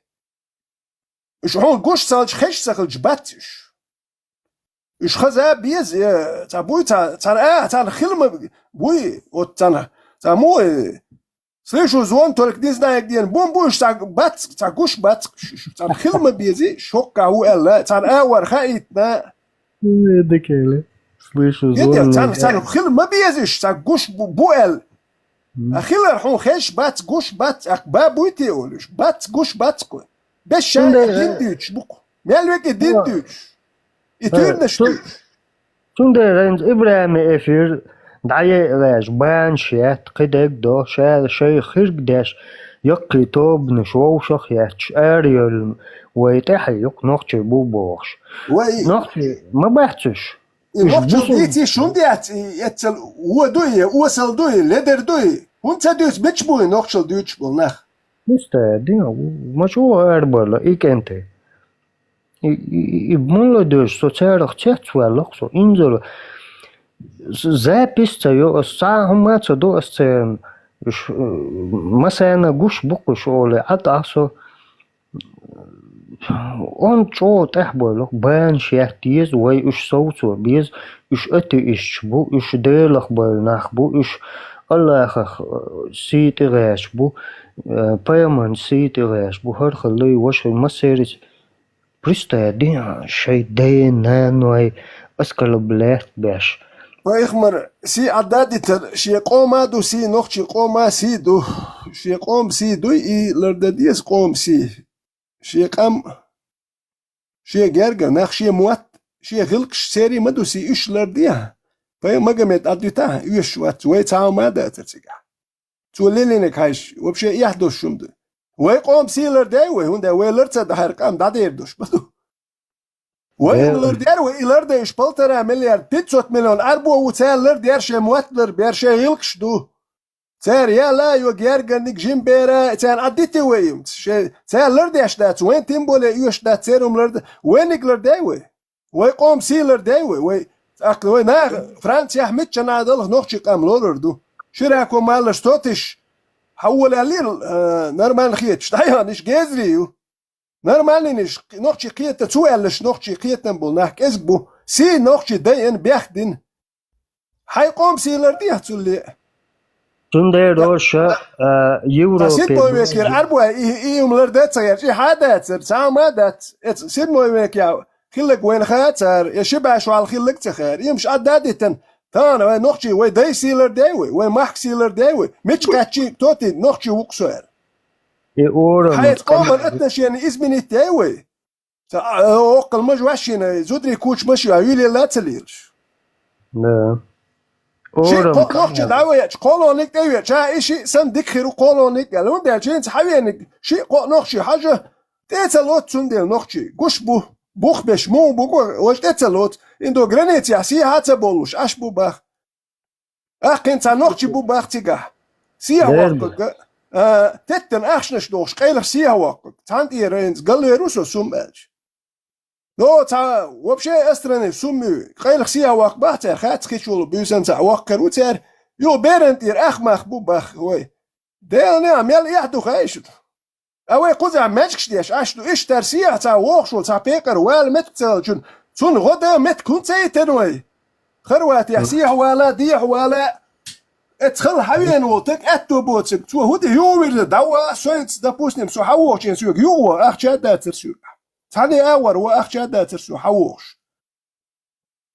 Уьш хьуна гуш ца хилча, хезаш ца хилча бац уьш. Уьш хаза а беза, э, цхьа буй, цхьа, цхьана а, цхьана хила ма буй, вот цхьана, цхьа мо, э, слышу звон, только не знаю, где он. Бун бу уьш цхьа бац, цхьа гуш бац, ш-, ш-, цхьана хила ма беза, шоккха ву аьлла, цхьана а вар хаийтна. Э, дикели. Вуьш Е де, зонна царна, царна хила ма безаш, царна гуш бу, бу аьлла. А хилар хьуна хезаш бац, гуш бац, акх ба буй те олуш, бац, гуш бац кху. Беш ша Цундела дин дуьйцуш бу кху. Мел веки дин дуьйцуш. И туьйранаш дуьйцуш. Цундела хӀинца ИбрахӀима эфир дӀаяйа гӀеш, банаш етта, кхидерг до, ша шайх хирг деш, яккхий тобанаш вовшах а етташ, арайолла вай тӀаьхье юкъ нохчий бу бохуш. Вай нохчий ма бац уьш. И Уьш нохчал бусул- дийций шун дец, и эццал вон ду и, осал ду и, ледер ду и. ХӀунда ца дуьйцу, мича бу и нохчал дуьйцуш болу нах? Муста, дина, ма чу арабарла, и кӀентий. И, и, и, и мула доьжу, со царах цецваьллакх, со инзаро. С-, запись ца йо, ас цхьа а хӀума ца до, ас церан, уьш, э, масана гуш бу кхуш олий, Ӏа тӀаккха со. Он чӀогӀа тӀехбойлу, банаш етта еза, вай уьш совцо беза, уьш атеисташ бу, уьш Делах бойла нах бу, уьш Аллахах, э, сий тӀе гӀерташ бу, э, пайхамарна сий тӀе гӀерташ бу, хӀара хилла и ваша хилла массерис. Представь, дин шайн ден, наной оскорблять беш. Пайхамар сий Ӏадда дитар, шен къома ду сий, нохчий къома сий ду. Шен къома сий дуй, и лардан деза къома сий. Шен къам, шен герга, нах шен мотт, шен гӀиллакхаш церий ма ду сий, уьш лардехьа. Пай Магомед Ӏадвитахьа, оьшуш вац, вай цхьа хӀума а дацар цигахь. Цо лелийнарг хьаьжча, вообще эхь долуш хӀума ду. Вай къома сий лардай вай, хӀунда вай лар ца дахьара къам дӀадер долуш ма ду. Вай хӀума лардер вай, и лардай уьш полтора миллиард, пятьсот миллион Ӏарбо ву, цара лардер шайн мотт ларбер, шайн гӀиллакхаш ду. Цара яла а йо гергарниг жим бера, царна Ӏаддити вай юмца. Шайн, цара лардеш дац, вайн тем более оьшуш дац, церан хӀума ларда, вайниг лардай вай. Вай къома сий лардай вай, вай, тӀаккха вай наха Францияхь мичча а далах нохчий къам лорар ду. Ширако маллаш тотиш, хьан волаьллера, а, нормально хеташ, дӀайониш гезри ю. Нормальнинаш, нохчий кхета, цу аьллаш нохчий кхетам болу нах кӀезиг бу. Сий нохчий дайан бехдина. Хьайн къома сий лардехьа цулле. Цундела доша, а, Европе Седмой векера Ӏарбой, и, и хӀума ларда ца гӀерча, и хьа дацара, цхьа хӀума а дац. Эца седмой векехь хилларг вайна хаа цара, я ши бӀе шо хьалха хилларг ца хаьара. И хӀумаш Ӏадда а дитина, тахана вай нохчий, вай дай сий лардай вай, вай махка сий лардай вай. Мича кхаьччий, тоти нохчий ву-кх со аьлла. И ура Хьайца къоман отношение изменить яй вай? Ца, а, оккхал маж ваьшшина, зударий куча маж ю, а юьлелла а ца лелаш. Да. Ши Орам кхо нохча дӀа веача, кхолониг тӀе веача, а и шиъ сан дика хир ву кхолониг аьлла. ХӀунда аьлча хӀинца хьавениг шиъ кхо нохчий хьажа, тӀе ца лоцу цундела нохчий. Гуш бу, бух беш, муха бу, важа тӀе ца лоцу. Индо границехь сехьа ца боллуш, Ӏаш бу бах. Аккхин цхьа нохчий бу бах цигахь. Сехьа воккхаг, а, теттан ахчанаш дохуш, къайлах сехьа воккхаг. Цхьана тӀера хӀинца галвер ву со сум аьлча. Но цхьа вообще эстранный сум ю, къайлах сехьа воккха бах цара, хац хи чула буьйсан цхьа воккхар ву цара, юха беран тӀера ах мах бу бах вай. Делан неӀ мел эхь ду хай шуна. А вай кхузахь маьжгаш деш Ӏаш ду, иштта сехьа цхьа вохуш волу цхьа пекъар вала меттиг ца хилчун, цунна гӀо дан меттиг хӀунда ца йитина вай? Хорватехь сехьа вала, дехьа вала, эцхал хьавена волу таг аьтто боцург, цо хӀун де юхавирза, дӀаваха соьца, допустим, со хьавохучийн соьга юхаво, ахча а дацара соьга. Цхьанне а вара, вон ахча а дацара со хьавохуш.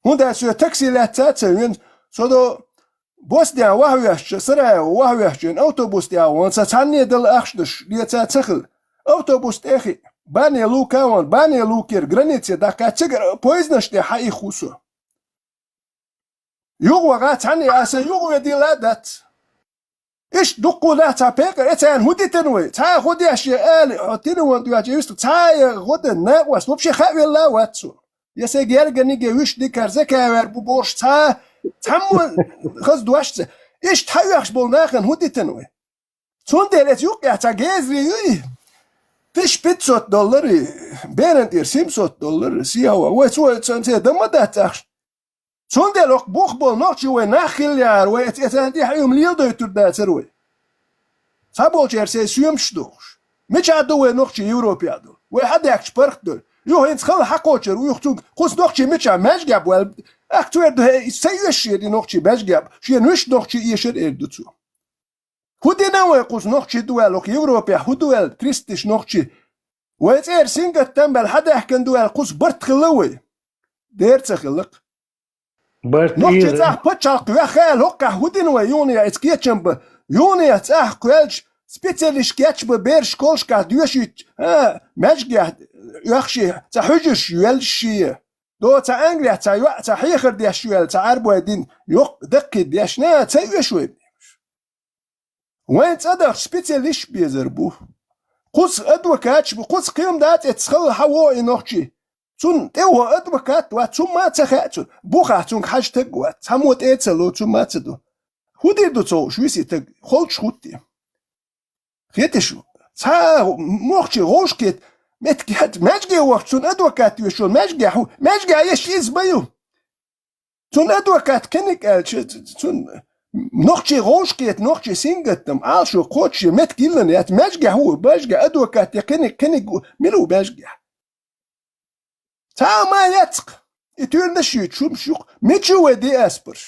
ХӀунда аьлча соьга такси лаьцна а ца вина, со до Боснехь вахьавоьжча, Сараево вахьавоьжча, автобус тӀехь вон, сан цхьанне дала ахчанаш леца а ца хилла. Автобус тӀе а хиъна, Бане Лука вон, Бане Лукера границе даккха, цигара поездаш тӀе хьаихна ву со. Юхаваха цхьанне а сан юхаведийла а дац. Иштта дуккха нах цхьа пекъар, э, царна хӀун дитина вай? Цхьа а гӀо деш я али, хьо тина ван доьгӀча, вистху цхьа а я гӀо дан накъост, вообще хаавелла а вац цо. Я сайн герганиг, я вуьшта дикар закавер бу бохуш цхьа а, цхьаммо хаза дош ца. Иштта хьаоьхуш болу нахана хӀун дитина вай? Цундела эца юккъехь цхьа гезри юй, тысяча пятьсот доллар, беран тӀера семьсот доллар, сехьа ван. Вай цо, цо, цо дан ма дац ахча. Цундела хӀокху бух болу нохчий вай нах хилла яхьара, вай эц-, эцарна тӀехь Ӏуьйма леладойтур дацара вай. Цхьаболчара сайн соьмаш дохуш. Мичахь ду вай нохчий Европехь ду? Вай хьадаьхкачу паргӀат дара. Юха хӀинца хала хьакхочур ву, юха цуьнга кхуза нохчий мичахь маьжгаб ваьлла. Ахь цу эр ду, хӀей, сан оьшуш эр и нохчий маьжгаб, шена вуьшта нохчий эшар эр ду цо. ХӀун дина вай кхуза нохчий ду ваьлла, хӀокху Европехь хӀун ду ваьлла, тристаш нохчий? Вай цӀера сингаттам баьлла хьадаьхкина ду аьлла, кхуза барт хилла вай? Дера ца хилла-кх. Барт Нохчий ира. ЦӀахь пачхьалкх вехха аьлла, хӀоккхахь хӀун дина вай юханехь, эца кечам ба? Юханехь цӀахь кхоьллича, специалист кечба бераш школашкахь доьшуьйтча, а, маьжгехь оьхший, цхьа хьуьжарш йоьллаш ший. До цхьа Англехь цхьа йоӀ, цхьа хьехар деш йоьлла, цхьа Ӏарбой дина, йоккха даккхий деш, на, ца оьшу вай. Вайн цӀа дахча специалисташ безар бу. Кхуза адвокаташ бу, кхуза кхин-м дац, эццахь хала хьан во и нохчий. Цунна тӀе ваха адвокат вац, цу ма ца хаьа цунна. Бухахь цунга хьажа таг вац, цхьаммо тӀе а ца ло, цу ма ца до. ХӀун дийр ду цо, уьш виси таг, холчу хӀуттий? Хеташ ву? Цхьа нохчий гӀовшкет, меттиг хӀетта, маьжге вахча цунна адвокат веш волу, маьжгехь хӀу, маьжгехь еш иза ма ю. Цунна адвокат кхиниг аьлча, цунна нохчий гӀовшкет, нохчий сингаттам, Ӏалашо кхочуш, меттиг йиллина яц, маьжгехь хӀу, маьжгехь адвокат я кхиниг, кхиниг ву, мила ву маьжгехь? Цхьа а ма яцкъ, и туьйранаш юьйцуш хӀумаш юкъа, мича вай диаспораш?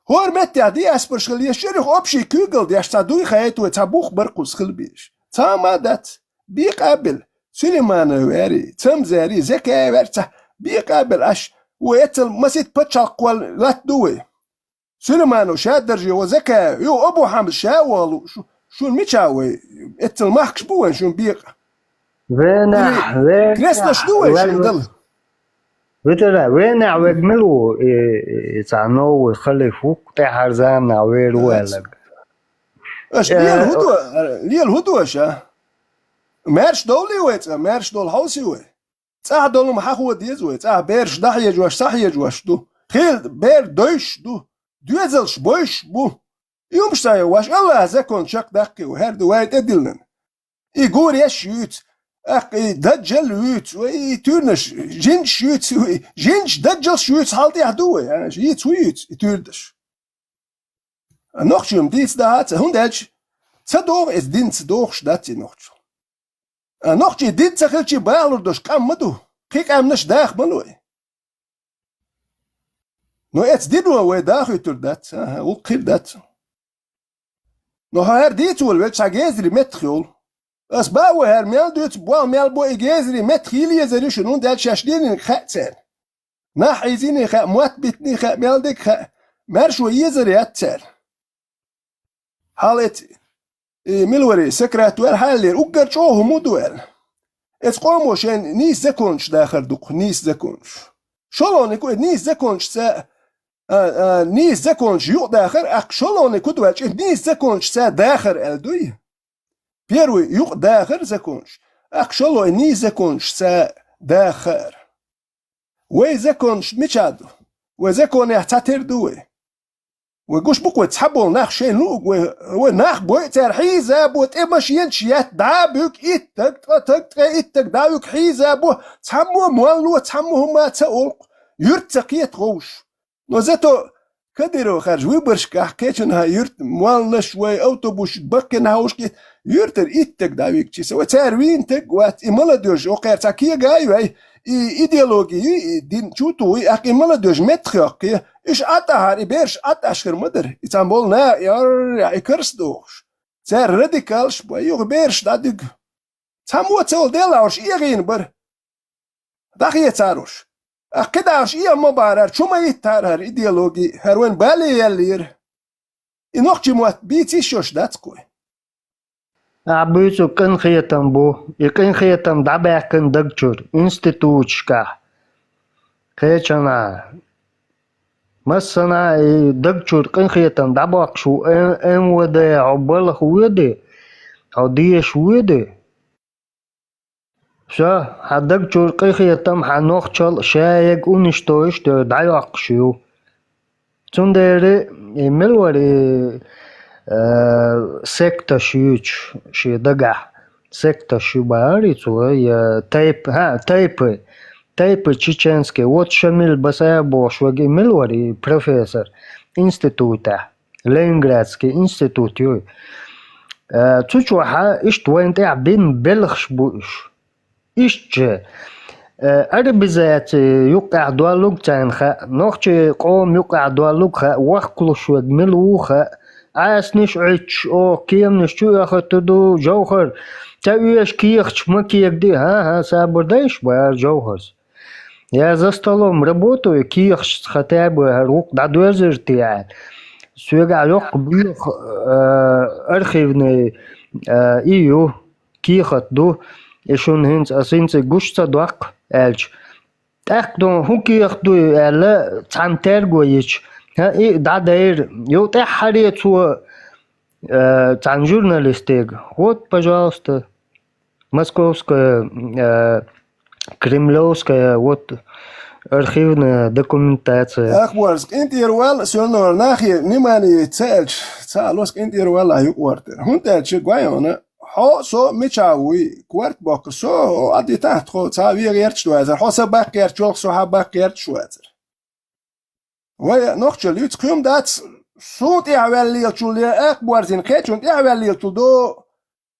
ХӀора меттехь диаспораш хила еш, шерих общий куьйгалла деш цхьа дуй хаийта вай, цхьа бух бара кхуза хила безаш. Цхьа а ма дац. Бекъабелла. Сулейманов ваьри, Цамзари, Закаев ваьри цхьа бекъабелла Ӏаш. Вай эццал масийтта пачхьалкх кхолла латта ду вай. Сулейманов ша дарже ван Закаев, ю Абу Хьамза ша ван лу, шу, шуна мича вай? Эццал махкаш бу вайн шуна бекъа. Венахь, Или венахь, креслаш ду вай шуна венахь. Дала? Витара, венахь вег мила ву, и, и, и цхьа новый халиф ву, тӀаьхьара заманахь вер ву Дац. Аьлларг. Аша Э, лела хӀу до, лела хӀу до аша? Маьрша довлий вай цкъа, маьрша довла хьовсий вай? ЦӀахь долу-м хьахо деза вай, цӀахь бераш дӀахьежош, схьахьежош ду. Хила бер дойш ду, доьзалш бойш бу. И хӀумаш ца йо, ваш Аллахь закон чекхдаккхий вай, хӀара ду вай тӀедиллина. И гуреш юьйцу, аккха и даджал юьйцу, вай и туьрнаш, жинаш юьйцу, вай жинаш, даджалш юьйцу, хьал тӀехь ду вай, а, йийца хӀу юьйцу и туьрдаш? А нохчо-м дийца дахьа а ца, хӀунда аьлча ца догӀу иза динца догӀуш дац и нохчо. А нохчий дин ца хилчий бахалур долуш къам ма ду, кхин къаьмнаш даха ма ло и. Но эцу дино вай дахуьйтур дац, аха, вукху хир дац. Но хьо хӀара дийца волу велча цхьа гезари меттах йолу. Ас бан вай хӀара мел дуьйцу, болх мел бо и гезари меттах йила езар ю шуна, хӀунда аьлча шаьш диниг хаьа церан. Нах хьийзийний хаьа, мотт биттиний хаьа, мел дерг хаьа, маьршо езар яц церан. Хьал эцу, и мила варий, Сократ вара хьаллера, уггар чӀогӀа хӀума ду аьлла. Эцу къомо шайн нийса законаш дахар дукха, нийса законаш. ШолгӀаниг ку и нийса законаш ца, а, а, нийса законаш юкъа дахар, аккха шолгӀаниг ку ду аьлча, и нийса законаш ца дахар аьлла дуй? Первый юкъа дахар законаш, аккха шолгӀа и нийса законаш ца дахар. Вай законаш мича ду? Вай законех цхьатера ду вай. Вай гуш бу-кх вай цхьаболу нах шайна луъург, вай, вай нах бойу цара хьийза бо, тӀе машенаш етта, дӀа а буьгу иттаг, ткъа таг, ткъе иттаг дӀа а вуьгу хьийза бо, цхьаммо а молло, цхьаммо хӀума а ца олу-кх, юьрта ца кхета гӀовш. Но зато Кадыров харжа выборшкахь кхечанхьа юьрта молланаш вай автобусчу баккхина хьовшкхи, юьртара иттаг дӀавигчи са. Вай цара вийна таг вац, и молодёжь окхара цхьа кега а йой, и идеологи, и дин чу а тухий, аккха и молодёжь меттах йоккхий, уьш Ӏад ахьара, и бераш Ӏад ашхар ма дара. И цхьана болу наха, и, и карс дохуш. Цара радикалш бой, юха бераш дӀадуьгу. Цхьаммо а ца волу делахь уьш эгӀийна бара. ДӀахецара уьш. Аккха кхидӀа уьш эгӀа ма бахьара, чу ма йиттара хӀара идеологи, хӀара вайн бале яьллера. И нохчий мотт бийца йиш йолуш дац-кх вай. Ахь буьйцург къинхетам бу. И къинхетам дӀабаьккхина даг чуьра, институташкахь. Кхечанхьа. Массанхьа и даг чуьра къинхетам дӀабоккхуш ву, М-, МВД хьо балха воьдий, хьо деша воьдий. Всё, хьан даг чуьра къинхетам, хьан нохчалла ша ерг уничтожить дӀайоккхуш ю. Цундела и мила вара и, э, секташ юьйцуш шен дагахь? Секташ ю бахара цо, я тайп-, хӀа, тайпы, тайпы чеченские. Вот Шамиль Басаев бохуш верг и мила вара и профессор институтехь, Ленинградский институт ю и. Э, цу чохь иштта вайна тӀехь бина белхаш бу уьш. Иштта же, э, арабизаци юккъехь доллуг царна хаьа, нохчийн къоман юккъехь доллуг хаьа, воккхалуш верг мила ву хаьа, Ӏасниш Ӏуьттуш, оха кеманаш чу оьхуьйтур ду, Жовхар, ца оьшу кехаташ ма кегадо, хӀан-хӀа, сабар дайша бара Жовхарс. Я за столом работаю, кехаш хотя бы гӀулакх дӀадоьрзур те аьлла. Соьга йоккха беха, э, архивный, э, и ю, кехат ду. И шуна хӀинца, ас хӀинца гуш ца доккху аьлча. ТӀаккха ду, хӀун кехат ду аьлла, цхьана терго йича. ХӀаъ, и дӀадайра. Юха тӀаьххьара цо, э, цхьана журналистега. Вот, пожалуйста. Московская, э, кремлевская, вот, архивная документация. Ахборс, къинтӀера вала, соьлнора нахе, внимание, ца аьлча, ца алос къинтӀера вала, юкъортер. ХӀунда аьлча, гой хьуна, хьо со мича вуй, корта боккха, со, о, Ӏадитахь тхо, ца ве гӀерташ вацар, хьо са баккха гӀерташ, со хьа баккха гӀерташ вацар. Вай, нохчалла юьц кхуьм дац, сун тӀехваьллелчул, я Ахборзин кхечун тӀехваьллелчул до,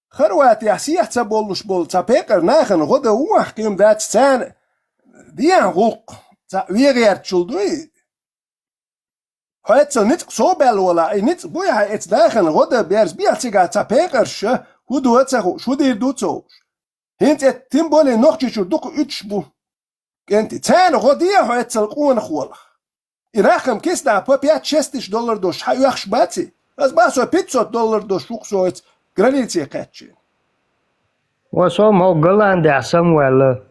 Хорватехь сехьа ца боллуш болу цхьа пекъар нахана гӀо дан ву вахкийна дац, царна дехьа гӀуллакх цхьа вегӀертачул дуй? Хьо эццал ницкъ со баьлла валахь, и ницкъ буй хьан эца нахана гӀо дан берза бехьа цигахь цхьа пекъарша, хӀун ду а ца хууш, хӀун дийр ду а ца хууш. ХӀинца эццал тем более Нохчийчуьра дукха уьдуш бу. КӀентий, царна гӀо де хьо эццал къонах валахь. И нах-м кисдахь по пять-шесть тысяч доллар долуш хьан оьхуш бац и? Ас бах со пятьсот доллар долуш ву-кх со эца границе кхаьччи. Ва со мо Голландехь самаваьлла.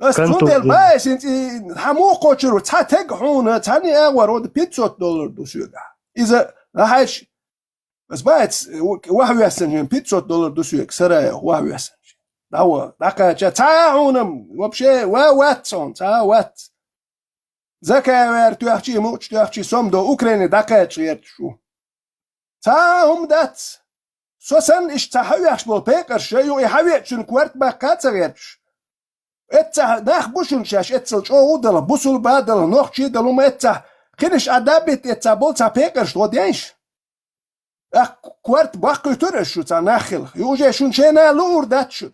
Ас цундела контур бай ас хӀинца и хьан муха кхочур ву? Цхьа тега хьуна, цхьанний агӀор ода пятьсот доллар ду соьгахь. Иза, ахьа, аш Ас бац, вахьвессан жин пятьсот доллар ду соьга, сарая вахьвессан жин. ДӀа ва, дӀакхача, цхьа а хьуна, вообще, ва вац хьуна, цхьа а вац. Закавер тоьхчи, муч тоьхчи, сом до Украине дӀакхача гӀерташ ву. Цхьа а хӀума дац. Со санна иштта цхьа хьавехаш болу пекъарш, ю и хьавеачун корта баккха а ца гӀерташ. Эццахь нах бу шуна шаьш, эццал чӀогӀа а дала, бусулба а дала, нохчий а дала, хӀума эццахь, кхинаш а даббитта эццахь болу цхьа пекъарш гӀо дейш. ТӀаккха корта баккхуьйтур аш шу цхьа нах хилла. И уже шуна шена луур дац шуна.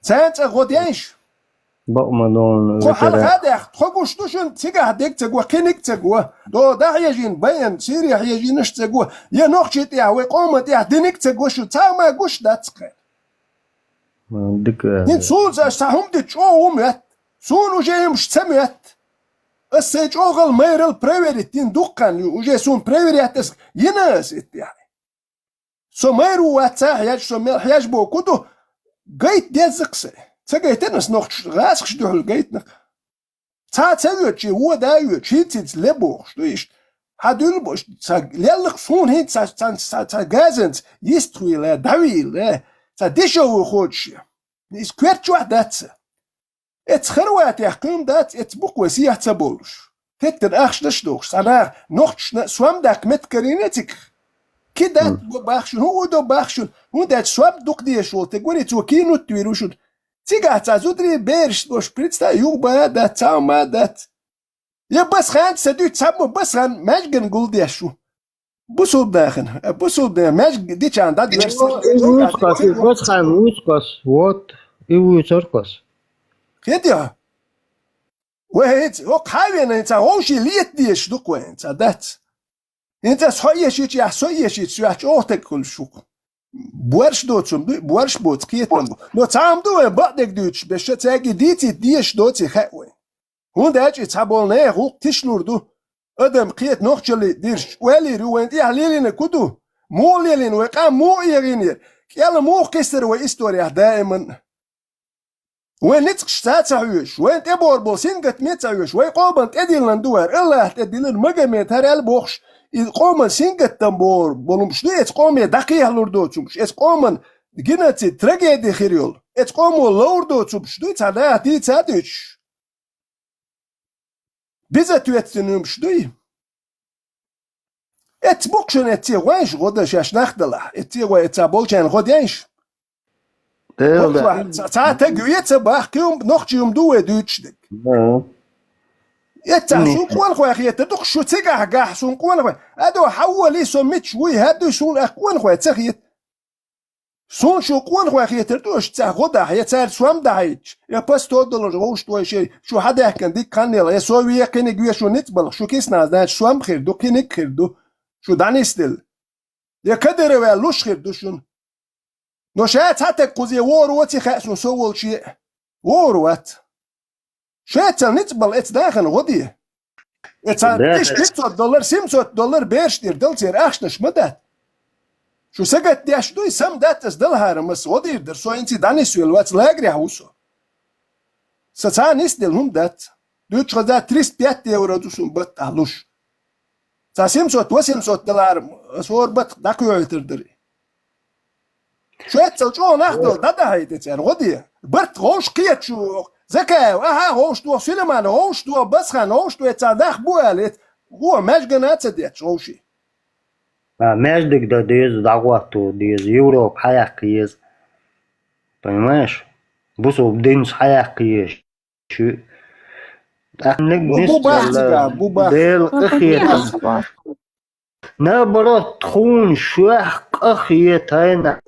Царна цӀа гӀо дейш. Бакъ ма дона, тхо хьалха а даьхна, тхо гуш ду шуна, цигахь дерг ца го, кхиниг ца го. До дӀахьежийна байна, Сири хьежийнаш ца го. Я нохчий тӀехь, вай къоман тӀехь диниг ца го шуна, цхьа а ма гуш дац кхе. Дика. ХӀинца суна ца аш цхьа хӀума дича чӀогӀа хӀума моьтту. Суна уже юмаш ца моьтту. Ас сайн чӀогӀал майрал проверить дина дуккха хан ю. Уже суна проверять ас йина ас иттехь. Со майра ву вац ца хьежа, со мел хьежа боху ду, гайта деззакх сан. Ца гайтина ас нохчаш гӀазкхаш дуьхьал гайтина. Цхьа а ца воьдуш, и вон да а воьдуш, хӀинццинца ле бохуш ду иштта. Хьан дуьллу бу иштта, цхьа леллах суна хӀинца цхьа, цхьа, цхьа, цхьа газанца йистхуьйла, дӀавийла, цхьа дешевый кхочуш я. Иза коьрта чохь дац сан. Эца Хорватехь кхуьйма дац, эца бу-кх вай сехьа ца болуш. Теттина ахчанаш а дохуш, цхьа наха нохчашна сом даккха меттиг карийна цигахь. Ки дац бо бахчун, хӀун у до бахчун, хӀунда аьлча сом дукха дезаш волу тӀе гури цо кийнут вийр ву шуна. Цигахь цхьа зударий бераш дош, представь, юха бан а дац, цхьа а ма дац. Я басханца ца дуьйцу, цхьаммо басхан маьжган гулдеш ву. Бусулба нахана, бусулба нахана маьжга дичахьана дӀадоьрзу. И вуьйцу кхас, и басхан вуьйцу кхас, вот, и вуьйцура кхас. Кхетий хьо? Вай хӀинца, хӀокху хьан вена хӀинца вовший лета дезаш ду-кх вай хӀинца, дац? ХӀинца ас хьо эшича, яхь со эшича, соьхь чӀогӀа таг хуьлуш ву-кх. Борш доцум дуй, борш боцу кхетам бу. Но цхьа хӀума ду вайн бакъдерг дуьйцуш беша, цаьрга дийцийта дезаш доций хаьа вайн. ХӀунда аьлча и цхьаболу нехан гӀуллакх тишлур ду. Адам кхета нохчаллий дирзича, ойла йийр ю, вайн тӀехь лелийнарг хӀун ду? Муха лелийна вай къам, муха эгӀийнера? КӀел муха кхиссира вай историяхь даиман? Вайн ницкъаш цхьа а ца хьоьжуш, вайна тӀебогӀур болу сингаттаме а ца хьоьжуш, вайн къоман тӀедиллина ду вара, АллахӀа тӀедиллина, Магомета хӀара аьлла бохуш, и къоман сингаттам богӀур болу хӀумаш ду, эца къоме дӀакхехьалур доцу хӀумаш, эца къоман геноцид, трагеди хир йолу, эца къомо ловр доцу хӀумаш ду, цхьа наха дийца а дуьйцуш. Безответственный хӀумаш дуй? Эцца бу-кх шуна эццехь гӀойша гӀо дан шаьш нах далахь, эццехь гӀой эццахь болчарна гӀо дейша. Дела да. Ца, ца таг ве ца бахкий хӀума, нохчий хӀума ду вай дуьйцуш дерг. Да. Эццахь суна къонахой хетар ду-кх шу цигахь гахь суна къонахой. Адо хьан волий со мича вуй хӀара дуй суна ах къонахой ца хета. Суна шу къонахой хетар ду, аша цхьа гӀо дахьа, я цара сом дахьийташ, я по сто доллар вовшахтойша, шу хьадаьхкина дика хан яла, я со ве кхиниг ве шу ницкъ балха, шу киснахь, значит, сом хир ду, кхиниг хир ду, шу дӀанисделла. Я Кадыров аьлла луш хир ду шуна. Но ша цхьа таг кхузе вогӀур воций хаьа суна со волче а. ВогӀур вац. Швецал ницкъ бала эца дахана гӀо де. Эца тысяча пятьсот доллар, семьсот доллар бераш тӀера дала церан ахчанаш ма дац. Шу сагатдеш дуй, сам дац ас далахьара маса гӀо дийр дара, со инци дӀанисвелла вац, лагерехь ву со. Сан цхьа нисделла хӀума дац. Дуьйцуш хаза триста пять евро ду сун баттахь луш. Ца семьсот, восемьсот далахьара ас хӀора баттах дӀакхоьхьуьйтур дара. Швецал чӀогӀа нах дала дӀадахьийта цара, гӀо де. Барт гӀовш кхета шу. Закаев, аха, гӀовш ду, Сулейман, гӀовш ду, Басхан, гӀовш ду, эца нах бу аьлла, эца. О, маьжгана а ца детташ гӀовши. А, маьждиг дан деза, дӀагӀотто деза, Европа хьаяккха еза. Понимаешь? Бусулба динца хьаяккха еза. Шу тӀаккха ниг Бу нисдала бахтига, бу бах. Дела къахетам. Наоборот, тхуна шоьх къахетайна.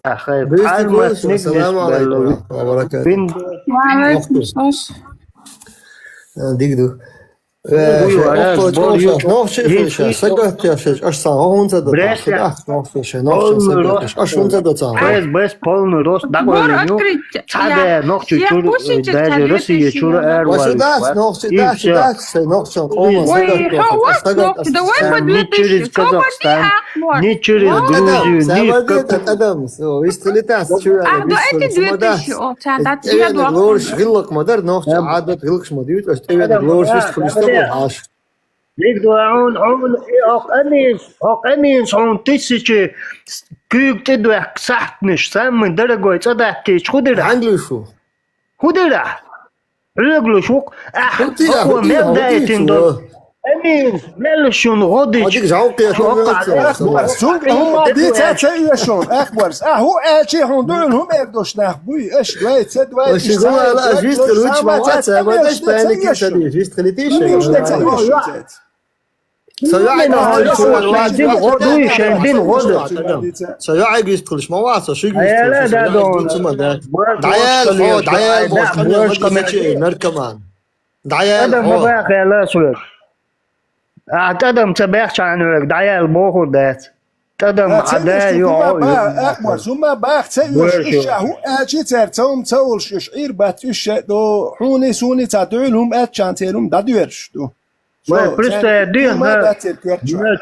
Ахай, Бийсти пхьармат гулсу, ниг салам нисбелла алейкум ва рахматуллахи ва баракатух. Бин Ва алейкум салам. Э, диг ду. Э, Ой, ше, араз, охто бор чӀоша, ю-, нохчи хин хиша, ше, сагатдеш, аш сан, хӀунца до Бреслет. Нохчи ше, нохчи Полный сагатдеш, рост. Аш хӀунца до цан. Фейс, бейс, полный рост, да, Бор ой, ю. Открыть. Цхьа Я. Де нохчи Я чур, пусть даже сейчас Россия чур, эр Ва шу валит, дац, ва. Нохчи, И дац, всё. Дац, ше, нохчи, Ой, сагат, хо, сагат, вот, сагат, нохчи, давай сагат. Подведь. Не через Казахстан, не через Грузию, не в Адам, сама какую где-то Адам, всё, вистхилитас, чё, А, да, эти две тысячи, о, цхьа, да, Эвен я лорш, дуахтан. Гилак мадар, нохчи, Эм. Адат, гилакш мадют, аш эвен Адам, лорш, да, вистхилиш, да, тобо да. Аш. Виктор, он, он, и ок, они, ок, они, он тысячи, куьг ты дуах, сахтниш, самый дорогой, цадат, ты, чхудыра. Англишу. ХӀу дира? Хьоьгалуш ву-кх. Ахь хӀун тӀе, хӀун тӀе, мел хӀун тӀе даийтина чу? Амин, мел шуна гӀо дича? Хьо дика жовкъе хӀун вецо, Ахбарс, хӀун хӀума дийца ца оьшу, Ахбарс. Ахь хӀун аьлчи хьуна дуьйна хӀума эр долуш нах буй? Аш дуай, ца дуай, Аш иш дуай, ала, аш вистхила вуч ма вац, ца вац, аш тайна кица дийш, вистхилитий шайга? Ца ваьӀиг вистхилиш ма вац, ша шуьга вистхилиш, ша ваьӀиг вистхилиш ма вац, ша шуьга вистхилиш ма дац. ДӀаял хьо, дӀаял хьо, хьо наркоман. ДӀаял хьо. ТӀадам ма баха аьлла ас вайга. Ахь тӀадам ца баьхча хьайна вайга, дӀаял бохур дац. ТӀадам хьан да ю хьо ю. Ахмар, зума баха ца оьшу, уьш ша хӀу аьлчи цаьрца хӀума ца олуш, уьш Ӏийр бац, уьш ша до хьуни суни ца дуьйла хӀума аьлча церан хӀума дӀадоьрзуш ду. Вай, представь, дина,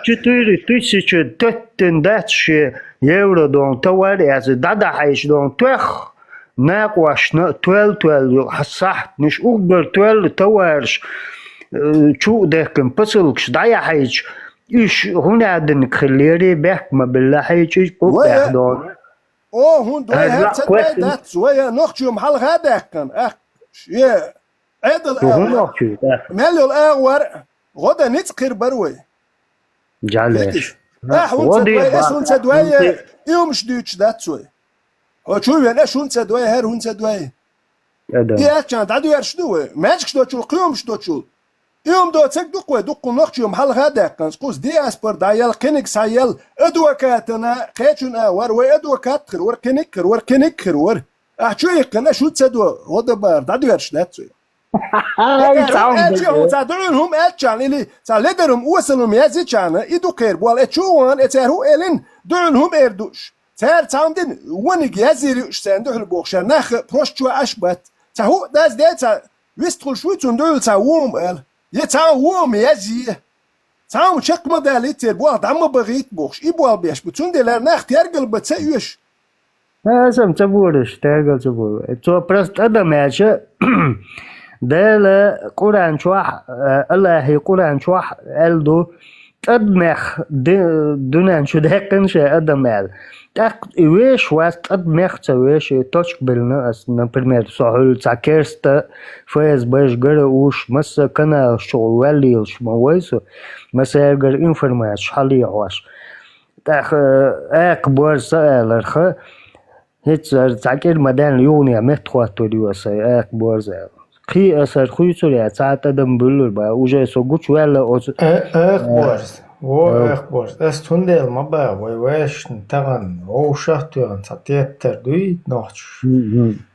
четыре тысячи теттина дац шен евро дон, товар яц, дӀадахьийча дон, тоьхна, накъошна, тоьлла-тоьлла, хьан сахьтнаш, уггар тоьлла товараш, э, чу а дехкина, посылкаш дӀаяхьийча, уьш гӀуна динарг хилла лерий, бехк ма билла хьийча, уггар дон. О, хӀунда вай хӀара ца дуьй дац, вай нохчо-м хьалха а даьккхина, ах, шен Ӏедал агӀор, мел йолу агӀор гӀо дан ницкъ хир бара вай. Жалеш. Ахь хӀунда ца дуьй, ас хӀунда ца дуьй, и хӀумаш дуьйцуш дац вай. Хьо чу а веана, аш хӀунда ца дуьй, хӀара хӀунда ца дуьй. И аьлча дӀадоьрзуш ду вай. Маьждигаш долчул, кхин хӀумаш долчул. И хӀума доцург ду-кх вай, дуккха нохчо-м хьалха а даьккхина, кхуза диаспора дӀаяьлла, кхиниг схьаяьлла, адвокатана, кхечун а вара, вай адвокат хир вара, кхиниг хир вара, кхиниг хир вара. Ахь чу иккхина, аш хӀунда ца дуьй, гӀо дан бара, дӀадоьрзуш дац вай. Ай, цхьа хӀума аьлча, хӀун ца дуьйна хӀума аьлча или ца ледар хӀума, осал хӀума язйича, и ду кхера боху, э, чу а вахана, э, цара хӀун элина, дуьйна хӀума эр ду уьш. Цара цхьа хӀума дина, вониг язйийр ю уьш царна дуьхьал бохуш, нах просто чу Ӏаш бац. Цхьа хӀуъа дазде, цхьа вистхуьлуш вуй цунна дуьйла цхьа вон хӀума аьлла. Я цхьа вон хӀума язйе. Цхьа хӀума чекх ма далийта церан, болх дӀа ма бахийта бохуш, и болх беш бу. Цундела нах тергал бан ца оьшу. Аса-м ца бора уьш, тергал ца бора. Цо просто тӀадам аьлча, Дала Къуръан чохь, э, Аллахьи Къуръан чохь аьлла ду, тӀадамех ди-, дуьнен чу даьккхина шайн адам аьлла. ТӀаккха и вешаш вац, тӀадамех ца вешаш, и точка биллина ас, например, со хьуьлла цхьа керста, ФСБ-ш гара уьш, масса каналаш чу ваьлла лелаш ма вай со, массаьргара информацеш хьалехьош. ТӀаккха, э, акха борз ца аларха, хӀинца цхьа кӀира ма даьлла юханехьа меттахӀоттор ю аса, акха борз аьлла. Кхин аса хуьйцур яц, цхьа тӀадам буьллур бан, уже со гучуваьлла оцу. Э, акха борз. Во, акха борз. Ас цундела ма бан, вай вешашна тахана вовшах а тоьхна цхьа теттар дуй нохчаш.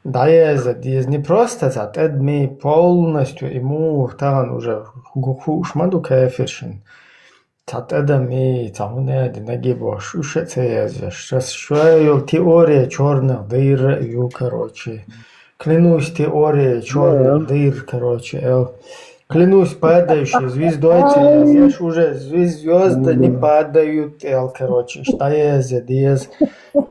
ДӀаяза деза, не просто цхьа тӀадаме полностью и муха тахана уже ху-, хууш ма ду кафиршна. Цхьа тӀадам и, цхьа хӀун аьлла, нагибо шу ша ца язъеш. Ша шоай йолу теория чёрных дыр а ю, короче. Клянусь теорией, чё, дыр, короче, эл. Клянусь падающей звездой, ца язъеш уже звезды не падают, эл, короче, ишта еза, дез.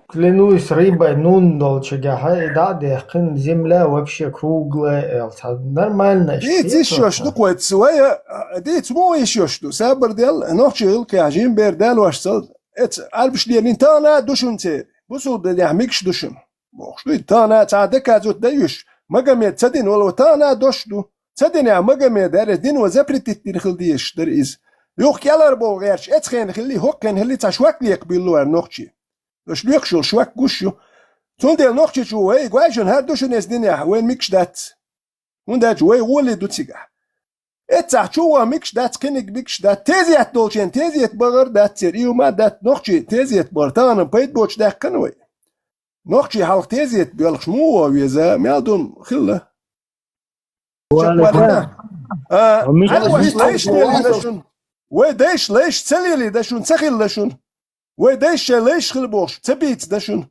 Клянусь рыбой, нун долчагахьа, и да дехкин, земля вообще круглая, эл. Ца нормально, ишта. Дициш йош ду кхойц, вай, а, диц мо иш йош ду, сабар дел, нохчи гӀилкхи жин бер дел вашцал, эц, арбаш дел, ин тана душун цер, бусул дел, микш душун. Бохуш ду, тана ца доказать даьш, Магомед ца дин вала тана дош ду. Ца динехь Магомед аьлла, дин ва запретить дина хила дезаш дара иза. Юха кӀелара боху гӀерташ, эцхен хилли, хӀокхен хилли, ца швак лекха билла вара нохчи. Аша лоькхуш йолу швак гуш ю. Цундела нохчичо вай гойшина хӀара ду шуна эца динехь, вайн микаш дац. ХӀунда аьлча вай гӀоле ду цигахь. Эццахь чу ван микаш дац, кхиниг микаш дац, тезет долчен тезет бахар дац церан, и хӀума дац, нохчи тезет бахар, тахана пайда боцуш даьккхина вай. Нохчий хьалха тезет боьлхуш муха ван веза, мел дун хилла. Чекхвалина. А, Миша, хьаьрваш лайш лелийна шуна. Вай дайш лайш ца лелийна шуна, ца хилла шуна. Вай дайш шайн лайш хила бохуш, ца бийца дан шуна.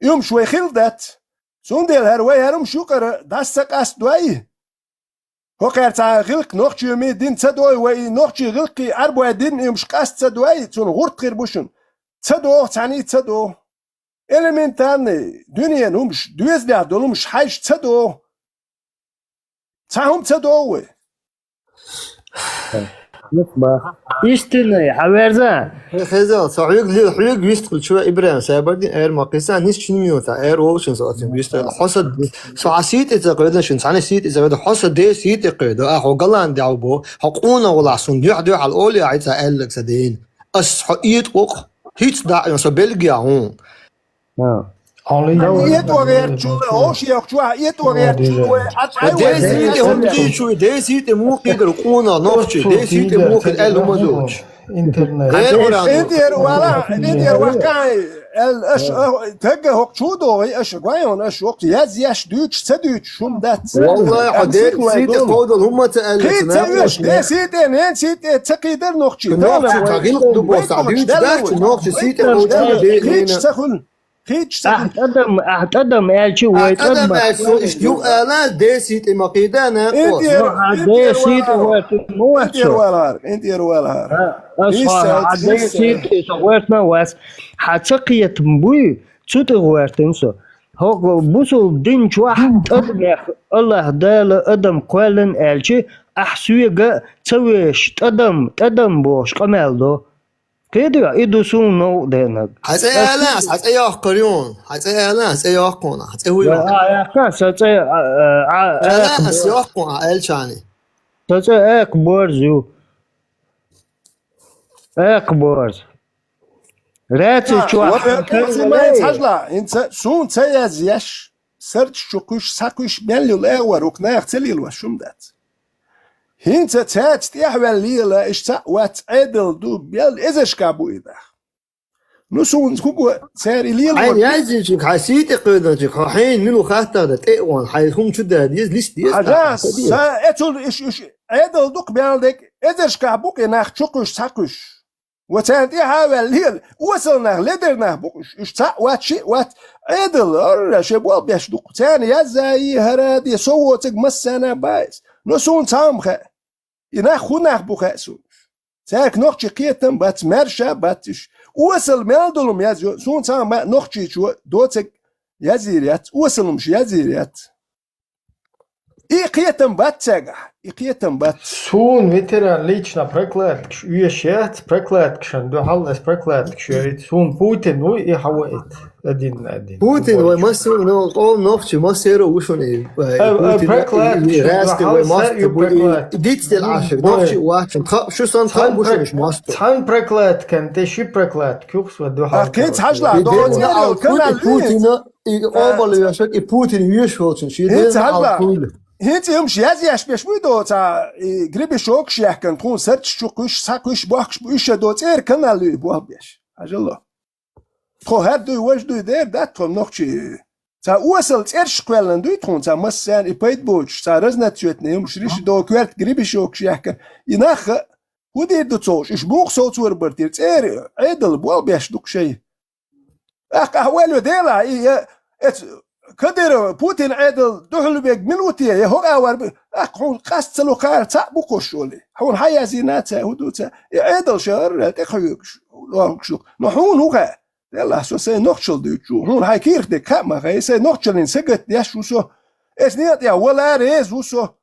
И хӀумаш вай хила дац. Цундела хӀара вай хӀара хӀумаш юкъара дӀаса ца къастадой. ХӀокхара цхьа гӀиллакх нохчий ма дина ца дой, вай и нохчий гӀиллакхий Ӏарбой дина и хӀумаш къаста ца дой, цунна гӀурт хир бу шуна. Ца догӀу, цхьаьний ца догӀу. Элементарный, дуьненан хӀумаш, доьзалехь долу хӀумаш хьаьжча ца догӀу. Цхьа хӀума ца догӀу вай. Истинный, хьан верза? Хезал, со хьоьга ле-, хьоьга вистхуьлу чу ИбрахӀим Сайбардин эр ма кхисан, нис чуьнан миюта, эр волчун со оцин вистхуьлу. Хьо со, со хьан сий тӀе ца кхоьду шуна, цхьана сий тӀе ца кхоьду, хьо со ден сий тӀе кхоьду, а хьо галан дехьа бо, хьо къона гӀулахь сун, дуьхь-дуьхьал олий а хьайца аьлларг сан ден. Ас хьо этӀа вокху, хӀинца даӀ йо со Бельгия хьуна. ХӀан. Хьо лийна. ХӀан, этӀа ван гӀертачул, хӀош йохчу, хьан, этӀа ван гӀертачул, вай, а, ай, вай, ден сий тӀе хӀума кийчуй, ден сий тӀе муха кхийдар къонах нохчий, ден сий тӀе муха кхийдар аьлла хӀума доцуш. Интернет. ХӀан, ГӀалгӀуран. КъинтӀера вала, къинтӀера ваккхахьий, аьлла, аша, а, тагга хӀокху чу догӀий, аша, гойон, аша, хӀокху язъеш дуьйцуш, ца дуьйцуш, хӀума дац. Валлахи, хьо ден сий тӀе кховдал хӀума ца аьлла, хи ца веш, ден сий тӀе, нен сий тӀе ца кхийдар нохчий. Нохчий, тхан гӀиллакх ду боху, дуьйцуш дац, нохчий сий тӀе кховдал. Кхийча ца хуьлу. Кхийча ца хуьлу. Ахь тӀадам, ахь тӀадам аьлча, вай тӀадам аьлча, со иштта юкъа ала, ден сий тӀе ма кхийда, накъост. Ахь ден сий тӀе гӀоьртина ма вац со. КъинтӀера валахьара, къинтӀера валахьара. Ас хьан ден сий тӀе со гӀоьртина вац. Хьан ца кхетам буй, цу тӀе гӀоьртина со. ХӀокху бусул дин чохь тӀадамех АллахӀ Дала адам кхоьллина аьлча, ахь соьга ца веш, тӀадам, тӀадам бохуш къамел до. Кхетий, и ду суна новкъа деанарг. Хьан цӀе ала, хьан цӀе йоккхур ю? Хьан цӀе ала, хьан цӀе йоккхуна, хьан цӀе хӀу ю? А, яхка, сан цӀе, а, а, а, ала, ас йоккхуна, аьлчани. Сан цӀе Экаборз ю. Экаборз. Раций чохь. Вот, вот, вот, хьажла, хӀинца суна ца язъеш. Сарч чу кхуьш, схьакхуьш мел йолу агӀор, хӀокху наха ца лелош хӀума дац. ХӀинца цаьрца тӀаьхьаваьлла лела, иштта цхьаъ вац, Ӏедал ду, мел эзаршкахь бу и нах. Ну, суна хӀума цара и лело. Хьайна яздинчуьнга, хьайн сий тӀе кхоьдинчуьнга, хьо хьенан мила ву хаттар дан, тӀе а вахана, хьайн хӀума чу дан деза, листа деза. Хьажа, сан эцул иш, иш, Ӏедал ду-кх мел дерг, эзаршкахь бу-кх и нах чу кхуьш, схьакхуьш. Ва царна тӀаьхьа а ваьлла лела, осал нах, ледар нах бу-кх уьш. Уьш цхьаъ вац, шиъ вац, Ӏедал, орра, шен болх беш ду-кх. Царна язза а йий, хӀара а де, со воцург массарна а баьхьа. Но суна цхьа хӀума хаьа. И нах хӀун нах бу хаьа суна уьш. Цаьрга нохчийн кхетам бац, маьрша а бац уьш. Осал мел долу хӀума язйо, суна цхьа хӀума нохчичо доцург язйийр яц, осал хӀумаш язйийр яц. И кхетам бац цаьргахь, и кхетам бац. Суна ветеран лично прокладкаш оьшуш яц, прокладкашна дуьхьал ас прокладкаш йоьрийта. Суна Путин вуй и хьан ваийта, один на один. Путин вай массо, ну, къоман нохчий массаро ву шуна и, э, Путин, прокладкаш и раьсте вай дуьхьал массо са ю бу и прокладка. Дицделла Ӏаш, нохчий вац шуна. Тха, шу санна тхан бу шуна уьш массо. Цхьана прокладкан тӀе ши прокладка юхс ва дуьхьал. А, кхин цхьа хьажла, и дола дела цӀерал алкхуьйту канал и Путина, и къобал вешаг, и Путин веш волчун, ши дела алкхуьйла. ХӀинца хӀумаш язъеш беш буй до цхьа, и Гребешокаш яхкан, тхуна сарчаш чу кхуьш, схьакхуьш бохкаш бу, уьш ша до цӀера канал ю и бохбеш. Хьажало. Тхо хӀара дуй, важа дуй дер дац тхо нохчий. Цхьа осал цӀерш кхоьллан дуй тхуна, цхьа массарна и пайда боцуш, цхьа разноцветный хӀумаш риши до коьрта Гребешокаш яхкан. И нах а, хӀун дийр ду цо, уьш муха совцор бара тера, цӀера Ӏедал болх беш ду-кх шай. Ахь, ахь ойла делахь, и, я, эц, Кадыров, Путин Ӏедал духьал бег мила ву те, я хӀокхавар бу, а, хьуна къаст ца лу кхара цхьаъ бу кхуш оле. Хьуна хьан язйина ца, хӀу ду ца, и Ӏедал шагӀар тӀе кхуьгаш, лохугаш ю. Но хьуна хӀу хаа? Делла, со сайн нохчал дуьйцу, хьуна хьай кийрх де кхаъ ма хай, сайн нохчалин сагат деш ву со. Эс некъ тӀехь вала реза ву со.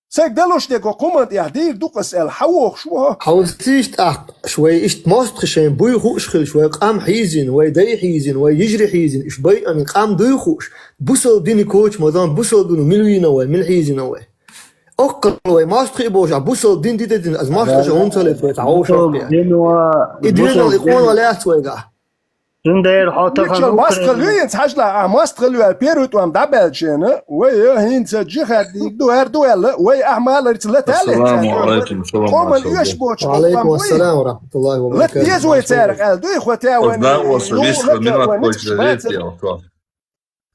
Сайга далуш дерг кхуман тӀехь дийр ду-кх ас аьлла, хьан вохуш ву хьо? Хьовсийша тӀаккха, аш вай иштта мостагӀий шайн буй хууш хилча, вай къам хьийзийна, вай дай хьийзийна, вай йижарий хьийзийна, иш байъанна къам дуй хууш, бусалба динан коча ма дан, бусалба дино мила вийна вай, мила хьийзийна вай. Оккхал вай мостагӀий бохуш, а бусалба дин дита дина, аз мостагӀий хӀунда ца леца вай, цхьа вовшах бусалба бе. Дино, и бусалба динал и къона дино лаьцна вайга. Цундела хьо тахана Мичал мастхал Украина ю, хӀинца хьажла, а мастхал ю, первый тӀом дӀабаьлчена, вай, э, хӀинца джихад дийр ду, эр ду аьлла, вай, ахьа маларца латалле Ассаламу цаьрга. Алейкум, салам Къоман алейкум. Уьш бочу Ва алейкум къам вуй. Ассалам ва рахматуллахи ва Лат баракатуху. Деза вай цаьрга аьлла, дуй хӀо тя вайн Оздагъо ю, со вист лата хила вайн минот ницкаш кхойчу бац. Ретел, то.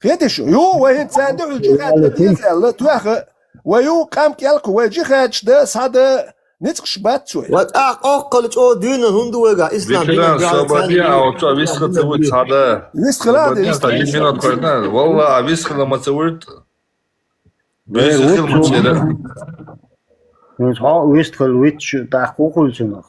Хетиш, ю, вай хӀинца царна дуьхьал джихад дан деза аьлла, тоьха, вай ю, къам кӀелкху, вай джихадаш да, схьада, ницкъаш бац вай. Ва тӀаккха оккхал чӀо дуьйна хӀунда вайга ислам Мичуран динан собади, а оцо вист хила ца вуьту схьада. Вист хила а, собади, вист хила. Валла, а вист хила ма ца вуьту. Э, вуьту, вуьту. Хьо вист хила виташ, тӀаккха ву хуьлу цунах.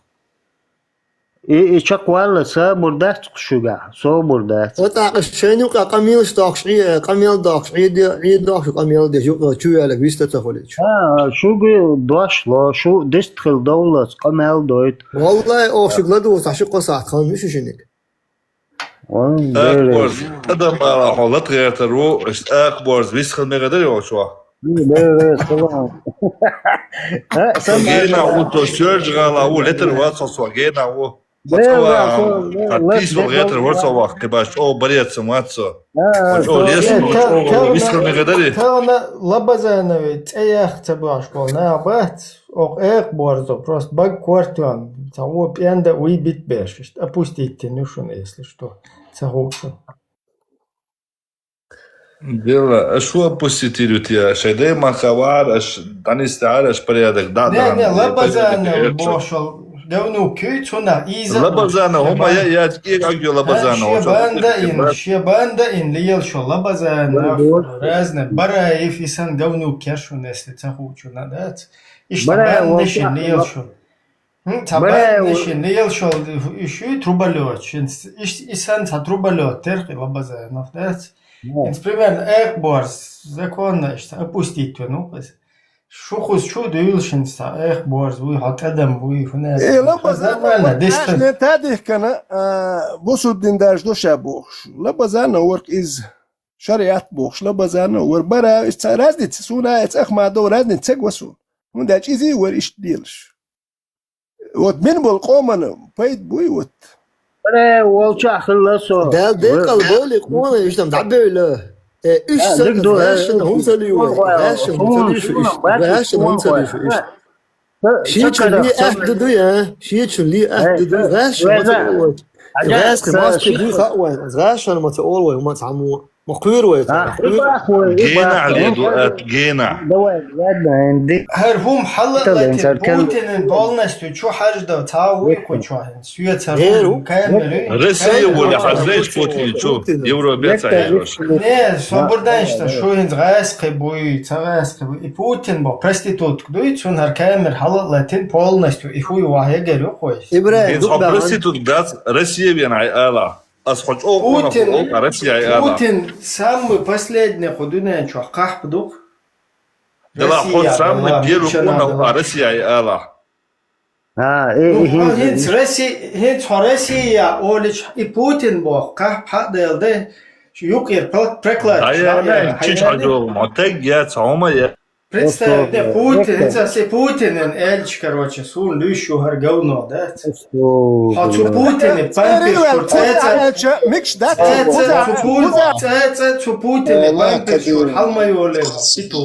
И, и чекхвалла, собар дац-кх шуьгахь, собар дац. Ва тӀаккха шайна юкъа къамелаш дохкуш, Ӏе-, къамел дохкуш, Ӏеда, Ӏеда дохкуш къамел деш, юкъа чу ваьлларг вист ца хуьлуьйтуш. А, шуьга дош ло, шу дист хила довллац, къамел дойту. Валлай, оха шуьга ладугӀуш, шу кхо сахьт хан ю шу шиниг. Ван, Акх бере. Борз, тӀадам ала хьо лата гӀертар ву, аш Акх Борз вист хила мегар дарий оцо? Бере, салам. Э, со гена ву, со Соьлжа-ГӀала ву, летар вац со, со гена ву. Со цӀа ван, со, со, тхьа тийсвала гӀетар вара со ваха, кхин баш чӀогӀа барец ма вац со. А, со чӀогӀа лес, со, со чӀогӀа вист хила мегар дарий? Тахана Лабазанове цӀе яха ца бохуш болу нах бац, окху Акх Борзо, просто бага кортон, цхьа вон пӀенда уй битбеш, иштта опустить йина ю шуна, если что, ца хууш шуна. Дело, аш ву опустить йира те, шайн дай махка вахьара, аш дӀанисдахьара, аш порядок дӀа а дахьана. Не, не, Лабазанов бохуш волу говнук ю, цунах ийза а Лабазанов, хӀума я, я, кӀега агӀо Лабазанов, шен банда ин, шен банда ин лелаш волу Лабазанов, разный Бараев, и сан говнук кешна, если ца хууш шуна дац. Иштта банда шен лелаш волу. ХӀун, цхьа бандашна лелаш волу, уьш ю труболёт, шен, иш, и сан цхьа труболёт теркъи Лабазанов, дац? ХӀинца, примерно, Акх Борз, законно иштта опустить ван ву иза. Шу кхуза чу а дуьйлуш хӀинца цхьа Акх Борз вуй, хьо тӀадам вуй, хӀун аьлла? Э, Лабазанов, хӀинца нормально, дистан. Бусурдин даже ду ша бохуш. Лабазанов вара-кх иза, шариат бохуш, Лабазанов вара, бара, иза цхьа разница, суна а, эца Ахмадов разница ца го суна. ХӀунда аьлча иза а вара иштта лелаш. Вот мин болу къомана пайда буй вот. Аре, волчохь хилла со. Дала декъал бовлий къона, уьш там дӀабевлла. Э, уьш санна гӀаьшшина хӀунда ца луьйш вай? ГӀаьшшина хӀунда ца луьйш вай? ГӀаьшшина хӀунда ца луьйш вай? Шечун ле ахь ду дуй, а? Шечун ле ахь ду дуй. ГӀаьшшина ма ца олу вай. ГӀаьшшина ма ца олу вай, ма цхьаммо. Ма кхуьйр вай, а, кхуьйр. Генахь ле ду ат, генахь. Давай, ладно, энди. ХӀара хӀума хьала а латийна, Путинан полностью чу хьажда, цхьа а вуй кху чохь, соьца хӀара хӀума, камера. Россия воле хьаждайча Путин чу, Европе а ца хьежош. Не, собар дан иштта, шу хӀинца гӀаьс кхин буй, ца гӀаьс кхин буй. И Путин бо, проститутка дуй, цунна хӀара камера хьала а латийна полностью, и хӀуй вахь ягар ю кхуьйс. Ибрай, хӀинца хьо проститутка дац, Россия вен хьай ала. Ас хьо чӀогӀа Путин, Россия ала. Путин самый последний кху дуьнен чохь кхахьпа ду-кх. Дела хьо самый первый къонах ву Россия ала. А, э, ну, э, хьо хӀинца Росси-, хӀинца хьо Россия олича, и Путин боху, кхахьпа хьа а дела де, юкъера пла-, прокладка. Ай, ай, ай, чич хьо догӀу, хьо таг яц, хьо ма я. Представь, не, Путин, хӀинца ас и Путинан аьлча, короче, суна луьйш ю хӀара говно, дац? Хьо цу Путине памперс чуьра цӀе-цӀе, микш дац, цӀе-цӀе, цу Пу-, цӀе-цӀе, цу Путине памперс чуьра хьал ма йолийла хьо, и ту.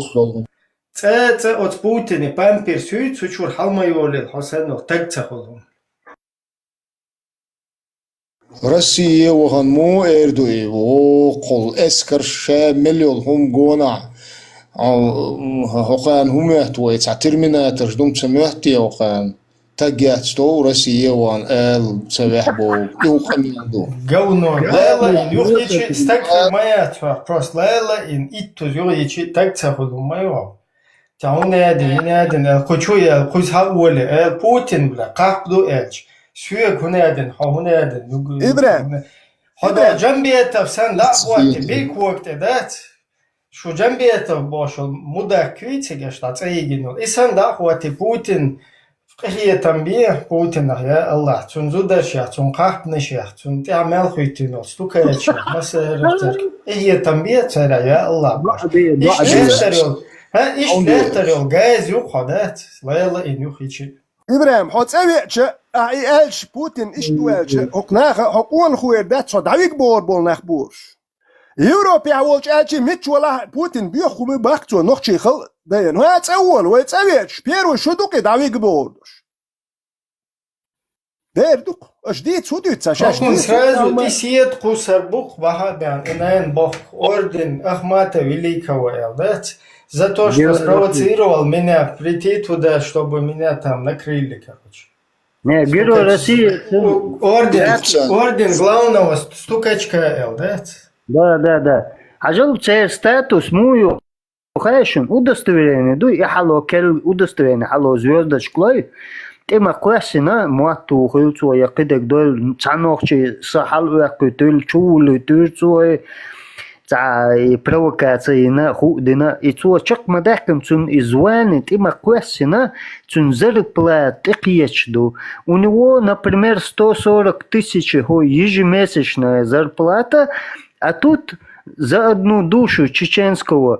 ЦӀе-цӀе оцу Путине памперс юй, цу чуьра хьал ма йолийла хьо, санна таг ца хуьлу. Россия вахана муха эр ду и? Воккхул эскарш ша мел йолу хӀума гонахь. А, хӀокхарна хӀун моьтту вай? Цхьа терминаторш ду-м ца моьтту те хӀокхарна? Таг яц тхо Россия ван аьлла ца вехь боху. Юха мел ду. Говно. Лайла ин юхайичи стаг хир ма яц вах. Просто лайла ин иттуз юхайичи таг ца худу ма ю. Ца хӀун аьдин, хӀун аьдин аьлла, кху чу аьлла, кхуьз хьа оле аьлла, Путин, бля, кхаппа ду аьлча. Соьга хӀун аьдин, хьо хӀун аьдин, юг-, Ибрахим. Хьо да Ибрахим. Джамбетов сан дӀа а хӀотти, бик вогтӀе дац. Шу Джамбетов бошал мудак куьйцигаш дӀа цӀа йигина йолу. И сан дӀа а хӀотти, Путин къинхетам бе, Путинах, я Аллах, цунна зударшех, цунна кхаппанашех, цунна тӀехь мел хуьттина стукаячех, массарах церг. Къинхетам бе царах, я Аллах, баш. Иштта лаьттар йолу, хӀа, иштта лаьттар йолу газ юха хьо дац, лайла ин юхайичи. Ибрахим, хьо цӀа веача, ахь и аьлча, Путин иштта ву аьлча, хӀокху наха хьо къонахвер дац, хьо дӀавига бохур болу нах бу уьш. Европехь волчу аьлча, мичча валахь Путин боьха хӀума баккха цо нохчий хала дайна. ХӀа, цӀа вон, вай цӀа веача, первый шу дукъе дӀавига бохур долуш. Дера ду-кх, аша дийца хӀун дуьйцу ца шаьш? Хьуна дийца сразу хӀуна. ТӀе седа кхуссар бу-кх бахьа а бен, и найн бохку орден Ахмата Великого эл дац, за то, что спровоцировал меня прийти туда, чтобы меня там накрыли, короче. Не, Герой России, орден, орден главного стукачка эл дац. Да, да, да. Хьажал церан статус муха ю? Хаьшшина удостоверение ду, и хьало керла удостоверение, хьало звёздочка лой, тӀе ма кхоьссина, мотт тухийла цо, я кхидерг дойла, цхьа нохчий са хьалаоьккхуьйтуьйла, чу вулуьйтуьйра цо, и цхьа и провокаци йина, хӀуъа дина, и цо чекх ма даьккхина, цунна и звание тӀе ма кхоьссина, цуьнан зарплата тӀекхеташ ду. У него, например, сто сорок тысяч хӀу ежемесячная зарплата, а тут за одну душу чеченского,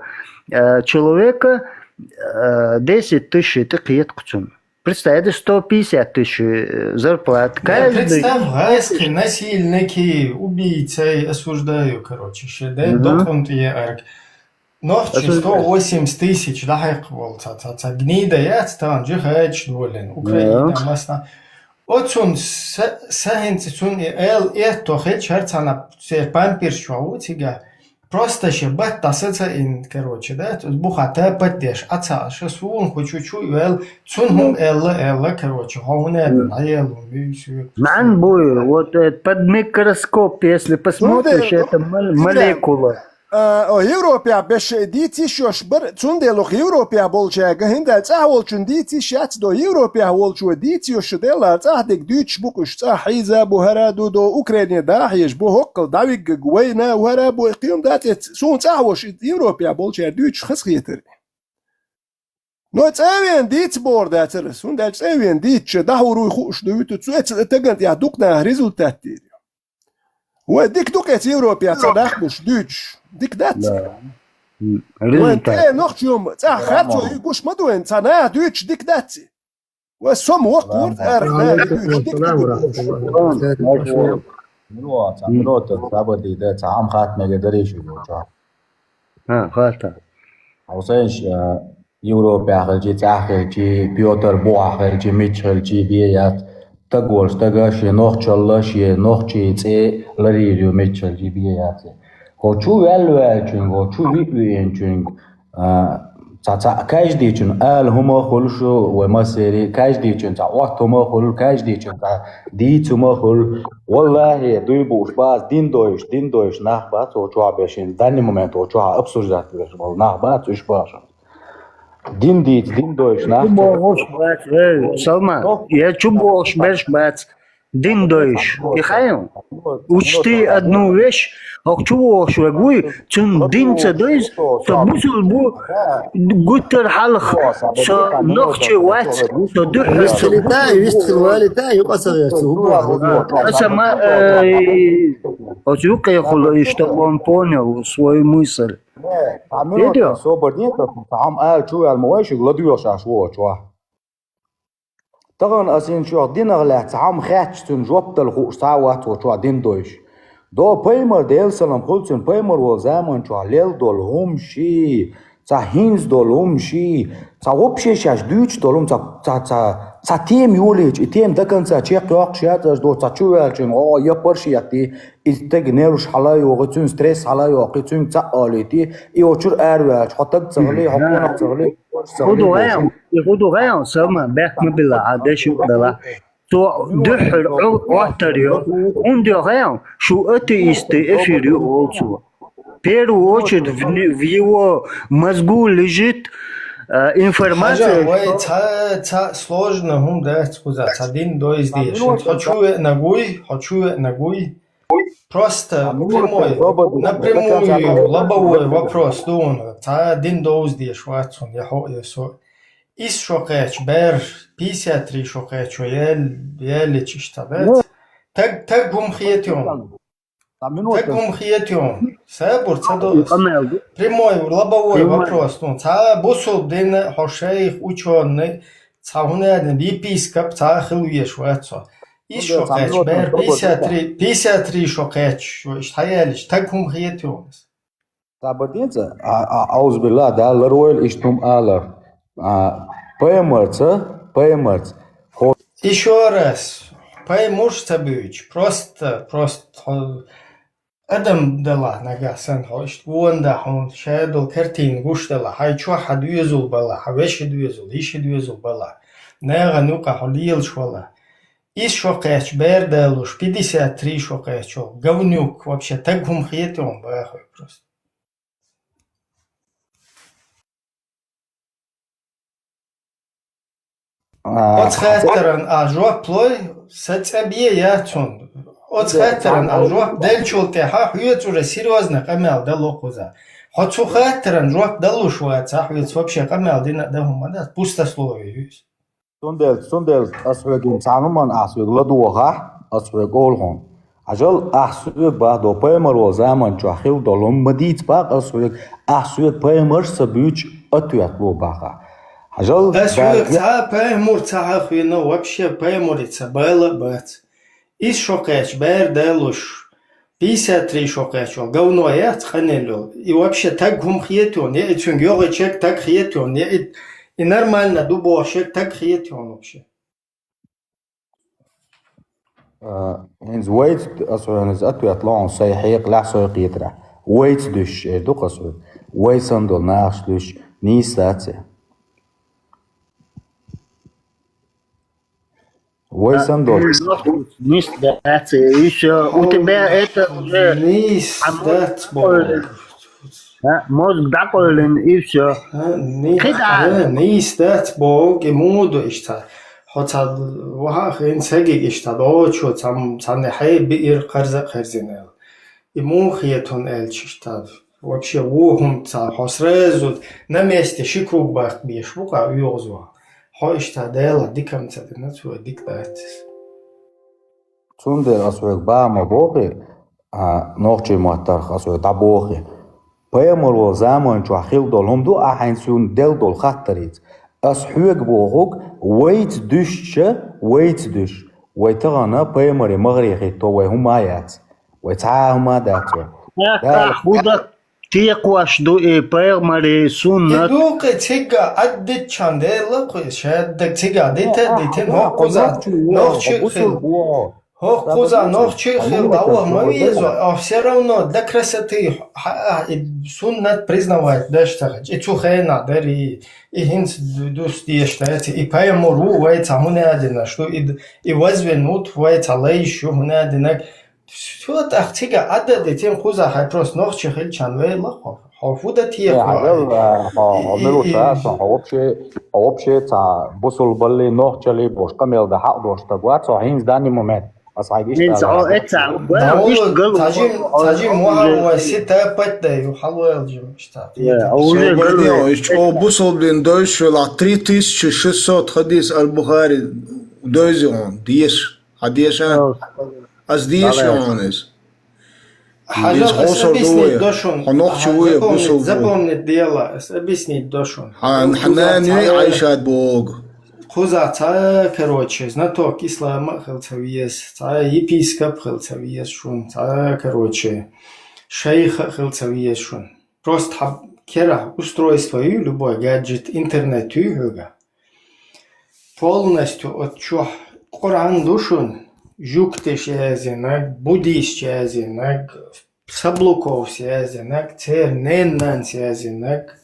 э, человека, э, десять тысяч тӀекхетакх цунна. Представь, это сто пятьдесят тысяч, э, зарплата. Я каждый представь, гӀаскхи, насильники, убийцай, осуждаю, короче, ше, да, докъун тӀе арг. Нохчи сто восемьдесят тысяч дӀахьекха волу ца, ца, ца гнида яц, тахана жихадаш долийна, Украина, масна. Оцунна са, са хӀинца цунна и эл этто хилча, хӀара цхьана церан памперс чохь ву цигахь. Просто ше бат дӀаса ца ин, короче, да, цу буха тапат деш, Ӏа ца аша, суна ху чу чу и вел, цунна хӀума элла, элла, короче, хьо хӀуна аьлла, дӀаелла, муьйсу. Нан буй, вот, э, под микроскоп, если посмотришь, это мол-, молекула. А, о, Европехь беш дийца йиш йош бара, цундела оха Европехь болчаьрга, хӀинда цӀахь волчун дийца йиш яц до, Европехь волчо дийца йош делла, цӀахь дерг дуьйцуш бу-кх уьш, цӀахь хьийза бу, хӀара ду до, Украине дахьеш бу, хӀоккхал дӀавиггаг вайна, хӀара бу, кхин дац, эц-, суна цӀахь волуш Европехь болчаьрга дуьйцуш хазахетар. Но цӀа а вен дийца бохур дацара, хӀунда аьлча цӀа а вен дийцача, дӀахьур вуй хууш ду вуьту, цу эца таган тӀехь дукха наха результат дийр ю. Вай дика ду-кх эца Европехь цхьа нах буш дуьйцуш, дика дац? Да. М, вай результат. Тхе нохчо юма цӀахь харцо и гуш ма ду вайн, цхьа наха дуьйцуш дика дац и? Вай сома воккхур арах наха дуьйцуш дика ду. Минута, минута, забади, да, цхьа хӀама хатта мега дарий шуьга волчохь. А, хата. Хьо сайш, а, Европехь хилчий, цӀахь хилчий, Пётр бухахь хилчий, мичча хилчий бен яц. Стаг волчу стага шен нохчалла, шен нохчийн цӀе ларийр ю, мичча хилчий бен яц. Хьо чу ваьлла ваьллачуьнга, хьо чу виъ виъначуьнга, а, цхьа, цхьа каждийчун ала хӀума а хуьлу шу, вай массерий, каждийчун цхьа Ӏотта хӀума а хуьлу, каждийчун цхьа дийца хӀума а хуьлу. Валлахьи, дуй бууш бац, дин дойуш, дин дойуш нах бац, хьо чохь беш, данный момент хьо чохь обсуждать деш болу нах бац, уьш бац. Дин дийца, дин дойуш нах. Чу бохуш бац, эй, Салман, я чу бохуш берш бац, дин дойуш. И хайна? Учти одну вещь, хӀокху чу вохуш верг вуй, цунна дин ца дойза, со бусул бу, гуттар хьалха, со нохчи вац, со дуьххьара со бусул бу. Аса ма, э, оцу юккъехула иштта он понял свою мысль. Цхьа минута собар ден, цхьа хӀума ала чу ваьлла ма вай шуьга, ладоьгӀуш аш ву оцу чохь. Тахана ас хӀинца шуьга динах лаьцна цхьа хӀума хаьттича, цуьнан жоп дала хууш цхьа а вац оцу чохь дин дойуш. До пайхамар, Делан салам хуьлда цунна, пайхамар волу заман чохь лелла долу хӀума ший, Цхьа хӀинца долу хӀума ший, цхьа вообще шаьш дуьйцуш долу хӀума, цхьа, цхьа, цхьа, цхьа тема йолийча, и тема до конца чекхйоккхуш яцарш долу, цхьа чу ваьллачун, о, я паршият ди, и стеган нерваш хьала а йохий, цуьнан стресс хьала а йохий, цуьнга цхьаъ олий ти, и очур араваьллачу, хьо таг ца хилий, хьо къонах ца хилий, парш ца хилий, хӀун ду гӀайгӀан? И хӀун ду гӀайгӀан, Салман, бехк ма билла, хьан деши а дала. Цо дуьххьара Ӏу-, Ӏоттар ю. ХӀунда йоху аьлча, шу атеисты эфир ю олу цо. В первую очередь в не-, в его мозгу лежит, э, информация, Хьажа, вай что цхьа, цхьа сложно хӀума дац кхуза, цхьа дин дойздеш. Хьо чу веана гуй, хьо чу веана гуй. Просто прямой, напрямую, лобовой вопрос ду хьуна. Цхьа дин довздеш вац хьуна, я хьо, я со. Исс шо кхаьчча бер, пятьдесят три шо кхаьчча ял-, яллича иштта дац. Таг, таг хӀума хетий хьуна? Таг хӀума хетий хьуна? Сабур ца до ас. Прямой, лобовой вопрос. Ну, цхьа бусулба дина хьо шайх, учёный, цхьа хӀунда аьлла епископ, цхьа хила везаш вац хьо. Исс шо кхаьчча бер, пятьдесят три, пятьдесят три шо кхаьчча, иштта хьаяллича, таг хӀума хетий хьуна? Сабар ден ца, а, а, аузубилла, Дала ларвойла иштта хӀума алар. А, пайхамарца, пайхамарца. Хо- Ещё раз, пайхамарш ца буьйцу, просто, просто хьо адам далахь нагахь санна хьо, иштта вон да хьуна, ша долу картина гуш далахь, хьайн чохь хьан доьзал балахь, хьан вешин доьзал, йишин доьзал балахь, нахана юкъахь хьо лелаш валахь. Исс шо кхаьчча бер далуш, пятьдесят три шо кхаьчча, говнюк, вообще таг хӀума хетий хьуна, бахуй просто. А, оцу хаттаран а жоп лой, са цӀа бе яц хьуна. Оцу хаттаран а жоп деллачул тӀаьхьа хьоьца уже серьёзно къамел дало кхуза. Хьо цу хаттаран жоп далуш вацахь, хьоьца вообще къамел дина а дан хӀума дац, пустословие ю иза. Цундела, цундела ас хьоьгахь цхьана хӀуманна ахь соьга ладогӀахь, ас хьоьга олу хьуна. Хьажал, ахь соьга бахьадо пайхамар волу заман чохь хила долу хӀума ма дийца бакъ ас хьоьга, ахь соьга пайхамарш ца буьйцуш ответ ло бахьа. Хьажал, ас хьоьга цхьа а пайхамар ца хьахвина, вообще пайхамарица бала а бац. Исс шо кхаьчча бер далуш, пятьдесят три шо кхаьчча говно яц къанел йолу. И вообще таг хӀума хетий хьуна, я и цуьнга йогӀучуьнга таг хетий хьуна, я и, и нормально ду бохучуьнга таг хетий хьуна вообще. А, хӀинца вайца, ас хьуна иза ответ ло хьуна, сайн хьекъалехь, сайн кхетарехь. Вайца дуьсуш эр ду-кх ас хьоьга. Вай санна долу нахаца дуьсуш нийса дац и. Вай санна долу. Нийса дац, и всё. У тебя это уже... Нийса дац, боху. Да, мозг дӀакъойлина, и всё. А, ни-, хида. А, нийса дац, боху, и муха ду иштта? Хьо цхьа ваха а хин, сагиг иштта дӀо, чо цхьа, цхьанна хье биира, кхарза а кхерзина аьлла. И муха хета хьуна аьлча иштта? Вообще, вон хӀума ца, хьо сразу на месте ши круг баккха безаш бу-кх оьгӀазвахь. Хьо иштта Дала дика-м ца дина, цо дика дац иза. Цундела ас хьоьга бахьа ма боху, а, нохчийн маттахь ас хьоьга дӀабоху. Пайхамар волу заман чохь хила долу хӀума ду, ахь хьайна суна делла долу хаттарица. Ас хьоьга бохург, вайца дуьсча, вайца дуьсуш. Вай тахана пайхамаре магӀаре хӀитто вай хӀума а яц. Вай цхьа а хӀума а дац вай. Дала хӀуда текхош ду и пайхамарийн суннат. И ду-кх и цига Ӏаддитчхьан дела кху иза, шаддаг цига дита а дитина, хӀокхуза нохчи хила. ХӀокхуза нохчи хила дӀаваха ма веза, а всё равно для красоты хьа-, а, и суннат признавать даш ца хилча, и цу хенахь дара, и, и хӀинца ду-, дус дезаш дац, и пайхамар ву вай цхьа хӀунда а динарш ду, и д-, и вазвина ву вай цхьа лайш ю хӀунда а динарг. Всё, тӀаккха цига Ӏадда дитина кхуза хьайн просто нохчи хилчхьан вейла хьо. Хьо хӀу дан техо? Э, хьо, хьо, хьо мила ву ца сан, хьо вообще, хьо вообще цхьа бусулбалли, нохчалли бохуш къамел дан хьакъ долуш стаг вац хьо хӀинца данный момент. Ас хьайга иштта... ХӀинца хьо эцхьа, ца жим, ца жим вахьа вай сита патдай ю, хьалвайл жим иштта. Э, уже галвайл. Иштта бусулбаллин дойзуш велахь, три тысячи шестьсот хадис Аль-Бухари дойзи хьуна, деш. Хьан деша? Ас деша хьуна иза. Хьажал, ас объяснить до шуна. Хьо нохчи ву, бусулба ву. Запомнить дела, ас объяснить до шуна. Хьан, хьан нана юй Айшат боху. Кхуза цхьа, короче, знаток ислама а хила ца веза, цхьа епископ а хила ца веза шуна, цхьа, короче, шайх а хила ца веза шуна. Просто хьан керахь устройство ю, любой гаджет, интернет ю хьоьга. Полностью оцу чохь Къуръан ду шуна, жуьгташа яздинарг, буддисташа яздинарг, саблуковс яздинарг, церан ненан нанас яздинарг.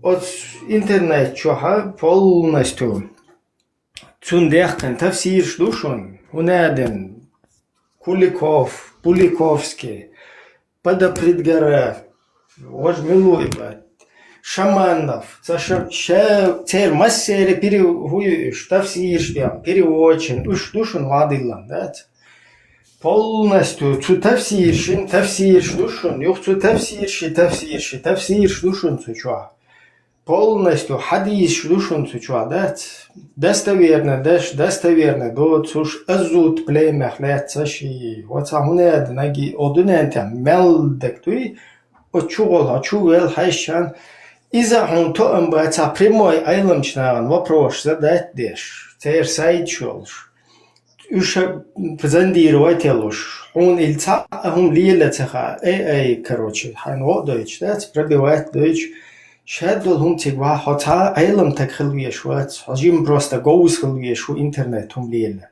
Оцу интернет чохь полностью цунна даьккхина тафсираш ду шуна, хӀунда аьлла Куликов, Пуликовский, Подопридгора, важа мила ву и бат, Шаманов, ца ша, ша, церан массеран пере-, хӀу ю уьш, тафсираш ден, переводчик, уьш ду шуна вадиллан, дац? Полностью цу тафсиршин, тафсираш ду шуна, юха цу тафсирши, тафсирши, тафсираш ду шуна цу чохь. Полностью хьадисаш ду шуна цу чохь, дац? Достоверно даш, достоверно доцуш, азут племех лаьцна ши, оцхьа хӀунда аьлла наги, о дуьнен тӀехь мел даг дуй, оцу чу гӀолхьа, чу вел хьаьшчан, иза хьуна тоам бац, цхьа прямой Ӏеламчу нахана вопрос задать деш, церан сайт йолуш. Уьш зондировать ялуш, хьуна или цхьа а хӀума лела ца хаьа, ай, ай, короче, хьайна гӀо а дойтуш, дац, пробивать а дойтуш, шадолу хӀума цига вахь, хьо цхьа а Ӏеламстаг хила веш вац, хьо жима просто говза хила веш ву интернет хӀума лела.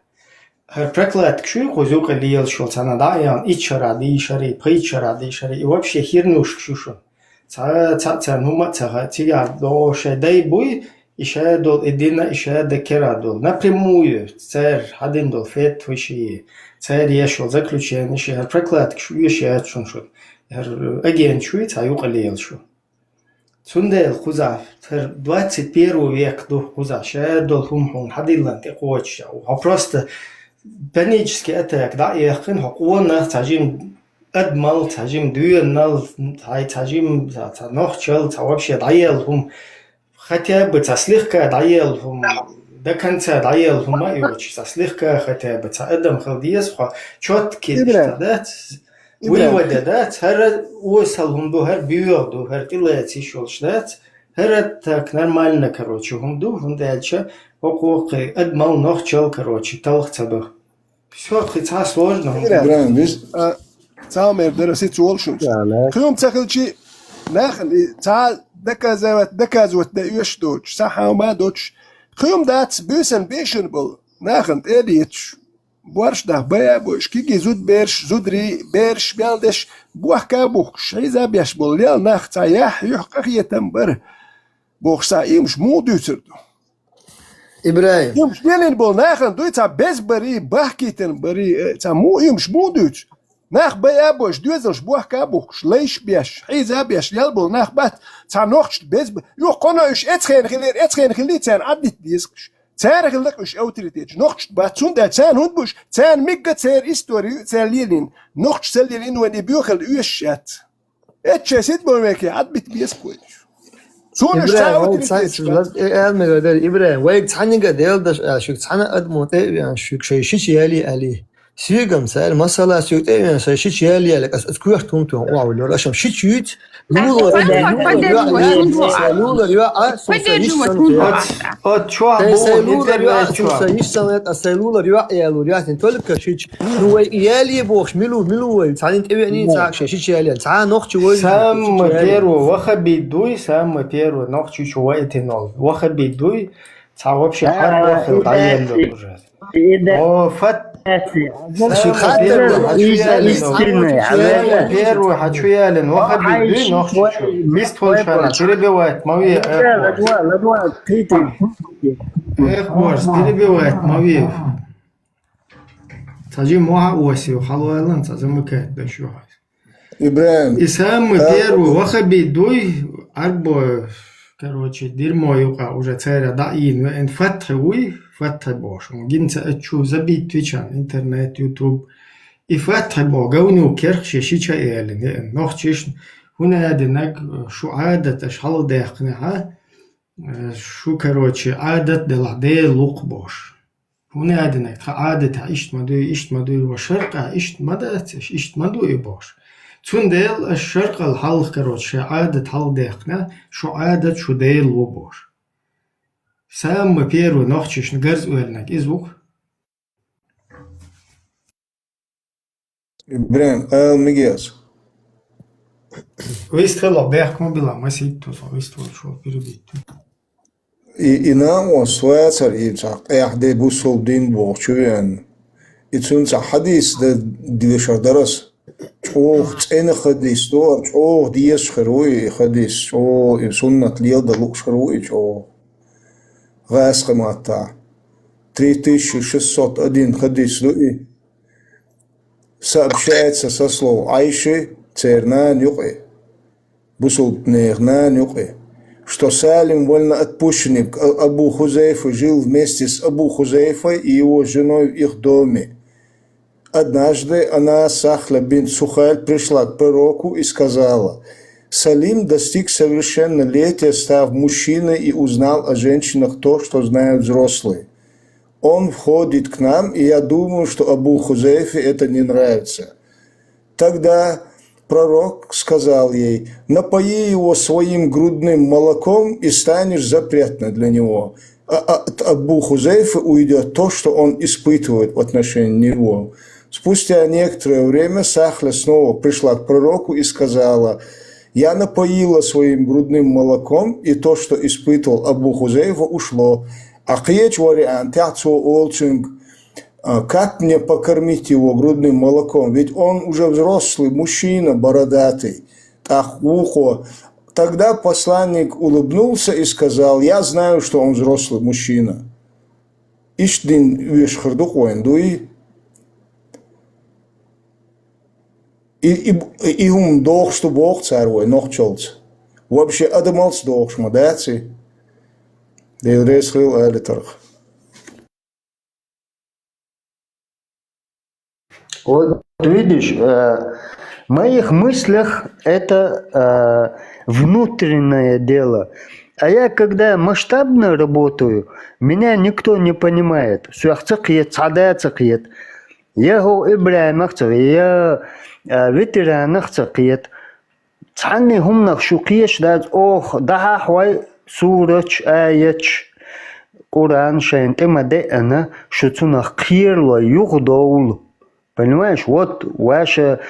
ХӀара прокладкаш ю, кхуза юкъа лелаш йолу, цхьана дӀа а яьлла, итт шарахь дийшари, пхийтта шарахь дийшари, и вообще хернушкаш ю шуна. Цхьа, цхьаъ царна хӀумма а ца хаьа, цигахь догӀу шайн дай буй, и шадолу, и дина, и шада керахь долу. Напрямую цара хьадина долу фетваши, цара еш йолу заключенеши, хӀара прокладкаш оьшуш яц шуна шу. ХӀара агенташ ю цхьа юкъа лелаш шу. Цундела кхузахь, хӀара двадцать первый век ду кхузахь, шадолу хӀума хьуна хьадиллина тӀекхочуш. Хьо просто панический атака дӀа а яьккхина, хьо къонах цхьа жима адамал, цхьа жима доьналл, хьайн цхьа жима, цхьа, цхьа нохчалла, цхьа вообще дӀаелла хӀума, хотя бы цхьа слегка дӀаелла хӀума, до конца дӀаелла хӀума а йоцуш, цхьа слегка хотя бы цхьа адам хила деза хьо, чёткий иштта, дац? Вывода, дац? ХӀара осал хӀума ду, хӀара боьха ду, хӀара тӀелаца йиш йолуш, дац? ХӀара так нормально, короче, хӀума ду, хӀунда аьлча хӀокху адамал, нохчалла, короче, талха ца до. Всё, кхин цхьа сложно хӀума. Ибрахим, вис- А, цхьа а мер дара, сица волу шуна. Кхин хӀума ца хилчи, нахана и цхьа доказывать, доказывать дан оьшуш доцуш, цхьа хьан ма доцуш. Кхин хӀума дац, буьйсанна бешана болу, нахана тӀе а леташ, борш дахь бай а бойуш, кегий зудабераш, зударий, бераш мел деш, бохка а бухкуш, хьийза а беш болу лел нах цхьа яхь юьхь къахетам бара, бохуш, цхьа иймаш муха дуьйцур ду? Ибрахим. Иймаш лелийна болу нахана дуй цхьа безбарий, бахкийтина барий, э, цхьа муха иймаш муха дуьйцу? Нах бай а бойуш, доьзалш бохка а бухкуш, лайш а беш, хьийза а беш, лел болу нах бац, цхьа нохчашна безба-, юха кхуьнан уьш эцхена хилира, эцхена хилий царна Ӏаддита деза уьш. Цара хилла уьш авторитеташ, нохчашна бац, цундела царна хӀунда бу уьш, царна мигга церан истори ю, цара лелийна, нохчаша ца лелийна, вайн и боьхалла оьшуш яц. Эцча сидман веке Ӏадбита беза кхойнаш. Цунаш Ибрахим, вайга цхьа, цхьа, э, аьлла мегар дара, Ибрахим, вайга цхьаьннага Дела даш аьлла, шуьга цхьана адамо тӀе а веана, шуьга шайн шича ялий аьлий. Соьгам цара, масала, соьга тӀе а веана, шайн шича ялий аьлла, ас, ас коьрта хӀума тоьхна охьавуьллура, аша шича юьйцу, лула, лула, юьйцу, лула, юьйцу, а, су сайн йиш сан тӀе. Оц, оц чохь бу сайн лулар йоӀ, интернет су чохь. Сайн йиш сан лаьтта, сайн лулар йоӀ ялур яхтин, только шича. Ну, вай яле бохуш, милу, милу вай, цхьанин тӀевеъний, цхьа ша шича яле, цхьа нохчи вай. Самый первый ваххабит дуй, самый первый нохчи чу вайтин ол. Ваххабит дуй, цхьа вообще хьан ваххал дӀаелла уже. О, фат. Самый первый хьачу ялин, первый хьачу ялин, ваххабит дуй, нохчи чу. Мист хул шана, перебивать, ма ве, эх, Борс. Эх, Борс, перебивать, ма ве. Цхьа жимма ваха осу, хьалаваьллан, цхьа замыкать даш ю хьайса. Ибрахим. И самый первый ваххабит дуй, Ӏарбо, короче, дерьмо юкъа уже цара дӀаийна веана Фатхьи вуй, Фатхьи бохуш. Гинца а чу забит вичан, интернет, YouTube. И Фатхьи боху говнюк керх шен шича ялина веана. Нохчишна, хӀунда аьлла наг шу Ӏадаташ хьалхадаьккхинехьа, э, шу, короче, Ӏадат делахь Дела ву-кх бохуш. ХӀунда аьлла наг, тхан Ӏадатехь иштта ма дуй, иштта ма дуй, ва шаркъахь иштта ма дац, аша иштта ма ду и бохуш. Цундела аша шаркъал хьалха, короче, шайн Ӏадат хьалхадаьккхинехь, шу Ӏадат шу Дела ву бохуш. Самый первый нохчишна гарз оьллинарг иза ву-кх. Ибрахим, ала мегаш. Вистхилла бехк ма била, масийтта со вистволчо перебить. И, и наӀо свацар, и цхьа къехь де бусул дин бохучу веана. И цунца хьадис да дешар дарас. ЧӀогӀа цӀена хадис ду, чӀогӀа дезаш хир ву и хадис, чӀогӀа и суннат леладан лууш хир ву и чӀогӀа. ГӀаскхи маттахь. Три тысячи шестьсот один хадис ду и. Сообщается со слов Айши, церан нана юкъе, бусулбанехан нана юкъе, что Салим, вольноотпущенник А-, Абу Хузайфы, жил вместе с Абу Хузайфой и его женой в их доме. Однажды она, Сахля бинт Сухаль, пришла к пророку и сказала: «Салим достиг совершеннолетия, став мужчиной, и узнал о женщинах то, что знают взрослые. Он входит к нам, и я думаю, что Абу Хузайфе это не нравится». Тогда пророк сказал ей: «Напои его своим грудным молоком, и станешь запретной для него». А, а, от Абу Хузайфы уйдет то, что он испытывает в отношении него. Спустя некоторое время Сахля снова пришла к пророку и сказала: «Я напоила своим грудным молоком, и то, что испытывал Абу Хузайфа, ушло». А кхечу вариантехь цо олу цуьнга: «А как мне покормить его грудным молоком? Ведь он уже взрослый мужчина, бородатый». ТӀаккха вукхо: «Тогда посланник улыбнулся и сказал: я знаю, что он взрослый мужчина». Иштта дин вешхар ду-кх вайн, дуй? И, и, и хӀума дохуш ду боху цара вай нохчалц. Вообще адамалц дохуш ма дац и. Дела реза хила алитарх. Вот видишь, э, в моих мыслях это, э, внутреннее дело. А я когда масштабно работаю, меня никто не понимает. Соьх ца кхета, цхьа да ца кхета. Я хӀокху ИбрахӀимах ца кхета, я, э, ветеранах ца кхета. Цхьанне хӀуманах шу кхеташ дац, оха дӀахьахьой сурачу, аяташ, Къуръан шайна тӀе ма деана, шу цунах кхералой юхадовла. Понимаешь, вот ваша,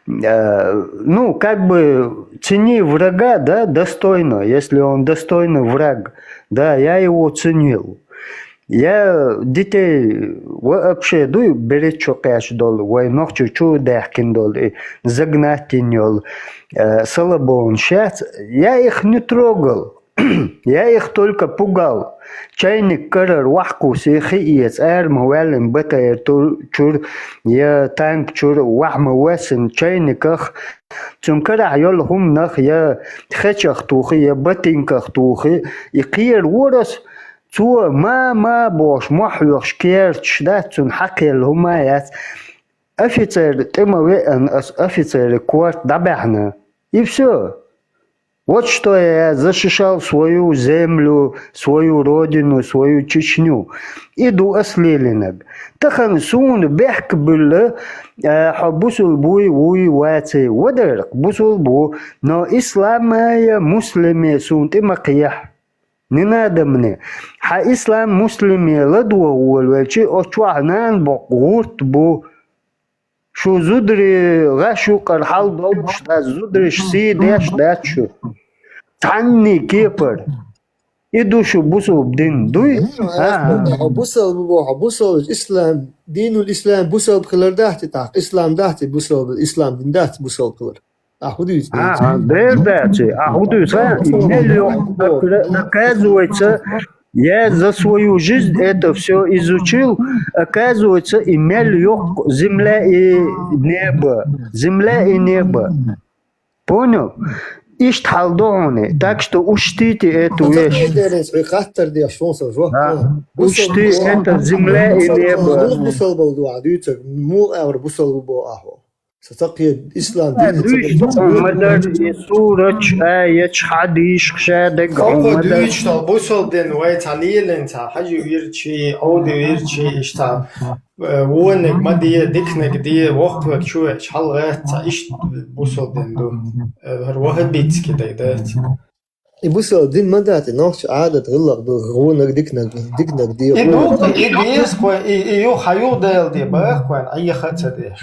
э, ну, как бы цени врага, да, достойно, если он достойный враг, да, я его ценил. Я детей вообще, дуй, берет чу кхаьчна долу, вай нохчо чу даьхкина долу, и загнать йина йолу, э, салабон шац, я их не трогал. Я их только пугал. Чайник карара вахкуси хи эца, ара ма ваьллина БТР ту-, чуьра, я танк чуьра ваха ма воьссина чайниках, цуьнан карахь йолу хӀуманах, я хечах тухий, я ботинках тухий, и кхера ворас, цо ма-ма бохуш, мохь хьоьхуш керчаш дац, цунна хьакхелла хӀума а яц. Офицер тӀе ма веана, ас офицеран корта дӀабаьхьна. И всё. Вот что я защищал свою землю, свою родину, свою Чечню. И ду ас лелийнарг. Тахана суна бехк буьллу, э, хьо бусулба вуй, вуй, ваций, вадарх бусулба ву, но исламая, муслиме суна тӀе ма кхехьа. Не надо мне. Хьан ислам, муслиме ладогӀа волавелчи, оцу чохь нана боккха гӀурт бу. Шу зударий гӀаш юкъара хьал долуш дац, зударий сий деш дац шу. Цхьанний кепара. И ду шу бусалба дин, дуй? А, а. Хьо бусалба бу, хьо бусалба, ислам, динул ислам бусалба хилар дахьти тӀаккха? Ислам дахьти бусалба, ислам дин дахьти бусалба хилар? Ахьа хӀун дуьйцу? А, а, дер дац, а хӀун дуьйцу? И мел йоккху, оказывается, я за свою жизнь это всё изучил, оказывается, и мел йоккху земля и небо, земля и небо. Понял? Иштта хьал ду хьуна. Так что учтите эту вещь. Хьо ца хьедеринца хьуьй хаттар деш, фон сан жоп. Да. Учти, это земля и небо. Муха бусалба ду ахьа дуьйцург? Муха аьлла бусалба бу ахьа? Сан ца кхета ислам дин ца дуьйцу, ма дарра и сурачу, аяташ, хьадисаш ша дерг хьуна ма дарра. Хьо дуьйцуш долу бусалба дин вай цхьа лелийна, цхьа хьажа вирчий, Ӏовда вирчий, иштта, э, вониг ма де, диканиг де, воккхавиг чу веача хьалагӀатта, цхьа иштта бусалба дин ду. Э, хӀара ваххабитский дай дац. И бусалба дин ма дац, и нохчийн Ӏадат гӀиллакх ду, вониг диканиг, диканиг де. И ду, и деза кхо, и, и юха, хьан юха Дала де, баха кхо, Ӏеха а ца деш.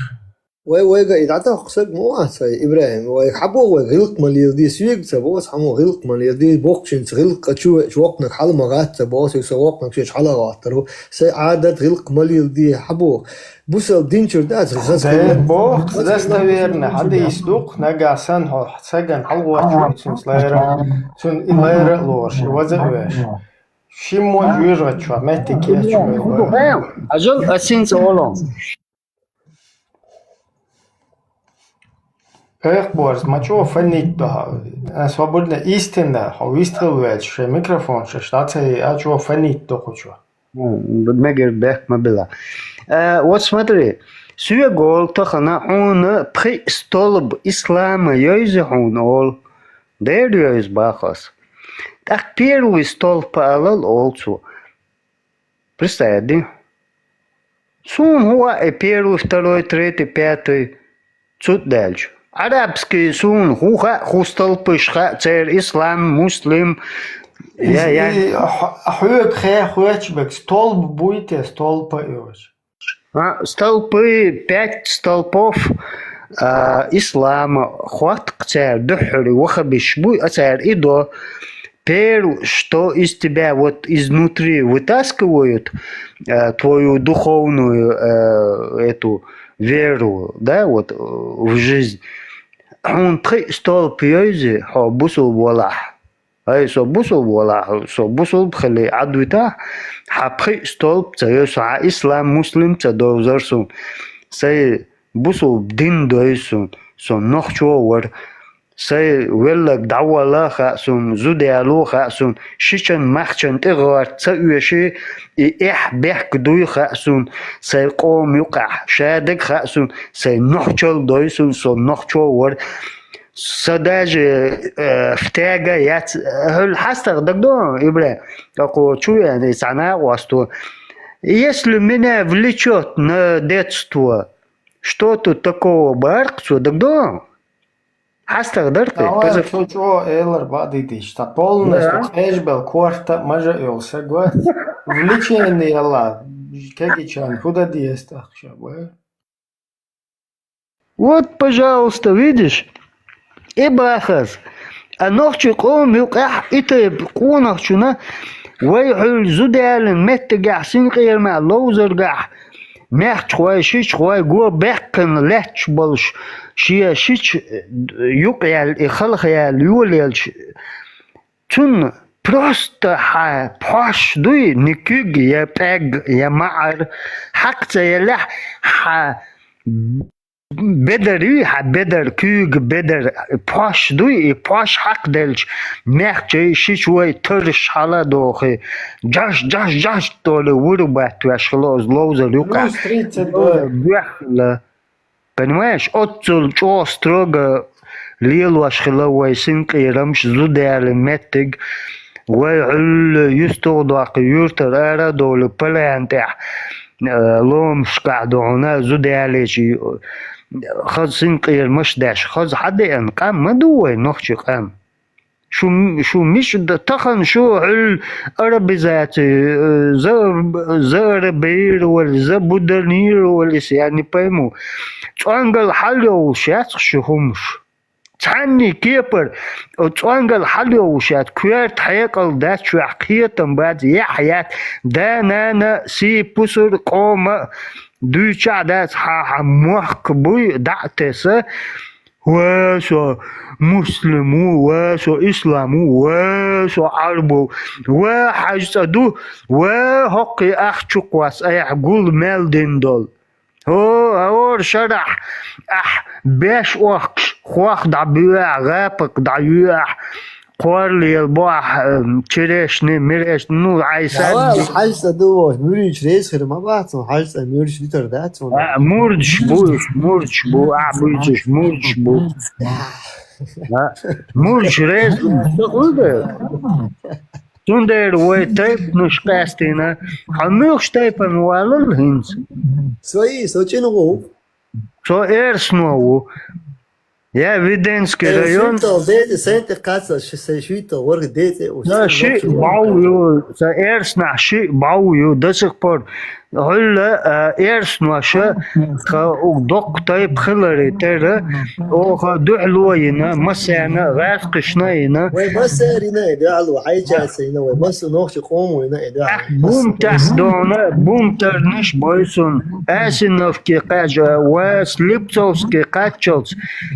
Вай, вайга и дӀадоккху саг ма вац вай, ИбрахӀим. Вай хьабо вай гӀиллакх ма леладе, соьга ца боху, хьан ма гӀиллакх ма леладе, боккхачуьнца гӀиллакх а чу веача, воккханиг хьала ма гӀатта ца боху, соьга сан воккханиг шеча хьала гӀоттар ву. Сайн Ӏадат гӀиллакх ма леладе, хьабо. Бусал динчуьра дац, хаза Дай хилла. Бог, достоверно, хьадийс дукха, нагахь санна хьо сагана хьалагӀоттуш ву цуьнца лайра, цунна и лайра а лоруш, и ваза а веш. Шиммо жоьжахати чохь меттиг кечвелла. Ажал асинца олу. Экх, борз, ма чӀогӀа фаннит до хьо. Ас хьо бурна истинна, хьо вистхила ваьлча, шайн микрофон шаьш дӀа ца йиа, чӀогӀа фаннит до кху чу. Мегар бехк ма била. Э, вот смотри, соьга олу тахана хьуна пхи столб ислама йойзи хьуна олу. Дера йойзи бахас. ТӀаккха первый столб алал олу цо. Представь, ди? Суна хӀун а и первый, второй, третий, пятый цу тӀа даьлча. Арабский суна хӀун хаьа, хӀун столпаш хаьа, церан ислам, муслим. Я, я. И хьо-, хьоьга хе хоьттуш берг столб буй те, столпа йоцу. А, столпы, пять столпов, а, ислама, хӀотта церан дуьххьара ваххабиш буй, а церан и до. Первое, что из тебя вот изнутри вытаскивают, э, твою духовную, э, эту веру, да, вот, э, в жизнь. Хьуна пхи столп йойзи, хьо бусулба валахь. Ай, со бусулба валахь, со бусулба хили Ӏадвитахь, хьан пхи столп ца йойзи, хьан ислам, муслим ца довзар суна. Сайн бусулба дин дойзи суна, со нохчо вара. Сайн веллаг дӀавалла хаьа суна, зуда яло хаьа суна, шичан-махчан тӀе гӀорта ца оьший, и эхь-бехк дуй хаьа суна, сайн къома юкъахь шадерг хаьа суна, сайн нохчалла дойзи суна, со нохчо вара. Со даже, э, в тяга яц, хӀуьлла хьастагӀа дагадо, ИбрахӀим, тӀаккха чу веана и цхьа накъост ву. Если меня влечёт на детство, что тут такого, боху цо, дагадо? ХьастагӀа дара те? Давай, поза- цо чӀогӀа элар бадийдича, цхьа полностью Да. кхежбел корта а мажа а йолу саг вац. Влечение яла, кегичан хӀун дан деза тӀаккха ша, бай? Вот, пожалуйста, видишь? И бахаза. А нохчий къоман юкъахь и тайпа къонахчунна вай хьуьлла зуда ялийна меттигехь, синкъерамехь, ловзаргахь, мехкахой, шичахой го баьккхина лаьтташ болуш, шен шича юкъаяьлла и халха яьлла йолаелча, цунна просто хьан пхьош дуй, ни куьг, я пӀег, я маӀар, хьакха ца еллехь, хьан бедар юй, хьан бедар, куьйга бедар, пхьош дуй, и пхьош хьакхаделча, мехкачай, шичой тарраш хьала а дохий, джаш, джаш, джаш долий вуьрхӀ баттавеш хилла оцу ловзар юкъахь. Плюс тридцать два. Боьхна. Понимаешь, оццул чӀогӀа строго лелош хилла вай синкъерамаш, зуда ялийна меттиг, вай хьуьлла юьстух доккху юьртара ара а довлий, поляна тӀехь, э, ломашкахь ду хьуна, зуда ялийча, хаза синкъерамаш деш, хаза хьадеана къам ма ду вай, нохчий къам. Шу, шу мича д-, тахана шу хьуьлла арабизаци, э, за-, заарабировали, забудонировались, я не пойму. ЦӀонгал хьалайовлуш яц шу хӀумаш. Цхьанний кепара цӀонгал хьалайовлуш яц, коьрта хьекъал дац шуьгахь, кхетам бац, яхь яц, да-нана, сий-пусар, къома дуьйцуш а дац, хьан, хьан мохк буй дӀа а тесна, ва со муслим ву, ва со ислам ву, ва со Ӏарбо ву, ва хьаьжцӀа ду, ва хӀокху ах чукхоссу айхьа гул мел дина долу. ХӀо, хӀора шарахь ахь беш охкуш, хох дӀабоьху, гӀапакх дӀайоьху, кхорла лелабо ахь, э, черешни, мирешни, ну, Ӏайса. Давай, хьаьжцӀа ду, муьрийчу реза хир ма бац, хьаьжцӀа муьрш дитар дац вуна. А, мурдаш бу уьш, мурдаш бу, ахь буьйцуш, мурдаш бу. А, мурдаш реза ду, ца хуьлда? Цундела вай тайпанаш къаьстина, хьо муьлхачу тайпана валал хӀинца? Сои, со чӀина ву. Со эрсано ву. Я Веденский Э, район. Шуьйтал, децӀе, сайн тӀе кхацал, ши-, сайн шуьйтал, варгӀа децӀе уьш. Са шиъ бӀов ю, са эрсанахь шиъ бӀов ю, до сих пор Гӏуьлла, а, эрсноша, ха, уг доккха тайпа хиларе тера, оха дуьхьало йина, массарна, гӏаьркхашна йина. Вай массарина и дуьхьало, хьайчаца йина, вай масса нохча къомо йина и дуьхьало. Бум тӏехь дона, бум тарнаш бойсун, Асиновке кхаьча, ва Слепцовске кхаччалц,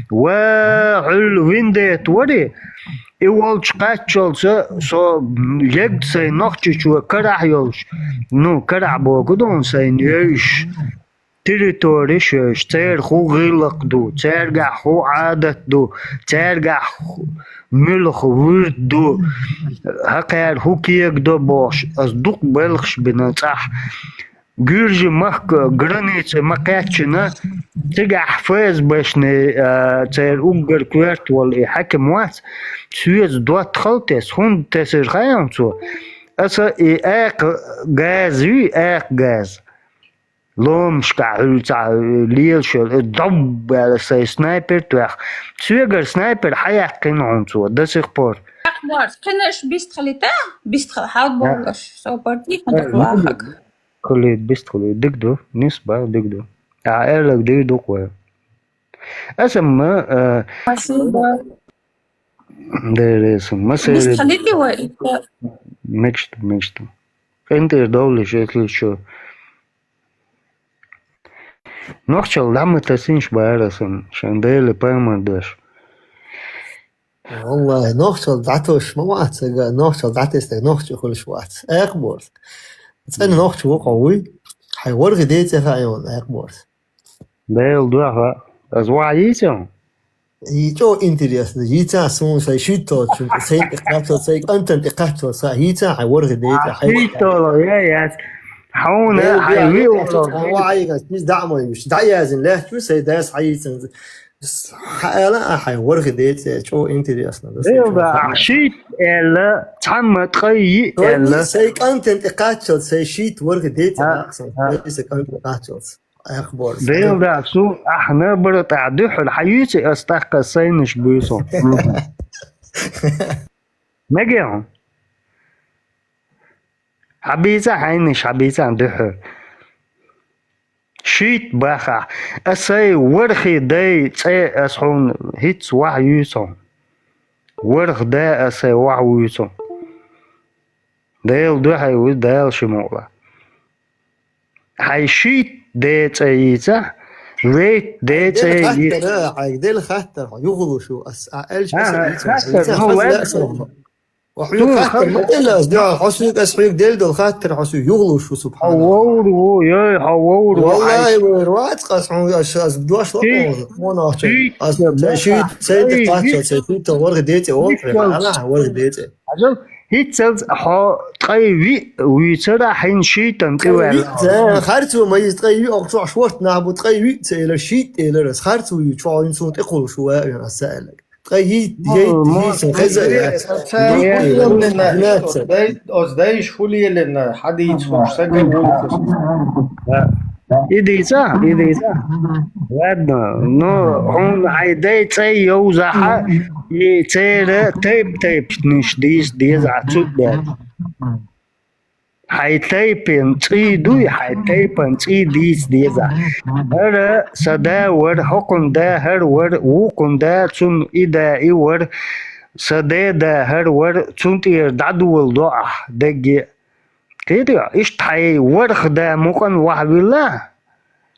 ва гӏуьлла виндет вари, И волчу кхаччалца со егда сайн нохчичо карахь йолуш, ну, карахь богу ду сайн йевзаш, территориш йевзаш, церан хӀун гӀиллакх ду, цаьргахь хӀун Ӏадат ду, цаьргахь хӀу-, муьлха вуьрд ду, хӀокхара хӀун кега до бохуш, ас дукха белхаш бина цӀахь. Гуьржийн махка граница ма кхаьччина, цигахь ФСБшний, а, церан уггар коьрта волу и хьаькам вац, соьца доттагӀал тесна, хӀунда тесира хаьий хьуна цо? Аса и акха газа юй, акха газа. Ломашкахь хьуьлла цхьа лелаш йолу, и доб аьлла сайн снайпер тоьхна. Соьгара снайпер хьаяьккхина хьуна цо, до сих пор. Акха бохуш, кхинаш бист хилийта? Бист хила хьал бохуш, со партий хьуна тӀе лахаг. Хуьлий, бист хуьлий, дика ду, нисбан дика ду. Ахьа аьлларг дийр ду-кх вай. Аса ма, а, Спасибо. Дерригаш ма Бист хилийти вай? Мегаш ду, мегаш ду. КъинтӀера довлуш, если чё. Нохчалла дӀа ма тасийша бара сан, шайн Деле пайхамар деш. Валлахи, нохчалла дӀатосуш ма вац ага, нохчалла дӀатесна нохчо хуьлуш вац. Экъа борз. ЦӀена нохчо ву-кх хьо вуй? Хьайн ворхӀе ден цӀе хаьа хьуна, экъа борз. Дела дуьхьа, ас вахьа йийци хьуна? И чӀогӀа интересно, йийцахьа суна сайн шийтталгӀачун, сайн тӀе кхаччалц, сайн кӀантана тӀе кхаччалц, сан йийцахьа хьайн ворхӀе ден цӀе, хьайн шийтталгӀа, я, яц. Хьуна, Дела хьайн дуьхьа, виъ я, валла. Чу хьан вахьа йиган, иза дӀа а ма юьш, дӀаязйина лаьтташ ву, сайн дас хьан йийцина. Хьан аьлла, а хьайн ворхӀе ден цӀе, чӀогӀа интересно. Дела дуьхьа, шийтта аьлла, цхьамма ткъе йиъ аьлла. Сайн кӀантана тӀе кхаччалц, сайн шийтта ворхӀе ден цӀе, а, нах сан, а. Сайн кӀантана тӀе кхаччалц. Экъа борз. Дела дуьхьа, су ахьа набара тӀехь дуьхьал хьан юьйци ас тӀаккха сайнаш буьйсу. Мегий хьуна? Хьан бийца хьайнаш, хьан бийца дуьхьал. Шийтта бахахь, ас сайн ворхӀе дай цӀе ас хьуна хӀинцца вахьа юьйцу хьуна. ВорхӀ да ас сайн вахьа вуьйцу хьуна. Дела дуьхьа ву, Дала ши мукъла. Хьайн шийтта ден цӀе йийцахь, вейтта ден цӀе йийцахь. Хаттар, а, хьайга делла хаттар, хьо юхалуш ву, ас, а, аьлча, аса, а, йийцахь, хаттар, йийцахь, ну, хаттар, ваьлла. Аса, хьо хьоьга хаттар ма делла, ас дуьхьа, хьо соьга ас хьоьга делла долу хаттар, хьо соьга юхалуш ву, хьо субхьаналлахӀ. Вовр ву, йой, хьо вовр ву, валлахӀи, вовр вац, ас хьуна, ас, ас дош ло, шийтта, хьуна, хьуна ахча. Ас, шийтта, сайн тӀе кхаччалц, сайн шийтта ворхӀе ден цӀе, вовр, хьуна, ворхӀе ден цӀе. Хьажал, хӀинццалц хьо ткъе виъ вуьйцура, хьайн шийттан тӀе ваьлла. Ткъе виъ, харцо ма йиза ткъе виъ, оха чохь шортта нах бу, ткъе виъ ца элира, шийтта элира ас. Харцо ю, чохь хӀинца суна тӀе кхуллуш ву, ваьа вен ас ца аьлларг. Ткъе йийтта, йийтта, хӀинца хеза а яц. Оцу дайша хӀу лелина, хьан дийца хӀума сага вуьйцуш. И дийца, и дийца. Ладно, ну, хьуна хьайн дай цӀе йовзахьа, и церан тайп-тайпанаш дийца деза цу тӀе. Хьайн тайпан цӀий дуй, хьайн тайпан цӀий дийца деза. ХӀара сан да вара, хӀокхун да хӀара вара, вукхун да, цунна и да и вара, сан ден да хӀара вара, цунна тӀера дӀадоладо ахь дагге. Кхетий, иштта хьайн ворхӀ да мукъана вахьавилла,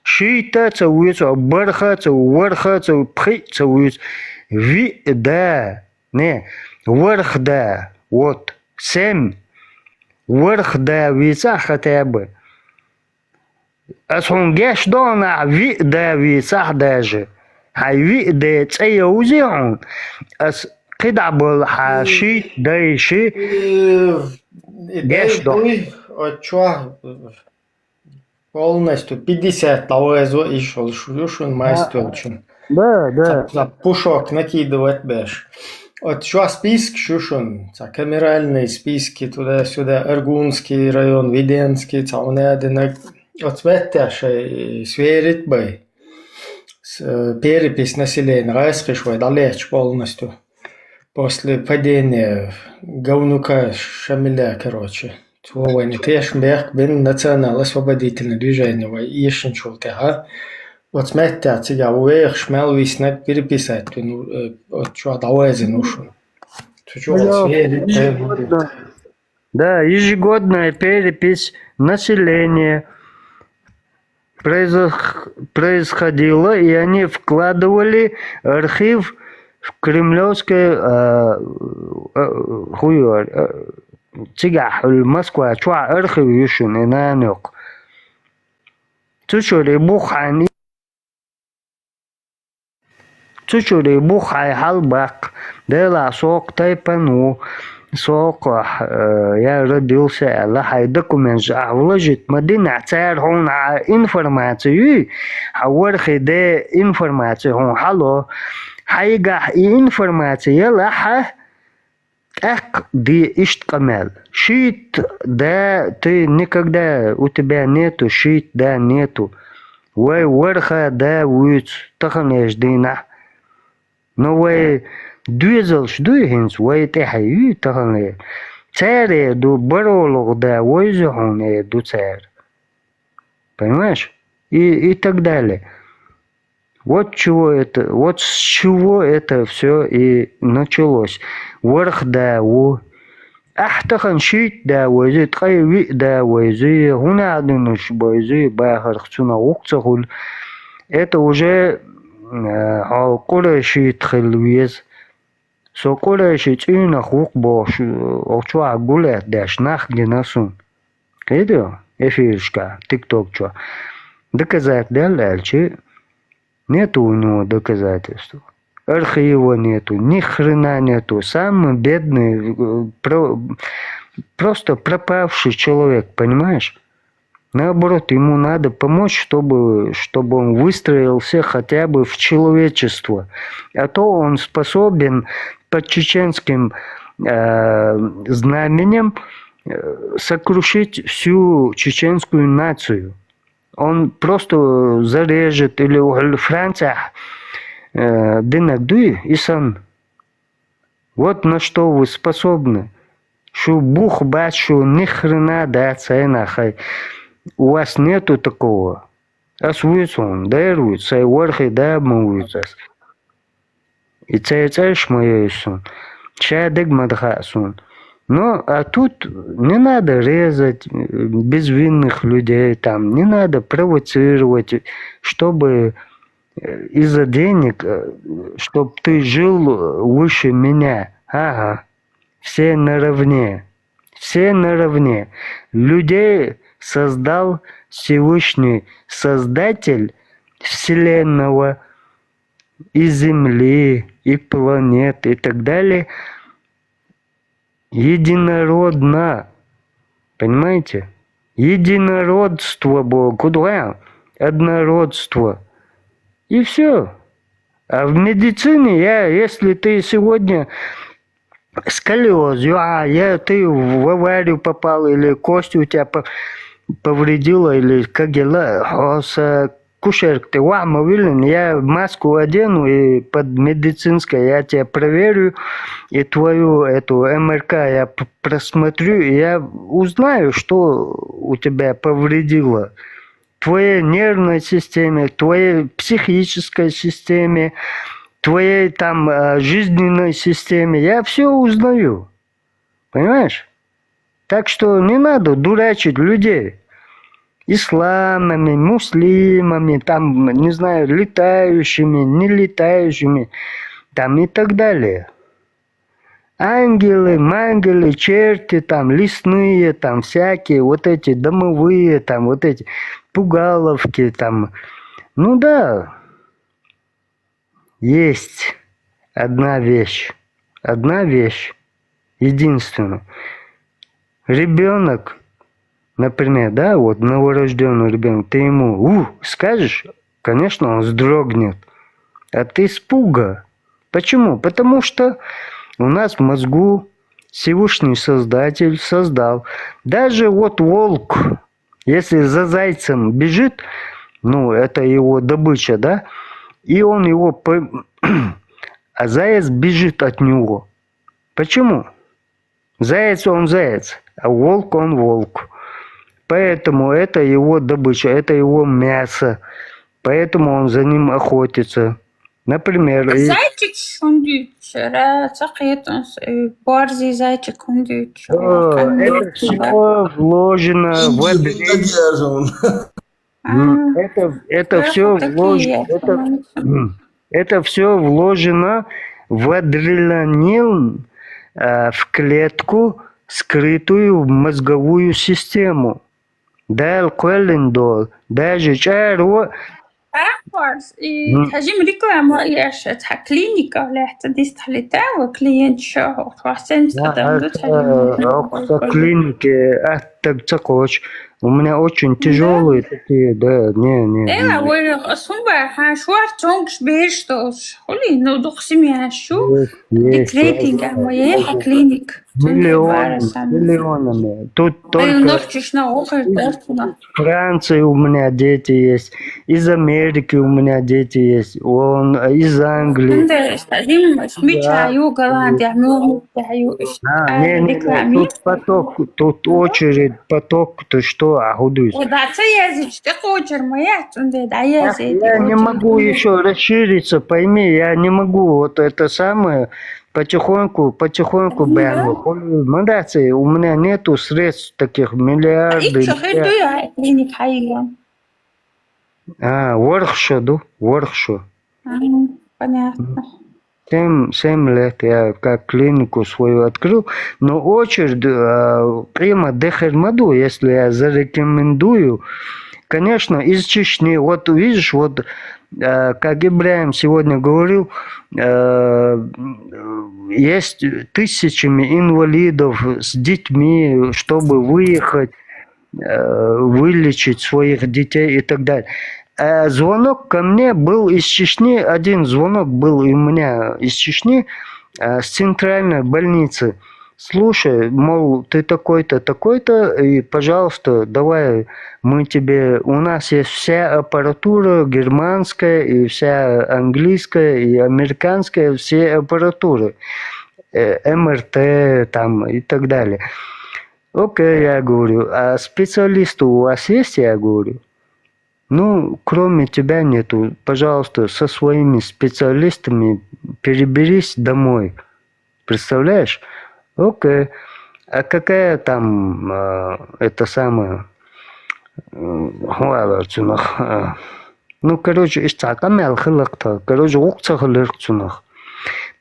шийтта а ца вуьйцу, бархӀ а ца ву, ворхӀ а ца ву, пхиъ а ца вуьйцу, виъ да, не, ворхӀ да, вот, семь, ворхӀ да вийцахь хотя бы. Ас хьуна гечдо нах виъ да вийцахь даже. Хьайн виъ ден цӀе йовзий хьуна? Ас кхидӀа болу хьан шийтта дайши. Э, и гечдо. Дай дуй, оцу чохь полностью пятьдесят дӀавазо иза шуна, шу ю шуна, а, майстолчун. Да, да. Цхьа, цхьа пушок накидывать беш. Оцу чохь спискаш ю шуна. Цхьа камеральные списки туда-сюда, Аргунский район, Веденский, цхьа хӀун а динарг. Оцу меттехь шайн сверить бай. С-, э, перепись населения гӀайсхиш вай дӀалечча полностью. После падения говнюка Шамиля, короче. Цо вайна тешам бехк бина национал-освободительный движение вай эшначул тӀехьа. Оцу меттехь цигахь ву вехаш мел виснарг переписать вина, э, оцу чохь дӀавайзина ву шуна. Цу чохь Да, оцу веана ежегодно. Да, ежегодная перепись населения произох-, происходила, и они вкладывали архив в кремлевское, а, а, хуё, а, цигахь, Москва чохь архив ю шуна, и нана йоккху. Цу чуьра и бух хьайна Цу чуьра и бух хьайн хьалабаккха. Делахь со кху тайпана ву, со кху, э, я родился аьлла, хьайн документаш ахь вложить ма динехь, цара хьуна хьан информаци юй, хьан ворхӀе ден информаци хьуна хьало. Хьайгахь и информаци елахь, тӀаккха де иштта къамел. Шийтта да, ты никогда, у тебя нету шийтта да, нету. Вай ворхӀ да вуьйцу таханлерчу дийнахь. Но вай доьзалш дуй хӀинца, вай тӀаьхье юй таханлера. Цара эр ду, баро лоху да вайза хьуна эр ду цара. Понимаешь? И, и так далее. Вот чего это, вот с чего это всё и началось. ВорхӀ да ву. Ахь тахана шийтта да вайза, ткъе виъ да вайза, хӀунда а дуьнуш байза, бахарх цунах гӀуллакх ца хуьлу. Это уже, э, хьо къурайшита хила веза. Со къурайши цӀийнах ву-кх бохуш, оцу чохь гулет деш нах гина суна. Кхетий, эфирашкахь, тикток чохь. Доказать делла аьлча, нету у него доказательств. Архива нету, ни хрена нету. Самый бедный, э, про-, просто пропавший человек, понимаешь? Наоборот, ему надо помочь, чтобы, чтобы он выстроился хотя бы в человечество. А то он способен под чеченским, э, знаменем, э, сокрушить всю чеченскую нацию. Он просто зарежет или у-, Франция, э, динаг дуй, и сан. Вот на что вы способны. Шу бух бац, шу ни хрена дац, ай нах, ай. У вас нету такого. Ас вуьйцу хьуна, дера вуьйцу, сайн ворхӀе да ма вуьйцу ас. И церан цӀераш ма йойсу суна. Ша дерг ма дахаъ суна. Ну, а тут не надо резать, э, безвинных людей, там, не надо провоцировать, чтобы, э, из-за денег, э, чтоб ты жил, э, выше меня. Ага. Все наравне. Все наравне. Людей создал Всевышний Создатель Вселенного, и Земли, и планет, и так далее. Единородно. Понимаете? Единородство было. Куда? Однородство. И всё. А в медицине, я, если ты сегодня сколиоз, ю-, а, я, ты в аварию попал, или кость у тебя по-, повредила, или как дела, хьо сан кушерка тӀе ваха ма виллина, я маску одену и под медицинское, я тебя проверю, и твою эту МРК я п-, просмотрю, и я узнаю, что у тебя повредило. Твоей нервной системе, твоей психической системе, твоей там, э, жизненной системе. Я всё узнаю. Понимаешь? Так что не надо дурачить людей исламами, муслимами, там, не знаю, летающими, не летающими, там и так далее. Ангелы, мангелы, черти, там, лесные, там, всякие, вот эти домовые, там, вот эти пугаловки, там. Ну да, есть одна вещь, одна вещь, единственная. Ребёнок, например, да, вот новорождённый ребёнок, ты ему «у» скажешь, конечно, он вздрогнет от испуга. Почему? Потому что у нас в мозгу Всевышний Создатель создал. Даже вот волк, если за зайцем бежит, ну, это его добыча, да, и он его по-, а заяц бежит от него. Почему? Заяц, он заяц. А волк, он волк. Поэтому это его добыча, это его мясо. Поэтому он за ним охотится. Например, и Зайчик шундуч, ра, цакъетон, борзи зайчик шундуч. О, это все вложено в адрес. Это, это все вложено. Это, это все вложено в адреналин, э, в клетку, скрытую в мозговую систему. Дал кхоьллина долу, даже чӀаро. Ахварс, и хажим реклама яшат, ха клиника лехта дистхлита, ва клиент шо, хвастен стадам ду, Охса клинике аттаг ца кхочу. У меня очень тяжелые такие, да, не, не. Эла, ой, сумба, ха, шуар цонгш беш толш. Хули, ну, дух семья шу. Декретинг, а моя ха клиник. Миллион, миллионами. Тут только Ночишна охр дартна. Франции у меня дети есть, из Америки у меня дети есть, он из Англии. Смичаю, Голландия, мю. А, не, не, не, тут поток, тут очередь, поток, ты что, а худуй. Удаться языч, ты хочешь моя, тунде, да, язык. Я не могу еще расшириться, пойми, я не могу, вот это самое, потихоньку, потихоньку, бен, мандации, у меня нету средств таких, миллиарды. Икча хир ду я, клиник хайган. А, ворхшо ду, ворхшо. Понятно. Семь, семь лет я как клинику свою открыл, но очередь, э, прямо дехер маду, если я зарекомендую. Конечно, из Чечни, вот видишь, вот, э, как Ибраим сегодня говорил, э, есть тысячами инвалидов с детьми, чтобы выехать, э, вылечить своих детей и так далее. А звонок ко мне был из Чечни, один звонок был у меня из Чечни, э, с центральной больницы. Слушай, мол, ты такой-то, такой-то, и, пожалуйста, давай мы тебе, у нас есть вся аппаратура германская, и вся английская, и американская, все аппаратуры, э, МРТ там и так далее. Окей, я говорю, а специалисты у вас есть, я говорю? Ну, кроме тебя нету. Пожалуйста, со своими специалистами переберись домой. Представляешь? Окей. А какая там, а, это самое, м, хуалар цунах, а, ну, короче, иштта къамел хиларх тха. Короче, гӀукъ ца хиларх цунах.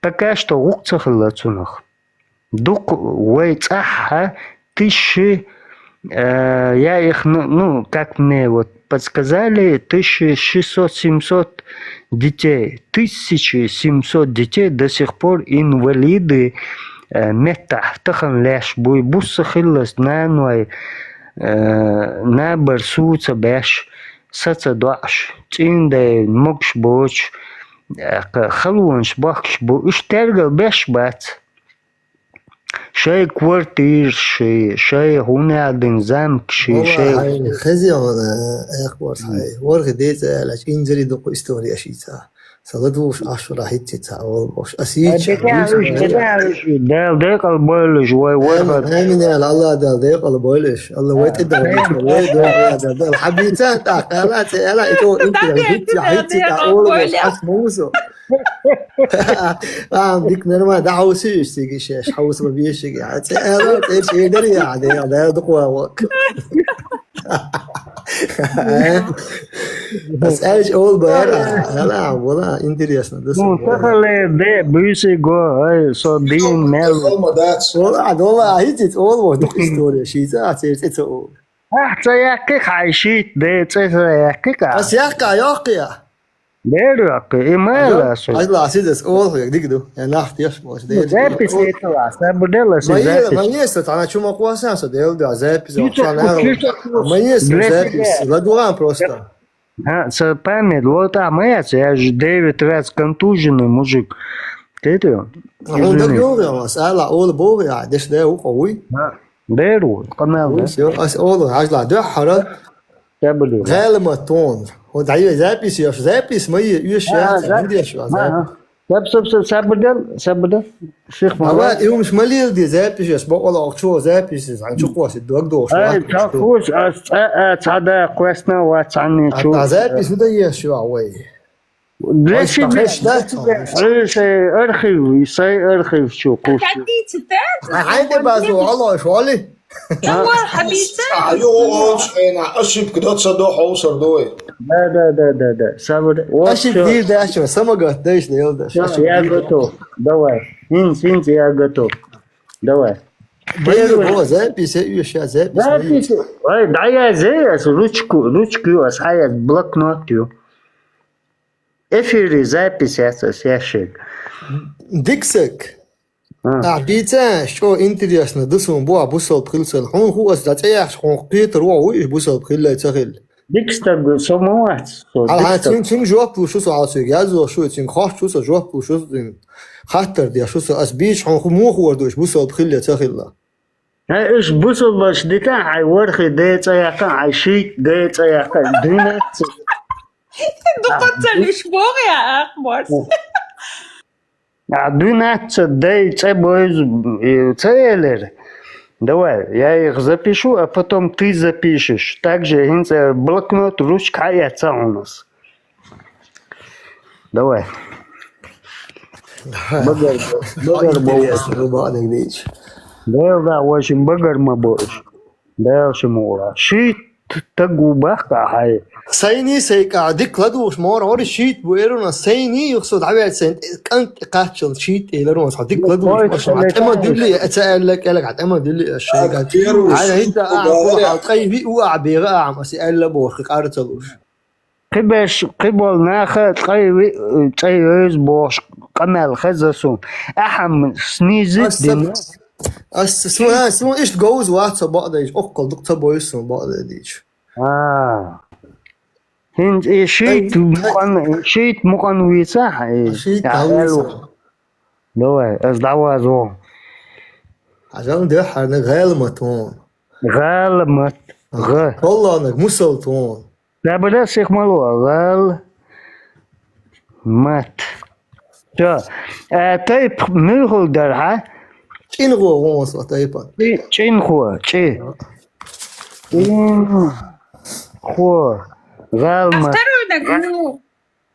Пока что гӀукъ ца хилла цунах. Дукха вай цӀахь тысячи, э, я их, ну, ну, как мне вот подсказали, тысяча шестьсот-семьсот детей, тысяча семьсот детей до сих пор инвалиды, э, меттахь тахана леш буй, буса хиллас наной, э, набар су ца беш, са ца доӀаш, цӀийндай могуш боцуш, э, халонаш бохкуш бу, уьш тергал беш бац. Шай квартираш, шай хӀунадин замкаш, шай. Хезион, э, эхборс хай. Ворхи деца аьллачу инзари дукха история шийца. Са ладугӀуш Ӏаш вара хӀитцица олу бохуш. Ас йийча. Дала декъал бойлуш вай ворхат. Амин, амин, Алла Дала декъал бойлуш. Алла вай тӀе дала, вай дала, Дала хьабийца, тӀаккха Алла, цӀе Алла, иту интура хӀитци, хӀитци, тӀа олу бохуш, ас мусу. А, дик нормально, да, хьовсуьйтуш цига шеш, хьовса ма бешига. ЦӀе Алла, цӀе шедари, я, Дала, Дала дукха ван вак. Ас аьлча олу бара, ала, вала, интересно, да. Ну, тахале де, буьйси го, ай, со дин мел. Вала, дола, а хӀитиц олу, вот, история, шийца, а церц, эца олу. Ахь ца яьккхи хьайн шийтта де, цӀе ца яьккхи ка? Ас яккха, йоккхия. Дер йоккхи, и мела со. Ай, ла, сидас олу, дик ду. Я нах теш, может, дер. Запись это ла, сабу де ла, Ма е, запись. Ма е, со, тана чума квасан, со, дел, да, запись, Ну, вообще, что, наверное. что, что, Ма е, со, для запись, себя. Ладуан просто. А, со память, вот, а моя, я же девять раз контуженный мужик. Ты это? Хьуна даг йогӀу, ас ала, олу богӀу, я, деш де, у, уй. Дер вот, канал, да? Уй, всё, ас олу, хьажла, дуьххьара. Я буду. ГӀелама тон. Вот, ай, запись, я, запись, ма е, уьш, А, я, запись. Видишь, а, Ага. Саб, саб, саб, сабр дел, сабр дел. Сих ма Ава, ва. И умш малил ди запись, ас бокъала охчо запись, ас анчу къоси дог дохш. Ай, ва. Ча хуш, ас, а, а, цада къосна ва цани А, чу. А запись уда еш ва, вай. Леши Ой, бе, ста хеш да, леши бе, ста хеш. Ай, сай архив, сай архив чу, куш. Хотите, да? А, хайде базу, алло, шоли? Ва хабица? А, ё, о, шхена, ошибка, да, ца до, хо, сар, давай. Да, да, да, да, да. Сабр. Вот Ошибка, всё. Дир, да, что, самогат, да, что, я, да, Всё, ошибка, я дир. Готов. Давай. Инс, инс, я готов. Давай. Блин, Первый. О, запись, я её щас запись Запись. Найду. Ой, да я здесь, ручку, ручку, а я блокнот, ю. Эфире запись, я, я, я, я. Диксек. А. А, бица, что интересно, да сум бу, а бусал пхилсал. Хун ху ас да цеяхш, хун Питер, ва, уй, иш бусал пхиллай цахил. Дикстаг, со мавац, со Ал ха дикстаг. Цин, цин жоп лушу со ал сиг, я зо шу, цин хош шу со жоп лушу, цин хаттар де шу со, ас бич, хун ху мух ворду, иш бусал пхиллай цахилла. Ай, иш бусал баш дита, ай, ворхи де цаяка, ай, шит де цаяка, двенадцать. Духоцалиш бог я, ах, морс. А, двенадцать дай цебоз, э, целер. Давай, я их запишу, а потом ты запишешь. Также инца блокнот, ручка, я ца у нас. Давай. Багар, багар бо. Интересно, рубанок дич. Да, да, очень багар ма бош. Да, шимула. Шит тагу бахка хай. Сайни сайка дик ладуш мор ори шит бу эруна сайни юхсу давай сайн кан качыл шит элерун са дик ладуш. Ой, мор са тема дюли эца эллек элек тема дюли шайга. Ай хита а кул хал кай ви у а бега а мас элла бо хи карцалуш. Кибеш кибол наха кай ви кай өз бош камел хазасун. Ахам снизит дин. Ас сма сма ишт гоуз ваца бада иш оккол дук та боюсун бада дич. А. Хин, э, шиит Ай, мукъан, шиит мукъан вица, э, Шиит я, алиса. Давай, аз давай зо. Ажал дэ хьарна гъэлмат он. Гъэлмат, гъэ. Колланаг мусалт он. Да, бля, сих мало, гъэл, мат. Всё. Э, тайп мюхл дар, ха? Чин гъо гъо со тайпа. Чи-, чин хо, чи. Чин хо. Гъэлмат. А второй наг, ну.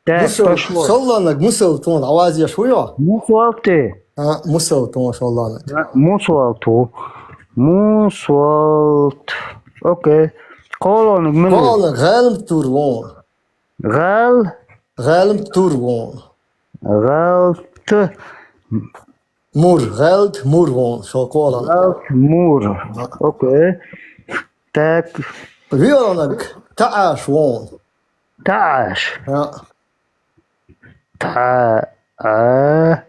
Так, Мусал, пошло. Шолланаг мусал тон, аваз я шуё? Мусал ты. А, мусал тон, шолланаг. А, мусал ту. Мусал т-, окей. Колонаг милу. Колонаг, гъэлм тур вон. Гъэл? Гъэлм тур вон. Гъэлт. Мур, гъэлт мур вон, шо колонаг. Гъэлт мур. А. Окей. Так. Вионаг, тааш вон. Тааш. А. Та-, а,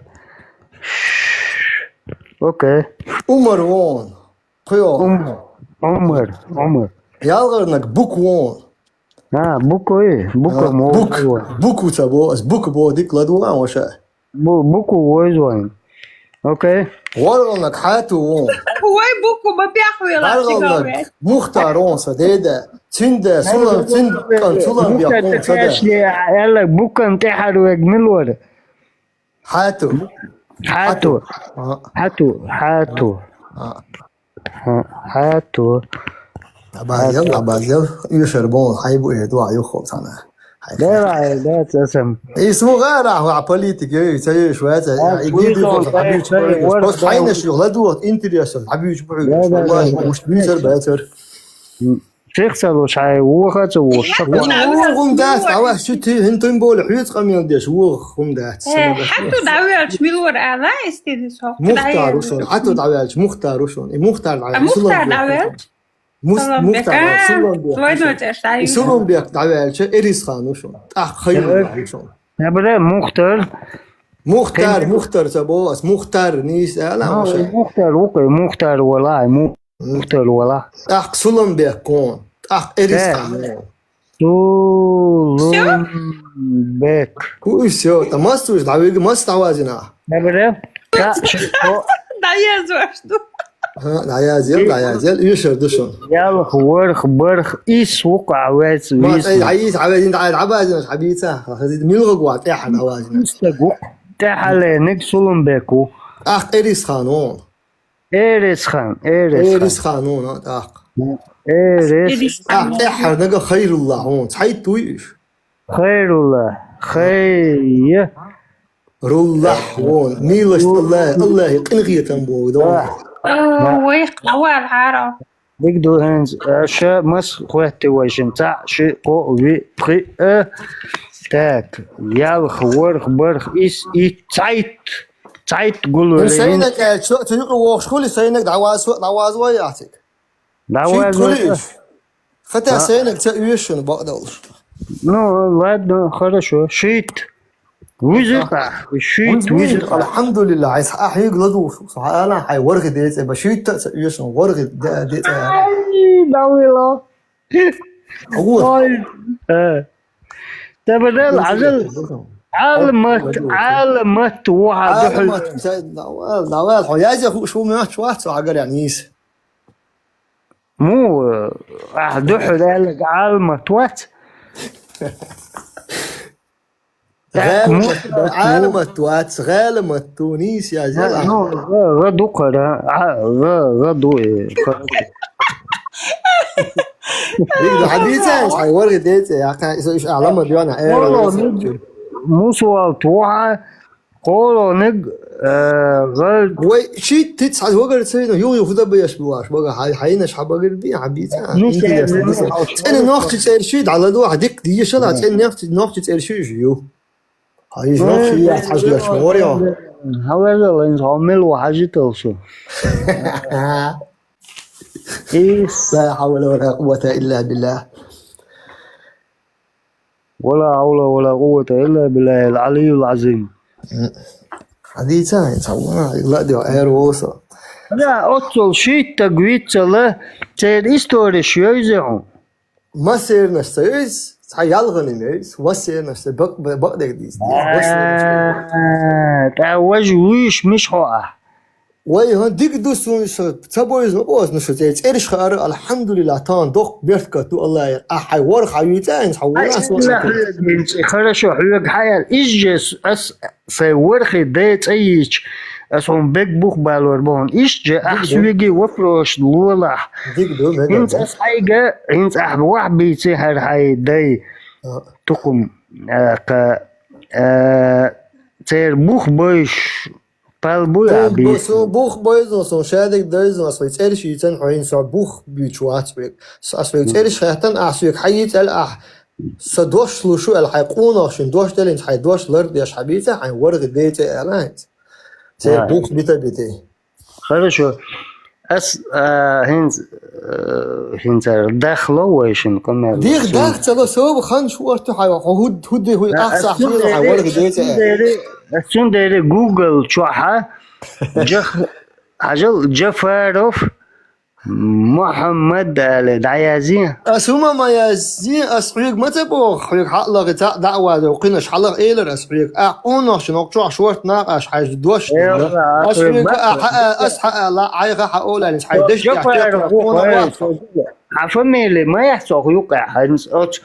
ш-, окей. Умар вон. Куё. Ум-, умар, умар. Ялгарнаг бук вон. А, бук ой, бук А, мо, бук. Бук. Бук у ца бо, с бук бо дик ладу а воша. Бу-, бук у вой звон. Окей. Воргонаг хату вон. Ой, бук у ма пях вела. Воргонаг мухтар вон са деда. Цинда, сулан, цин, кан, сулан бия, кон, сада. Эла букан тяхар вег милвар. Хату. Хату. А. Хату, хату. А. Ха-, хату. Абазел, абазел. Юшер бон, хайбу, э, дуа, юхол сана. Давай, да, сам. И смугара, а политик, ей, цаеш, ва, ца, А, и гиди, политик, хол, да, хабич, да, политик. Просто да. Хайнеш, юхла дуа, интересно, хабич, политик. Да, да, да. Валлахи, муш, бисер, бетер. М, фехсалош, ай, уха, ца, уша. Угун даст, ава, шути, хин тун бол, хуц камел деш, угун даст. Э, хату давелч, милвар, ала, истедис, хо. Мухтар, ушон, хату давелч, мухтар, ушон. И мухтар, А, давелч, мухтар, сулан, давелч? Мус-, Салам мухтар, бек. Сулан бек, Война ушон. Чештай. И сулан бек, давелч, эрис хан, ушон. Ах, хайын, Э, ушон. Я бля, мухтар. Мухтар, Кем? Мухтар, ца бо, ас мухтар, нис, ала, Ну, ушон. Мухтар, окей, мухтар, вала, му-, Мухтар вала. Ах, сулан бек кон. Ах, эрис Э. Хан. Сулунбек. Ку, всё, та мас уж, давиги мас тавазина. Добре. Ка, шо? Да, я звашту. Ха, да, я зел, да, я зел, ишер душон. Ялх, ворх, бърх, ис, вук, авец, Ма, вис. Ай, ай, ис, авец, ин, да, да, абазина, хабица. Хазид, милгъ гуат, э, хад авазина. Ис, та гук. ТӀехьаллайниг Сулумбек ву. ТӀаккха Эрисхан ву. Эрисхан, Эрисхан. Эрисхан ву, тӀаккха. Эрис. ТӀаккха тӀехьарниг Хайрулла ву. Цхьайтта вуй уж? Хайрулла. Хай. Руллахь ву. Милаш Аллахь, Аллахь къинхетам бу. Ой, къавал хьаро. Дика ду хӀинца, аша мас хӀоттий вайшин? Цхьаъ, шиъ, кхоъ, виъ, пхиъ, а? Так, ялх, ворхӀ, бархӀ, ис, итт, цхьайтта. Цхьайтта гулвелла. Сайнаг аьлча, цу юкъе вохуш хуьлий, сайнаг дӀаваза-, дӀаваза вай ахьа цига? ДӀаваза вай. Шийтта хуьлий уьш? Хата сайнаг ца оьшу шуна бакъдолуш. Ну, ладно, хорошо. Шийтта. Вуьзуьйтахь, шийтта вуьзуьйтахь. Алхьамдулиллахь, айса ахьа хьоьга ладугӀуш ву, со хьан алахь хьайн ворхӀе ден цӀе, ба шийтта а ца оьшу, ворхӀе де-, ден цӀе. Ай, давило. Ой. Э. Табадал, Ӏазал, Ӏаламат, Ӏаламат ву хьан дуьхьал. Ӏаламат, давал, давал, хьо язъян хууш ву моьттуш вац, со хьан гара ян йийса. Муха, э, ахьа дуьхьал аьлларг Ӏаламат вац? ГӀаламат, Ӏаламат вац, гӀаламат ву, нийса язъян. Ну, гӀа, гӀа ду кхара, а, гӀа, гӀа ду, э, кхара. Дика ду, хьан дийца, хьайн ворхӀе ден цӀе, я кхаьн, иса, иша Ӏаламат йоьна, э, Мусуалт ву хьан, кхоалгӀаниг, э, гӀа. Вай, шийтта тиц хьан вагар ца вина, юха-юха хӀу дан беш бу ваш, бага, хьай-, хьайнаш хьан багар ди, хьан бийца. Ну, интересно, ну, интересно. ЦӀена нохчи цӀераш ши, дӀаладу, хьан дика дийшала, цӀена нохчи, нохчи цӀераш ши ю. Хьан иза нохчи яц хьажа деш, моря. Хьан везал, инза хьо мел ву хьажитал шу. Ис. لا حول ولا قوة إلا بالله. ولا حول ولا قوة إلا بالله العلي العظيم. Хьадийца, ца вана, ладо, аэровоса. Да, оццул шийтта виццала, церан историш йовзий хьуна? Массернаш ца йовз, цхьа ялханна йовз, массернаш ца бакъ-, бакъдерг дийца. А, тӀа важа вуьйш миш хьо а? Вай, хӀан дика ду суна, со ца бойзу оз, ну, шу цӀе-, цӀераш хаара, алхьамдулиллахь, тан доккха беркат ду Аллахьера. Ахьа хьайн ворхӀ хьан вийца, хӀинца хьан вуна со ца. Хорошо, хьоьга хьаял, изжес ас сайн ворхӀе ден цӀе йийча, ас хьуна бег бух балор бу хьуна. Иштта же, ахь соьга вопрос лолахь. Дика ду, мега. ХӀинца ас хьайга, хӀинца ахь вахь бийци хьара хьайн дай. А. Тукхум, а, кха, а, церан бух бойш, Пал буй а бийца? Бу-, су бух бойзун, сун шадерг дойзун, ас вай цӀераш йийцан хьо, хӀинца со бух буьйцуш вац вайга. Со ас вайга цӀераш хаьттан, ахь соьга хьайийца аьлла, ахь са дош луш ву аьлла, хьайн къонахчун дош делла, хьайн дош лардеш хьан бийца, хьайн ворхӀе ден цӀе аьлла хӀинца. Церан бух бита бити. Хорошо. Ас, а, хӀинца, а, хӀинца дахло вайшин къамел. Дих дах ца ло, соба хан шу орту хьайва, хьо хӀуд-, хӀуди хӀуй ахса ахсина хьай ворхӀе ден цӀе. Ас цундели Google чохьа Джах-, хьажал, Джафаров Мухьаммад али дӀаязйи? Ас хӀума ма язйи, ас хьоьга ма ца боху, хьоьга хьаалахи цхьаъ даъ вазо кхинаш хьалаха элира ас хьоьга. Ахь къонахчун окху чохь шорта накъаш хьаьжна дош делла. Ас хьоьга а хьаа, ас хьаала, Ӏайха хьаолалинца хьайн дешна тӀехь текхар къонах вац. Хьан фамилия ма яц оха юкъахь, хьайнца оцу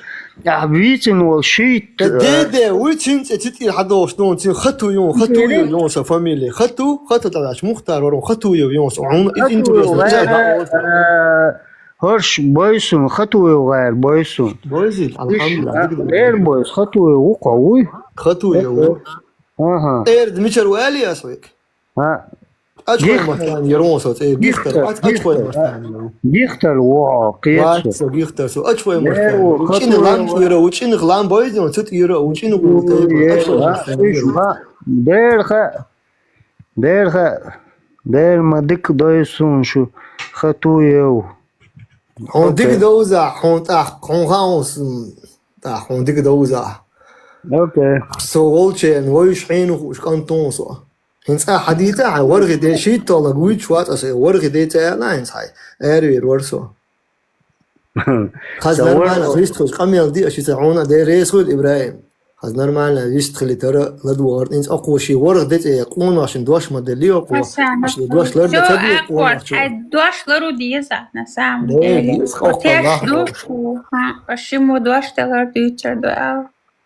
ахь вийцина волу шийтта. Деде, вуй цин цӀе цитӀира хьадолуш дуна, цин Хату юн, Хатуев юн сан фамилия. Хату, Хату тӀадаьлча Мухтар вара, Хатуев юн сан. Хьуна иза интересно. ХӀорш бойсун, Хатуев гӀайр бойсун. Бойзил, алхьамдулиллахь. Эр бойс, Хатуев ву кхо вуй? Хатуев ву. Аха. Эрда мичара ву аьлла ас вайга? ХӀа. Ачхой Мартан яр вон со цӀе, Гихтер, Гихтер, Ачхой Мартан яр вон. Гихтер ву хьо, кхечу. Вац со Гихтер, со Ачхой Мартан яр вон. ЧӀина лам тӀера ву, чӀина лам бойза, цу тӀера ву, чӀина ву, Ачхой Мартан яр вон. Дера хаьа, дера хаьа, дера ма дика дой суна шу, Хатуев. Хьуна дика довза, хьуна тӀаккха, хьуна хаун сан, тӀаккха хьуна дика довза. Окей. Со волчеран, вайша хьенан хууш кӀантон со. ХӀинца а хьадийца, хьайн ворхӀе ден шийтталлаг вуьйцуш вац аса, ворхӀе ден цӀе аьлла, хӀинца хьайн. Аьрвер вара со. Хаза нормально, вистхуьлуш, къамел ди, аша ца хьуна а ден реза хуьлу, Ибраим. Хаза нормально, вистхили тара, ладугӀар, хӀинца акхо ши ворхӀ ден цӀе, къонахчун дош ма делли, акхо. Аша дош ларда ца дуй, къонахчун. Ай, дош лару деза, на самом деле. Деза, вот я жду, ха, аша мо дош делар дуьйцар дуа.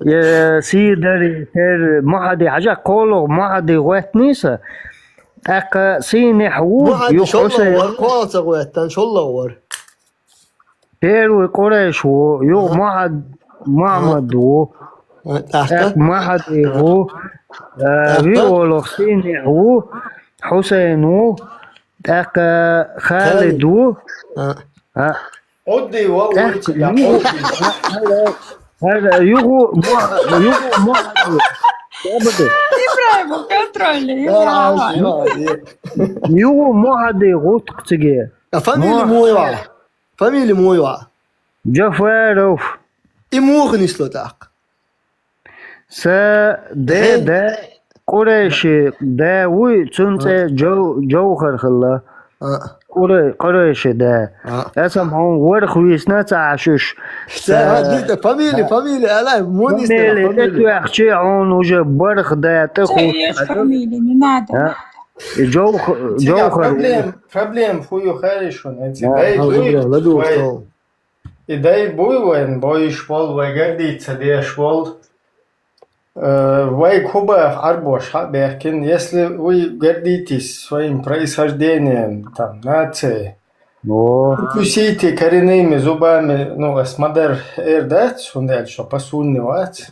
Э, сий дари, тер, Мухьади, хьажа, кхоалгӀа Мухьади гӀоьттинийса, тӀаккха сийнехь ву, Мухьади юха шоллагӀа Хьусейн. Вар, кхоалгӀа ца гӀоьттан, шоллагӀа вар. Первый Къурайш ву, юха Мухьад-, Мухьаммад ву, тӀаккха? ТӀаккха Мухьади ву, э, виолох сийнехь ву, Хьусейн ву, тӀаккха Халид ву. А. А. Удди вал тӀаккха вуйцу, я юха, удди. ХӀара, юха Муха-, юха Мухьади. Ибрагьим, контроль, Ибрагьим. Юха Мухьади гӀутта циге. А фамилия муха? Фамилия муха? Джафаров. И муха нисло тӀаккха? Са де, де, Къурайши де вуй, цун цӀе Джав-, Джавхар хилла. А. Къура-, Къурайши де. А. Аса хьуна ворхӀ вийсна ца Ӏаш уж. Ца, а, дита, фамилия, фамилия, ала, муха нисло фамилия. Фамилия тӀе тоьхчи хьуна уже барх де тӀеху. Фамилия, не надо. А? И Джавх-, Джавхар ву. Проблем, проблем фу ю хаьришун, эци. А, дай, ладу, ладу, вай. И дай буй вайн бойуш бол, вай гордиться деш бол. Э, вай Кубах Ӏарбош хьа бехкин, если вы гордитесь своим происхождением, там, нацией, укусите коренными зубами, ну, ас ма дар эр дац, хӀунда аьлча по сунни вац.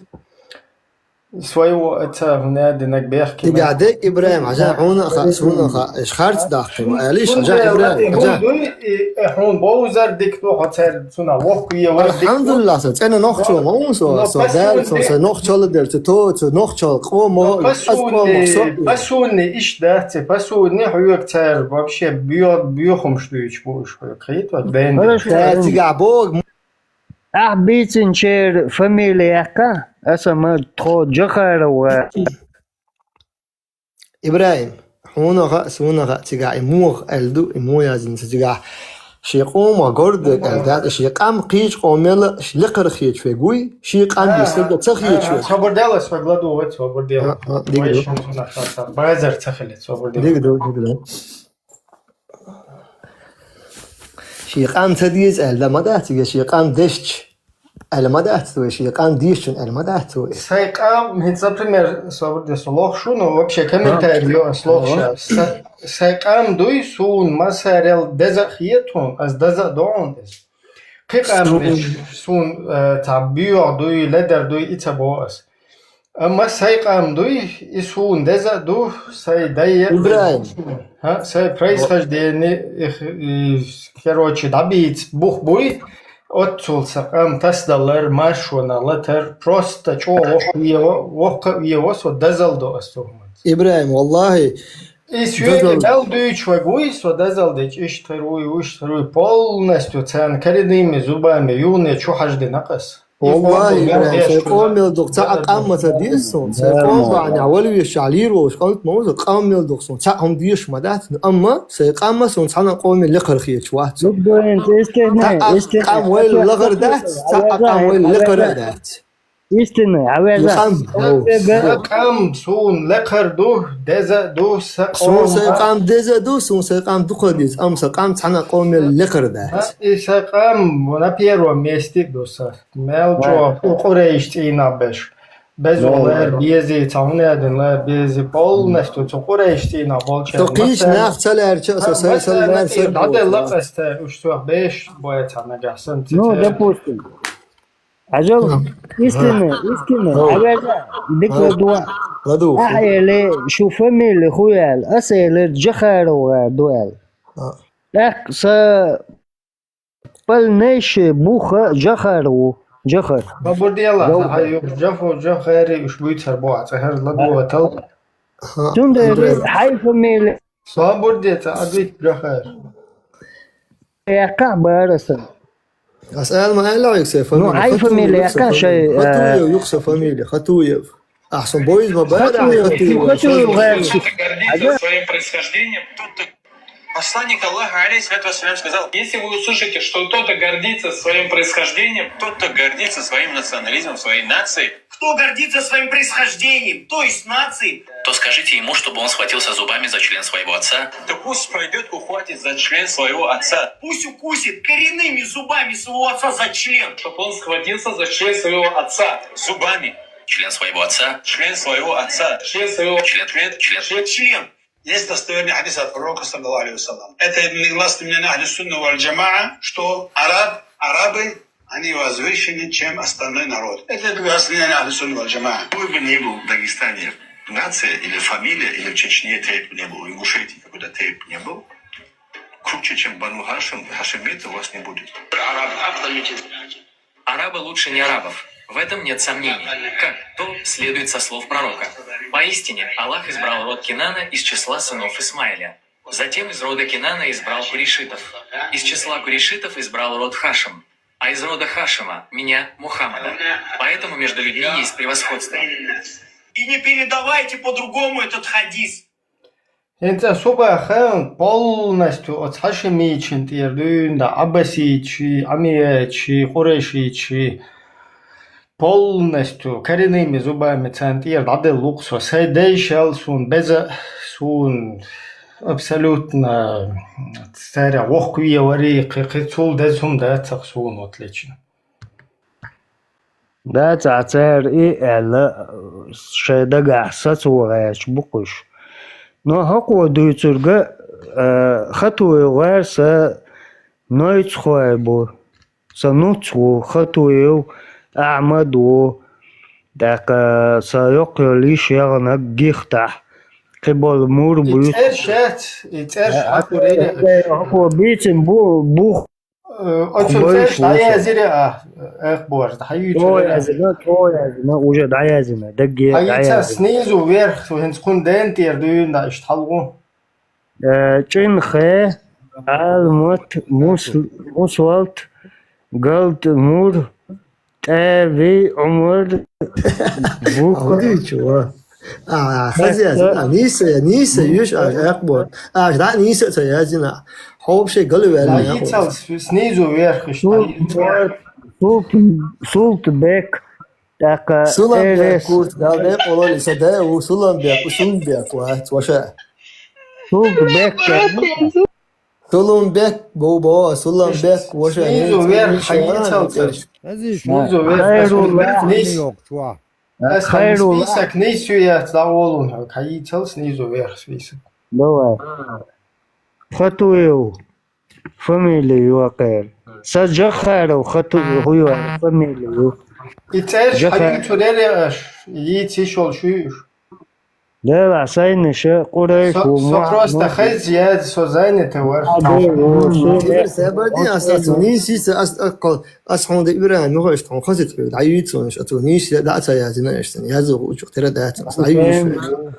Своего отца хӀунда динаг бехке. Тига де Ибрагьим, хьажа, хьуна а хаьа, суна а хаьа, иш харц дахкий, ма аьлиш, хьажа, Ибрагьим, хьажа. Дуй, и, э, хьуна бовзар дика ду, хьо цар цуна воккху е вар дика ду. Алхьамдулиллах, со цӀена нохчо ма ву со, со дал, со, со нохчо ла дер, цу то, цу нохчо къомо, аз къомо, со. По сунни, по сунни иш дац, по сунни хьоьга цар вообще бё-, бёхамш дуйч бу уж хьоьга. Хит ва бен. Хорошо. Цар цига бог Ахь бийцинчеран фамилия яьккха, аса ма тхо Джахаров вац. Ибрагьим, хьуна а хаьа, суна а хаьа, цигахь и муха аьлла ду, и муха яздина цу цигахь. Шен къомах гордерг аьлла дац, шен къам кхечу къомел лекхара хеташ верг вуй, шен къам бийсарг ца хеташ верг. Собар дела, собар ладугӀа, собар дела. А, а, дика ду. Вай шун цунах хатар, базар ца хилит, собар дела. Дика ду, дика ду. Шен къам ца деза аьлла ма дац, я шен къам дезча аьлла ма дац вай, шен къам дезачун аьлла ма дац вай. Сайн къам, хӀинца, например, собар де со лох шу, ну, вообще комментарий йо ас лох ша. Са-, сайн къам дуй, суна массарел деза а хетун, ас деза а догӀун деза. Кхин къам деш, суна, э, цхьа буьйгӀа дуй, ледар дуй, и ца бо ас. Амма сайн къам дуй, и суна деза а ду, сайн дайя а. Ибрагьим. ХӀа, сайн происхождение, их, и, короче, дӀабийца бух буй, оццул сан къам тасадалар, маршонах латар, просто чӀогӀа воккха вево, воккха а вево, со дозалла до ас цу хӀуманца. Ибрагьим, валлахӀи, и соьга дозалла. Мел дуьйцуш ваг вуй, со дозалла дечу, иштта хир вуй, уьштта хир вуй, полностью царна коренными зубами юхане чу хьаждина ас. ВаллахӀи, Ибрагьим, сайн къомел духу цхьа а къам ма ца деза суна, сайн къоман бахьанехь вала везачохь лийр волуш кӀант ма ву со, къомел духу суна цхьа а хӀума дезаш ма дац, амма сайн къам а суна цхьана а къомел лекхара хеташ вац со. Цхьа а къам вайла лахара дац, цхьа а къам вайла лекхара а дац. Истинный, хьан веза? Сан къам, сан къам суна лекхара ду, деза а ду, сан къом. Суна сайн къам деза а ду, суна сайн къам дукха деза, амма сан къам цхьана а къомел лекхара дац. И сан къам на первом месте а ду сан. Мел чӀогӀа къурайш цӀийнах беш. Безо лар безий, цхьа хӀума а дина лар безий, полностью цу къурайш цӀийнах болчеран. Со кхечу нах ца лаьрча, со сайн ца лаьрча. ДӀаделла ас те, уьш цох беш бой цхьа нагахь санна. Ну, допустим. Хьажал, истинный, истинный, хьан веза, дика ладугӀа. Ахь элира, шу фамилия хӀун яьлла, ас элира, Джахаров гӀар ду аьлла. ТӀаккха сан полнейший бух Джахар ву, Джахар. Собар дела, хьан юха Джафу, Джахари уьш буьйцур бу, цӀа хӀара ладугӀатал. Цундела хьайн фамилия. Собар де, цӀа Ӏадвит Джахар. Яьккхахь бара сан. Ас ала ма аьлла хьоьга сайн фамилия. Ну, хьайн фамилия яьккхахь шайн, Хатуев юха сан фамилия, Хатуев. Ахь сан бойза ма бара, Хатуев, Хатуев. Хатуев гӀерта. Гордиться своим происхождением, тут ты Посланник Аллаха, алейхиссалату вассалям, сказал: если вы услышите, что кто-то гордится своим происхождением, тот, кто гордится своим национализмом, своей нацией, кто гордится своим происхождением, то есть нацией, то скажите ему, чтобы он схватился зубами за член своего отца. То пусть пойдет, ухватит за член своего отца. Пусть укусит коренными зубами своего отца за член. Чтобы он схватился за член своего отца. Зубами. Член своего отца. Член своего отца. Член своего Член, член, член. Член. Есть достоверный хадис от пророка, саллаллаху алейхи ва саллям. Это гласное мнение Ахлю Сунна валь Джамаа, что араб, арабы, они возвышены, чем остальной народ. Это гласное мнение Ахлю Сунна валь Джамаа. Какой бы ни был в Дагестане нация или фамилия, или в Чечне тейп не был, в Ингушетии какой-то тейп не был, круче, чем Бану Хашим, Хашимиты у вас не будет. Арабы лучше не арабов. В этом нет сомнений. Как то следует со слов пророка. Поистине, Аллах избрал род Кинана из числа сынов Исмаиля. Затем из рода Кинана избрал курейшитов. Из числа курейшитов избрал род Хашим. А из рода Хашима, меня, Мухаммада. Поэтому между людьми есть превосходство. И не передавайте по-другому этот хадис. ХӀинца Субахан полностью оцу хьашимичун тӀера дуьйна да, Ӏаббасичий, Ӏамиячий, Къурайшичий, полностью коренными зубами царна тӀера дӀаделла ву-кх со. Сайн дайшал суна беза, суна абсолютно цаьрах воккхаве варий, кхин, кхин цул деза хӀума дац-кх суна вот лично. Дацахь цара и аьлла, шайн дагахь сацо гӀерташ бу-кх уьш. Но хӀокхо дуьйцург а, Хатуев гӀар сан нойцхой бу, сан нуц ву, Хатуев Ахьмад ву, тӀаккха сан йоккха йолу йиша яханарг Гихтахь, кхин болу мур буьйцу. И цӀерш яц, и цӀерш хьан курера. ХӀокхо бийцина бу, бух. Э, оцу цӀерш дӀаязйира а, экх бохург, хьан юьйцура? ЦӀо язйина, цӀо язйина, уже дӀаязйина, дагге дӀаязйина. Хьан йийца снизу вверх, хӀинца кхунна ден тӀера дуьйна дӀа иштта хьалгӀу. Э, ЧӀинхе, Алмат, Мус-, Мусвалт, Галт Мур, ТӀаьви Ӏумар, Бука. ХӀун дуьйцу ва? А, хаза яздина, нийса, нийса юьш аша экх бохург. Аша дӀа нийса а ца яздина. Хьо вообще галваьлла. Снизу вверх иштта. Султ-, Султ-, Султбек, тӀаккха Суламбек, Эрес. Курт, Далбек, олали, са да, у Суламбек, у Сулбек, ва, ваша. Султбек. Сулумбек, бо, бо, Сулумбек, ваша. Снизу вверх, хьан йийцал цӀерш. Снизу вверх. Хайрулла. Ас Хайрулла. Список нийса ю яц, дӀагӀолун хьо, хьан йийцал снизу вверх список. Давай. Хатуев фамилия ю акхар. Са Джахаров Хатуев, хӀун ю фамилия ю. И цӀерш хьан юьйцур яра аш, йийца йиш йолу шу ю уьш. Делахь сайнаша Къурайш ву, со просто хеза яз, со занятый вара. Аса, аса, аса, нийса йийца, ас, ас, ас хьуна де Ибрахим, ма хойш, хьуна хаза тхуьга, дӀайийца вайша, ацу нийса дӀа а ца язйина аьшна, язо гучух тера дац, ас дӀайийша вайша.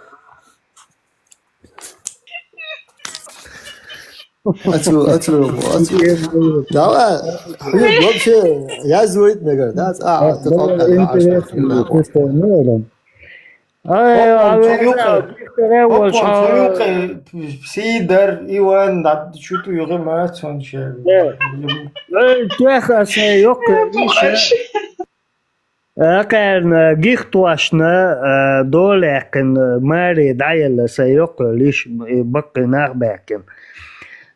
Ацу, ацу, ацу. Давай, хьуьга вообще язйойта мегар, да? А, а, интересно, интересно. Ай, хӀокхунна цу юкъа, хӀокхунна цу юкъа Сидар, Иван, дӀа чу тӀуьйгӀи ма цунна шен. Э, э, тӀех аса йоккха йиша. Акхарна гихтошна, э, долаьккхина, маре дӀаелла аса йоккха йолу йиша, и баккхий нах баьккхина.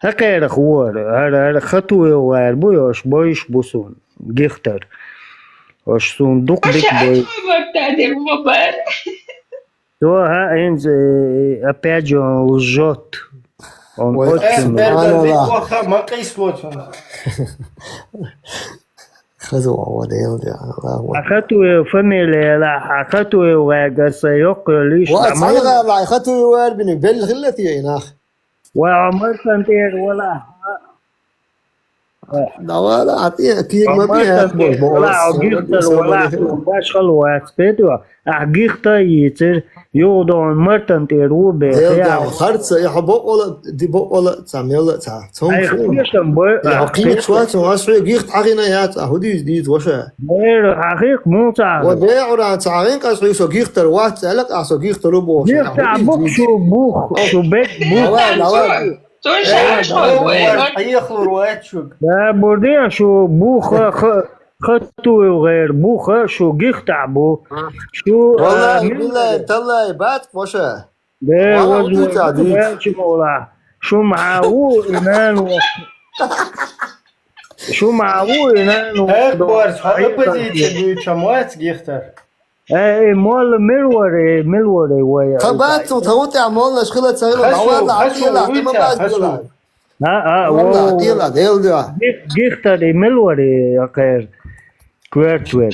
Хьакхарах вора, хӀара, хӀара Хатуев гӀар бу, ош бойуш бу суна. Гихтар. Ош суна дукха дика бой. Цо хӀа, хӀинца, э, опять же, он лжёт. Он очень лжёт. Ма къийсало цунах. Хаза ван, ван, Дела, Дела, Аллах ван. А Хатуев фамилия ла, а Хатуев гӀар аса йоккха йолу йиша. Ва, цхьана гӀала, Хатуев гӀар биниг, белла хилла те и нах. Ва, Ӏумар сан тӀера вала. Давала, а ти, ти ма би хьехбо, бо. Гихтар вала, башхал вац, педо. А гихта йицер, югдон мартан тӀера ву бе. Харца, я бо ола, ди бо ола, ца мела, ца. Цом шу. Я кхин чуа, цом ас гихт хьагина яц, а худиз диз ваша. Бер хьахик муца. Ва бе ура, ца гин кас хьи со гихтар вац, алак а со гихтар бо. Гихта бух шу бух, шу бек бух. Давай, давай. Ту Э, шаьш давай, хьо давай, вай. Хьехлур вац шуга. Да, бурдин шу буха ха-, хатуев гӀер, буха шу гихтахь бу. Шу, а, Валлай, мин-, биллай, таллай, бац, Моша. Бе, валлай, ваз-, удица, ваз-, дийца. Ваьлча мула. Шу ма ву, и нан ву. Шу ма ву, и нан ву. Эх, Борс, хьо оппозиция дуьйцу, ма вац гихтар. Э, э, молла мила вара, э, мила вара вай, тха э, бац, тха гӀу тӀехь моллаш хила ца хила, хасу, дӀавалла, хасу, Ӏатила, вуьйца, тӀе ма бац хасу. Дила. А, а, валла, о, Ӏатила, Дела дуьхьа. Гих-, гихтар, э, мила вара, э, акхер. Коьрта вер.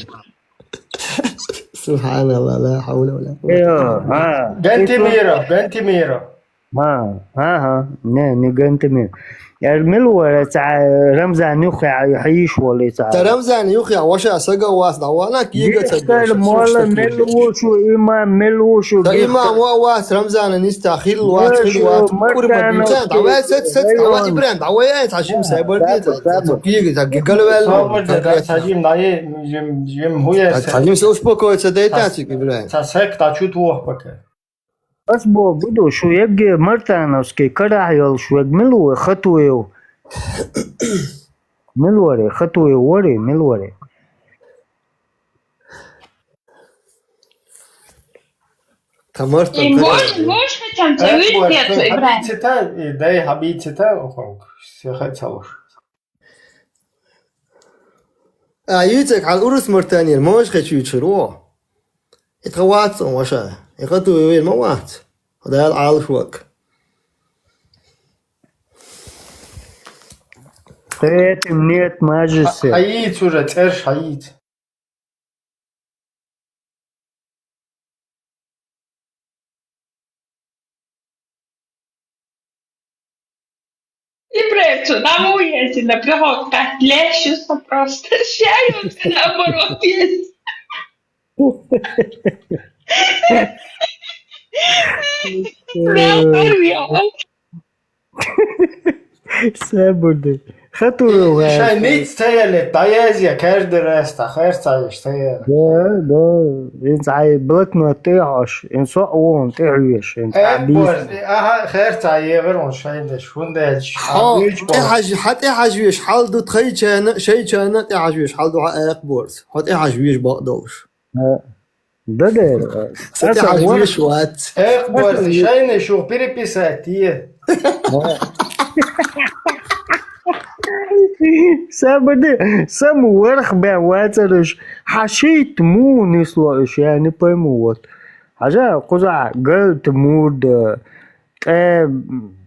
Субханалла, ла хьавла ва ла къуввата. Э, а. Гантимира, Гантимира. ХӀа, хӀа, хӀа. Не, не Гантимир. Яр мила вара цхьа Рамзан юххе хьийш волу и цхьа? Та Рамзан юххе ваша сага вац дӀавала, кега ца гихтар, молла мила ву шу, имам мила ву шу, та гихтар. Имам ва вац, Рамзана нисса хилла вац, хилла вац. Кури ма дуьйцан, дӀавай сац, сац, дӀавай, Ибрахим, дӀавай, ай, цхьа жим сай бар дийца, цхьа жим, дӀае, жим, жим хӀу яй. Цхьа жим се успокоиться дайта, цхьа, цхьа Ибрахим. Цхьа сек дӀа чу тохпака. Ас боху ду, шу егге Мартановский карахь йолуш вег мила ву, Хатуев? Мила варе, Хатуев варе, мила варе? Та Мартан, и карахь. Боже, боже, хачам ца вуьйш кхета, Ибрахим. Хьабийцита, и дай хьабийцита, охонг, се хай ца луш. А, юьйцург хьан урус мартанера, можа хечуьйцур ву. И тхан вац цӀун ваша. И хату вер ма вац. Дала Ӏалаш вак. Этим нет мажисе. Хьаийца уже, цӀерш хьаийца. И прецу, нам уезди на прямо как лещу просто. Шаю, наоборот, есть. Прям первый, а? Се бурди. Хатуев вай. Шайн ниц ца яле, дӀаязъя, каждый раз, тӀа херца еш, ца яла. Да, да. Ин цхьа блокнот тӀе хьош, ин со а вон тӀе хьоьш, ин цхьа бийс. Аха, херца егӀар он шайн деш, хӀунда аьлча, хьо тӀе хьажа, хьа тӀе хьажа веш хьал ду тхайчана, шайчана тӀе хьажа веш хьал ду хьа экх борз. Хьо тӀе хьажа веш бакъ долуш. Э, да дера, э, аса тӀехьажа веш вац. Э, Борис, шайна шу переписать е. Э. Са баде, сам варх бе вацараш, хьашийт му нисло иш, я не пойму, вот. Хьажа, кхуза, галт мурда, ТӀе-,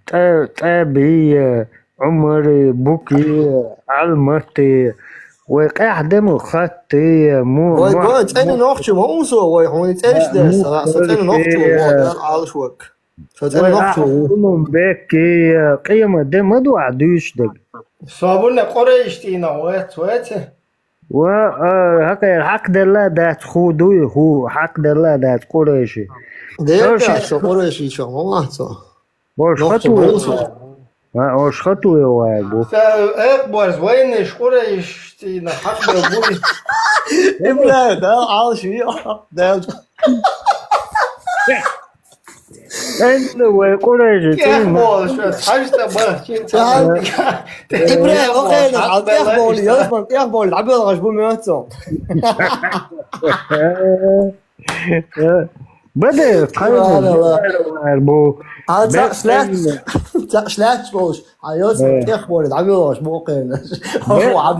тӀе-, ТӀебия, Ӏумари, Букия, Ӏалмати, вай къаьхьа де ма хаттия, му-, вай мо-, гой, цӀена мо-, нохча ма ву со, вай хьуна цӀеш а, деш, му-, са, са цӀена нохча ву, харшия, вай Ӏалаш вак. Са цӀена вай нохча ву. Ахьа Улун Беккия, къема де ма ду ахь дуьйш даг. Собуна Къурайш тӀийна вац, вац? Ва, а, хӀокхеран хьакхаделла а дац, хӀу дуй, хӀу хьакхаделла а дац Къурайши. Дера дац со Къурайши чохь, ма вац со. Ош хатуй. А, ош хатуй вай бу. Ца, э, Борис, вайнаш Къурайш тӀийна хьакхадел буй. Ибрай, да, Ӏалаш вий, да. Энна вай Къурайши тӀе ма. ТӀехболуш, хьажа тӀе бахчи. Ибрай, окхайна, хьал тӀехболу, ялсман тӀехболу, дӀабелгӀаш бу моьтту. Баде, субханалла, бу. Хьал цхьаъ шлаьц, цхьаъ шлаьц болуш. Хьан йоцу тӀехболу, дӀабелгӀаш бу окхайна.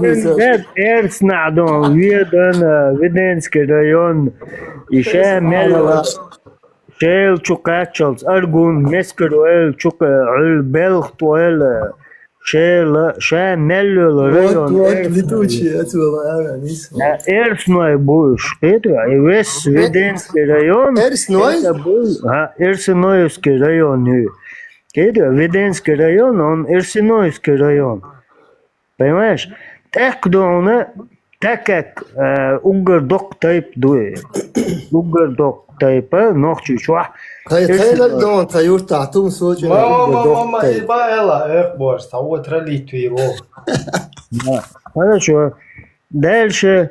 Бе-, бе-, Эрснахдон, Ведан, Веденский район, и ша мел Шел чу кхаччалц Аргун, Мескаройл, чу кхе-, Ӏуьллу Белх тӀойл, Шела, ша мел йолу район. Вот, вот, Эрснайл. Летучий, отсюда, а, нис. А, Эрсной бу уьш, кхетий, и вес Веденский район. Эрсной? Это был, а, Эрсиноевский район ю. Кхетий, Веденский район, он Эрсиноевский район. Понимаешь? ТӀехкадогӀуна, так как, э, уггар доккха тайпа ду и. Уггар доккха тайпа, нохчий чохь. Тхай, тхай лардогӀун, тхай юртахь, тум сочу. Мама, уггар доккха мама, тайпа. И ба эла, эх, боже, та вот ралит виро. Да. Хорошо. Дальше.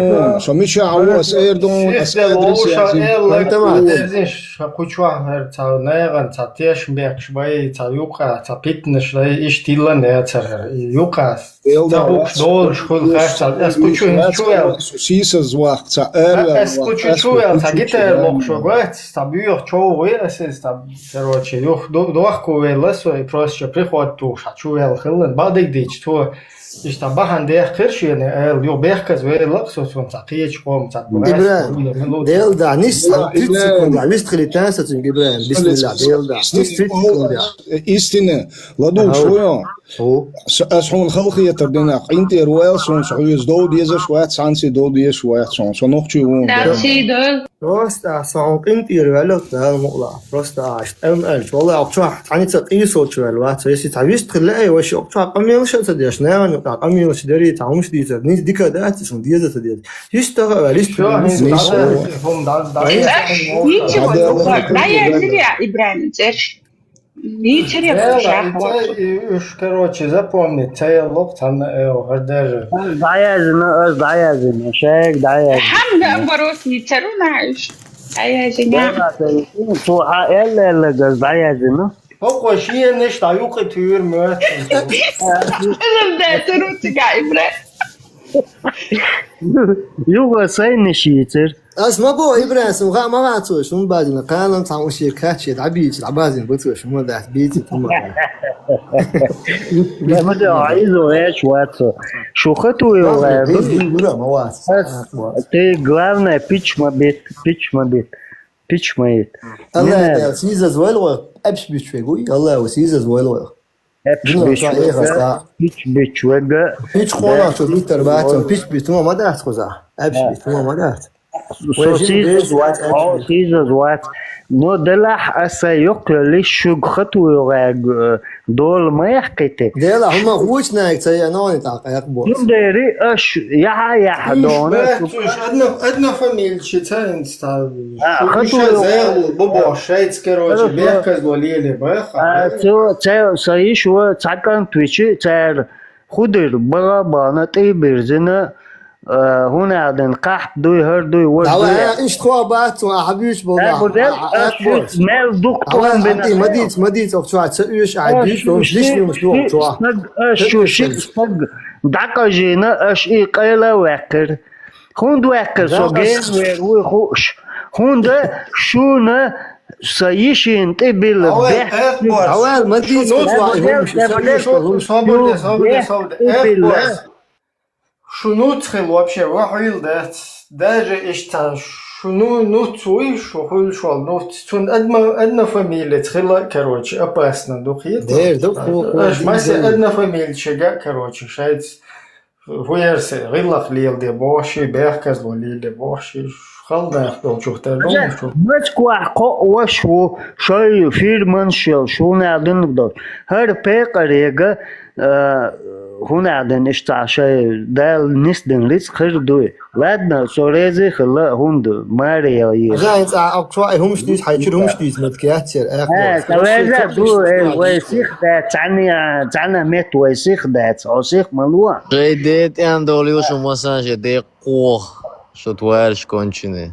хӀун? Со мичахь ву, ас эр ду хьуна, ас адрес язйина. Ша кху чохь хӀара цхьа нагӀан, цхьа тешнабехкаш бай, цхьа юкъа, цхьа питанаш дай, иштта йиллина яцара хӀара. И юкъа, ца хууш долуш хуьлу хастал. Ас кху чу хӀинца чу ваьлла. Со сийсаз ваккха, цхьа ара ваьлла. Ас кху чу чу ваьлла, цхьа гитара лохуш вац, цхьа боьха чов ве ас иза, цхьа, короче, юха ду-, дохко велла со, и просто приход тухуш, хьан чу ваьлла хилла, бадиг дийча, цо Иштта бахьана дехкира шена, аьлла, юха бехказа вела-кх со цунна цхьа кхечу къоман цхьа. ИбрахӀим, Дела да, нис тридцать секунд, вист хили тан со цуьнга, ИбрахӀим, бисмилла, Дела да, нис тридцать секунд. Истина, ладугӀуш ву хьо. Ас хьуна халахетар дина, къинтӀера вайл суна, со хьоьца дов дезаш вац, цхьаьнций дов дезаш вац суна, со нохчий ву. Просто ахь со хьуна къинтӀера ваьлла, Дала мукъ лахь. Просто ахь тӀам аьлча, валлахь, оха чохь цхьаьнца къийсо чу ваьлла вац. Если цхьа вист хилла, ай, ваша оха чохь къамелаш а ца деш, нахана юкъахь къамелаш дарий, цхьа хӀумаш дийцар, нийса дика а дац, шуна деза ца деза. Иштта а ваьлла, иштта хӀума дийцар. Ничего, дӀаяздира, ИбрахӀим, цӀерш. Ничего, и уьш, короче, запомнить ца ялло-кх цхьанна а, э, хӀара даже. Ас дӀаяздина, ас дӀаяздина, шайга дӀаяздина. Хьан наоборот, ницаруна уьш. ДӀаяздина. Цо хьан аьлла-аьлларг ас дӀаяздина. ХӀокхо шена иштта юкъа туьйра моьтту. Ас дӀаяздина, ИбрахӀим. Юха сайнаш йийцира. Ас ма боху, ИбрахӀим, хаа ма вац уьш, хӀума базина, кхана цхьа уьш кхачче дӀабийци, дӀабазина бац уьш, хӀума дац, бийци, хӀума дац. Я ма де, а иза веш вац. Шу хату йо вац. Ас, ты, главное, пич ма бит, пич ма бит, пич ма йит. Аллах, сийзаз вайл гӀой, эпш бич вегу, Аллах, сийзаз вайл гӀой. Эпш бич вега, пич бич вега. Пич хонах чу биттар бац, пич бич, хӀума ма дац кхузахь. Эпш бич, хӀума ма дац. Со сийзаз вац, хьо сийзаз вац. Но делахь аса йоккхаллиш шуьга хату йогӀаг, э, дола ма яьккхите. Дела, хӀума гучнаг ца я, но не так, як бо. Цундери аш яхьа-яхьа дона. Однофамильчи ца инста. А, хату йогӀаг. Бу бо шайц, короче, бехказло леле баха. А, цо, цо, со йиш ву, цхьа кӀант вичи, цара хӀу дира, багӀа а бахана, тӀе а бирзина, а, хӀунда аьлла ден, кхахьп дуй, хӀара дуй, важа дуй. Давай, иштта хьо бац, цо, ахьа буьйцу болу. Ай, бу дел, аш шуьца мел дукха тӀом бина. Ма дийца, ма дийца, охча, ца уьш, ай, буьйцу, лиш луьмаш ду, охча. Аш шу шиъ стаг дӀакъажийна, аш и къайла а ваьккхира. ХӀунда ваьккхира со генвер вуй хууш? ХӀунда шуна сан йишина тӀе билла бехк. Давай, ма дийца, шу нуц хила вообще, ва хуьйла дац. Даже иштта шу ну-, нуц вуй, шу хуьлуш волу нуц. Цунна одна, одна фамилия хила, короче, опасно ду хета. Дер ду, ху-, ху-, аш масе одна фамилия чега, короче, шайц. ХӀу яра сан гӀиллакх леладе бохуш, бехказло леладе бохуш, халданах долчух тера. Москвахь кхо ваша ву, шай фирманаш йолуш, хӀунда аьлла динарг долуш. ХӀара пекъарега, а, хӀунда аьлла дина иштта шай Дала нисдина рицкъ хир дуй. Ладно, со реза а хилла, хӀунда маре яла еза. Жан цӀа а чу ай хӀумаш дийца, хьайчуьра хӀумаш дийца, метка яц яра. Э, ца вежа ду, э, вай сих дац, цхьаьна, цхьаьна мет вай сих дац, хьо сих ма ло. Шайн ден тӀен долу ю шу массанхьа шайн ден кхох, шу твараш конченые.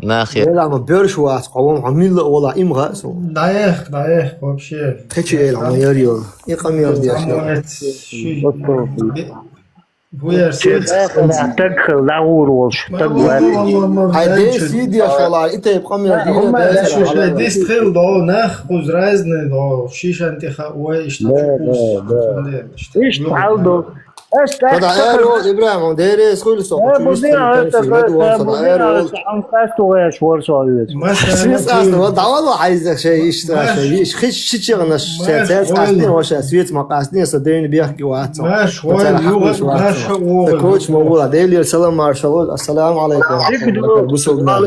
Нах я. Эла ма берш вац, къавам, хьо милла вала им гъа со. ДӀаехк, дӀаехк, вообще. Кхечи эла ма яр йо. И къамияр деш. Амалет, ши. Вуяр сет. Таг хил, дагъур волш, таг вар. Ай, ден сидеш вала, и тайп къамияр деш. Дис хил до, нах, куз разный до, шишан тиха, ой, ишта. Да, да, да. Ишта хал до. Ас так. Сада эр ол, Ибрагим, дерес хули со. Э, бузин алта, бузин алта, ам касту гаяш ворсо авет. Свет ас, вот, давай, хайза, шей, ишта, шей, иш, хич, шичигнаш, шей, свет ас, не, вообще, свет ма кастни, со ден бехки вац. Маш, ой, юга, маш, о. Коч ма ула, дели салам маршал, ассаламу алейкум. Алейкум ассалам.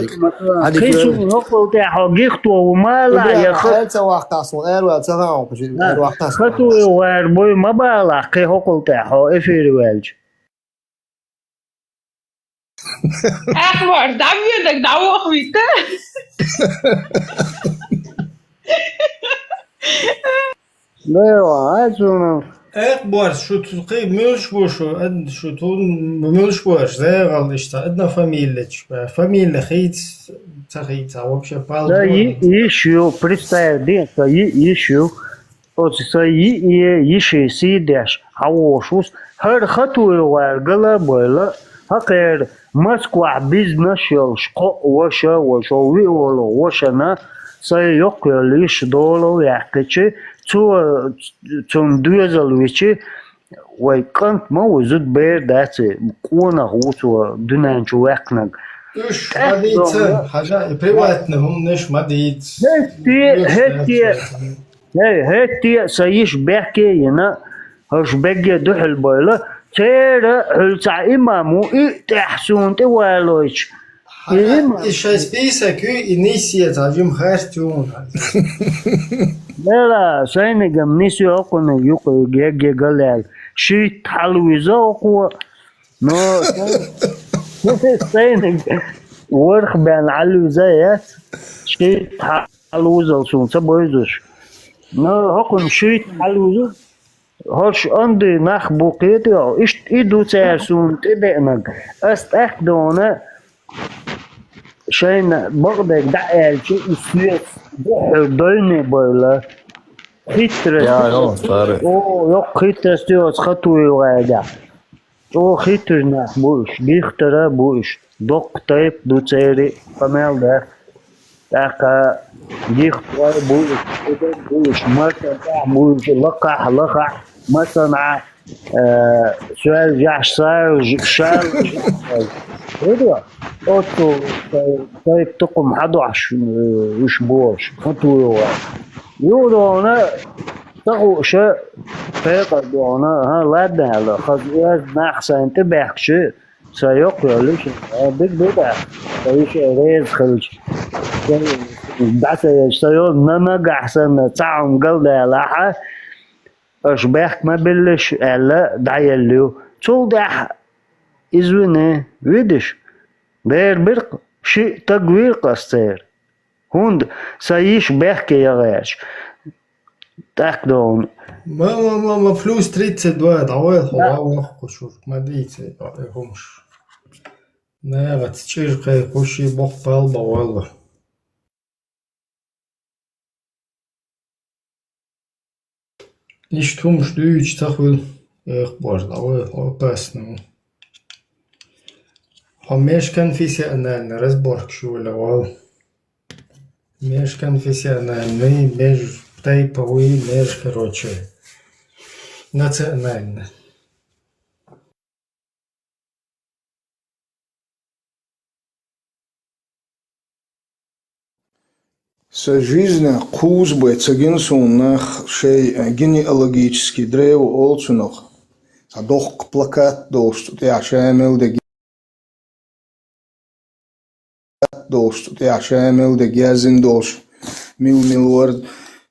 Хису нокол те хо гихту мала, я хо. Ца вахтас, эр ва, ца ха, эр вахтас. Хату вар бой ма бала, кхе хокол те хо, эфир велч. Ахмар, давьёдаг, давох вита. Лева, ай, цуна. Эх, борс, шу ту-, кхы мюлш бу шу, ад-, шу ту мюлш бу аш, зэгъал ишта, адна фамилия чпа, фамилия хийц, ца хийц, а вообще пал. Да, и, ишю, представь, дин, что и, ишю. Оцу сан йиъе, йиши сийдеш хьавошус, хӀара хатуй гӀар гала а бойла, хӀакхера Москвахь бизнес йолуш кхоъ ваша, ваша, виъ волу вашана сайн йоккхайолу йиш долу яьккхичи, цо цунна доьзал вичи, вай кӀант ма ву, зуда бер дац и, къонах ву цо дуьнен чу ваьккхинарг. Уьш ма дийца, хьажа, и приватный хӀуманаш ма дийца. ХӀетте, хӀетте. ХӀей, хӀетте а сан йиш бехке а йина, хӀорш бегге дуьхьал бойла, церан хьуьлцахь имам ву, и тӀехь суна тӀе валойтуш. И имам. И шайн список ю, и нисъе цхьа жима харц ю хьуна. Дела, сайнигам нисъе окхуниг юкъа гегге галаьлла. Шийтта хьалавиза окхо. Но сайниг ворхӀ бен хьалавиза яц. Шийтта хьалавузал суна ца бойзуш. Но хӀокхунна шийтта хьалавузу, хӀорш онда нах бу кхетий хьо, иштта и ду цара суна тӀедеанарг. Ас тӀаккха дона шайна бакъдерг дӀа аьлча, и соьца дуьххьал дойне бойла. Хиттараш. Я, я, старый. О, йоккха хиттарш ю оцу хатуй гӀайгахь. ЧӀогӀа хиттарш нах бу уьш, гихтара а бу уьш, доккха тайпа ду церан, къамел дац. ТӀаккха гихтара а бу уьш, кхидара а бу уьш, мартан тӀехь бу уьш, лакхахь, лахахь, масанхьа, э, соьлжехь, сарж-, шарж-, хӀуьда? Оццул тайпа тукхум хьадохьуш, э, уьш бохуш, хатуй гӀар. Юха дона, ца хууша, пекъар дона, хӀа, ладна аьлла, хаза оьзда нах сайна тӀебаьхкича, сан йоккха йолуш, а, диг ду тӀаккха, сан йиша реза хилча. ДӀа ца езча, сан йолу нанагахь санна, цхьа хӀума галдалахьа, аша бехк ма биллаш, аьлла, дӀаелла ю. Цул тӀаьхьа, извини, видиш, дера биркъ, шиъ таг виркъ ас церан. ХӀунда сан йиш бехке ян гӀерташ. ТӀаккха догӀун. Ма, ма, ма, ма, плюс тридцать два, дӀавайл хьо, да, ван вахху шуьрка, ма дийца, э, хӀумаш. Нагахь чӀир кхайкхуш, и боккха пал бан вайл. Иштта хӀумаш дуьйцуш ца хуьлу, эх, божа, дӀавайл хьо, опасно. Хьо межконфессиональный разборкаш йолаелла вайл. Межконфессиональный, межтайповый, меж, короче, национальный. Сан жизнь кхузза бен ца гина суна нах шайн генеалогический древо олу цунах. Цхьа доккха плакат долуш цу тӀехь Шамил де долуш, цу тӀехь Шамил де гезна долуш, мил-мил вара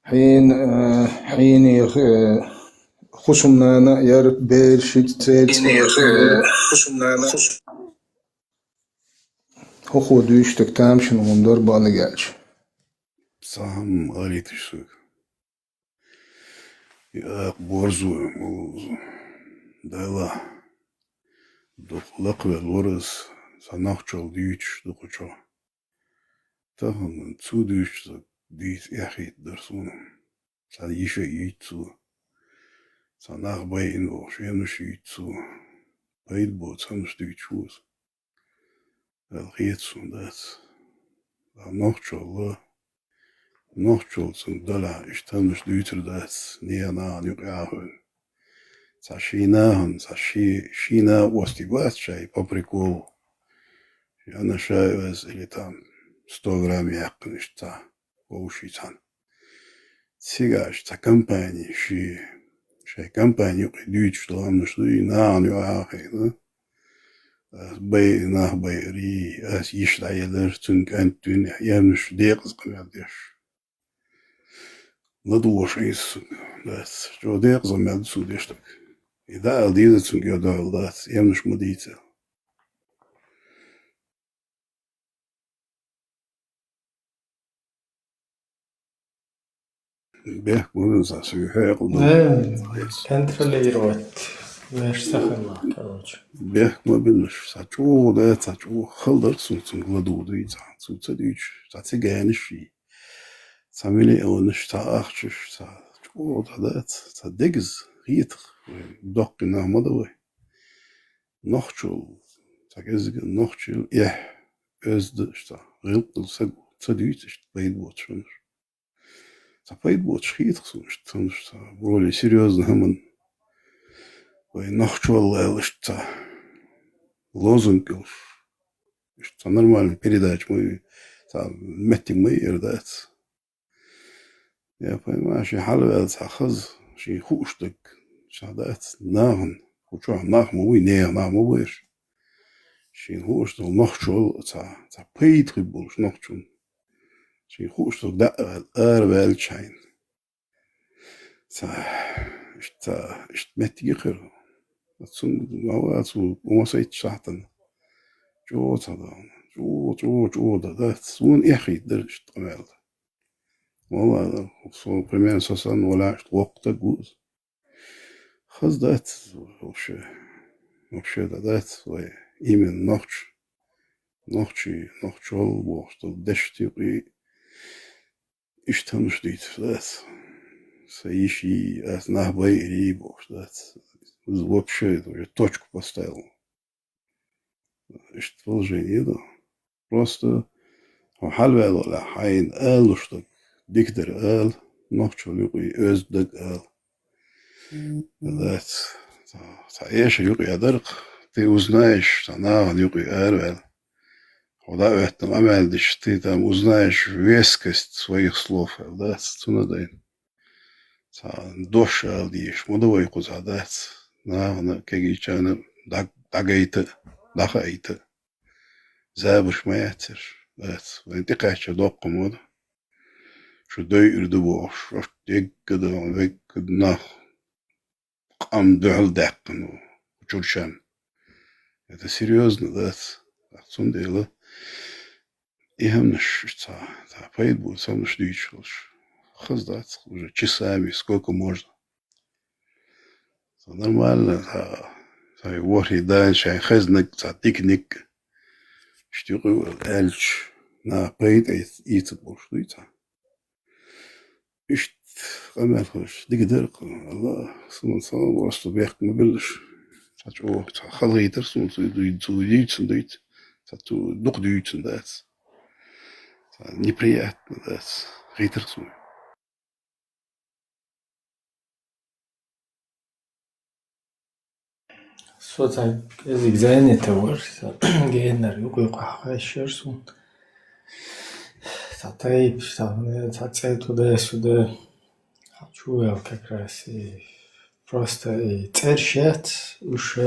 хьийна, э, хьийна, э, хӀусамнана яра, бераш, церан цӀераш, э, хӀусамнана. ХӀокхо дуьйцуш дерг тамашийна хӀума дара, бакъдерг аьлча. Цхьа хӀума алийташ сага. И акха борзо, молозо. Дела, дукха лакхавелла вара ас, сан нохчалла дуьйцуш дукха чо. Тахан цо дуьйцург дийца эхь хийтта дара суна. Цхьа йиша юьйцу цо, цхьа нах байина бохуш, эмнаш юьйцу цо. Пайда боцу хӀуманаш дуьйцуш ву иза аьлла хета суна, дац. Ткъа нохчалла, нохчалла цунна делахь иштта хӀуманаш дуьйцур дац, нехан нахана юкъа яхийна. Цхьа ший нахана, цхьа ший, ший накъостий бац шайн по приколу. Шен ана шай вес или там сто грамм яьккхина иштта цхьа вовший цхьаьна. Цигахь иштта цхьа компани, ши, шайн компани юкъе дуьйцуш долу хӀуманаш ду, и нахана юкъа яхийна. Ас бай-, нах байарий, ас йиша дӀаелира, цуьнан кӀант дуьйна, и хӀуманаш декъаза къамел деш. ЛадугӀуш Ӏийса цуьнга, дац, чӀогӀа декъаза мел ду цо деш дерг. И дӀаала деза цуьнга, я дуьхьал дац, эмнаш ма дийца. Бехк ма бина сан, суьйхьа хьекъал ду. Э, контролировать веш ца хилла, короче. Бехк ма бина, сан чӀогӀа дац, сан чӀогӀа хала дара суна цуьнга ладугӀу дуьйцахь, цо ца дуьйцуш, сан цига янаш ший. Цхьа миллионаш, цхьа ахчаш, цхьа чӀогӀа цхьа дац, цхьа дегаза хетах, вай доккхий нах ма ду вай. Нохчалла, цхьа кӀеззига нохчалла эхь, оьзда, цхьа гӀиллакх долу стаг ца дуьйцу иштта пайда боцуш хӀуманаш. Цхьа пайда боцуш хетах суна иштта хӀуманаш, цхьа более серьёзно хӀуманна. Вай нохчалла аьлла иштта цхьа лозунг йолуш. Иштта цхьа нормальный передача ма ю, цхьа меттиг ма ю, эр дац. Я понимаю, шен хьалаваьлла цхьа хаза, шен хууш дерг, цхьа дац, нахана, кху чохь нах ма вуй, нехан нах ма ву уьш. Шен хууш долу нохчалла цхьа, цхьа пайда хир болуш нохчунна. Шен хууш долу даа ваьлла, ара ваьллачу хьайна. Цхьа, иштта, цхьа, иштта меттиг хир. Цунна ма вац, цо хӀума сайтта сахьтана. ЧӀогӀа цхьа дан, чӀогӀа, чӀогӀа, чӀогӀа дан дац. Суна эхь хийтта дара иштта къамел дан. Валла, со, примерно, со санна валахь, иштта воккха стаг ву иза. Хаза дац вообще. Вообще да дац вай. Именно нохч. Нохчий, нохчалла бохуш долу дешна юкъе иштта хӀуманаш дийцуш дац. Сан йиш йий, ас нах байарий бохуш дац. Иза вообще, это уже точку поставил. Иштта положение ду. Просто хьо хьалаваьлла валахь, хьайна алуш дерг дика дара ала, нохчалла юкъе оьзда дерг ала. Дац, цхьа, цхьа эшар юкъе дара-кх, ты узнаешь, цхьа нахана юкъе араваьлла. Хьо дӀа а оьттина къамел деш, ты там узнаешь вескость своих слов, аьлла дац, цунна дайна. Цхьа дош ала дезаш ма ду вай кхузахь дац. Нахана кегийчарна дӀа-, дӀагайта, дӀахаийта. Забарш ма яц ерш, дац. Вайн тӀекхаьчча доккха ма ду. Шу дойур ду бохуш, ош дегга дан, вегга нах къам дуьхьал даьккхина ву, чурчан. Это серьёзно дац. Цундела и хӀамнаш цхьа, цхьа пайда бу, цхьа хӀамнаш дуьйцуш хилаш. Хаза дац, уже часами, сколько можно. Цхьа нормально, цхьа, цхьа ворхӀе дайна шайн хезнарг, цхьа диканиг. Иштта юкъе аьлча, наха пайда эц-, эцарг болуш дуй цхьа. Иштта къамел хуьлуш, дика дара-кх, Алла, суна сан просто бехк ма биллаш. Цхьа чӀогӀа, цхьа хала хийтар суна, цу дуй-, цу дуьйцун дуьйцу, цхьа цу дукха дуьйцун дац. Цхьа неприятно дац, хийтар суна. Со цхьа кӀезиг занятый вара, со генара юкъа-юкъа хьахайшира суна. Цхьа тайпа, цхьа, цхьа цӀе туда-сюда. Хьан чу вел как раз и просто и цӀерш яц, уьш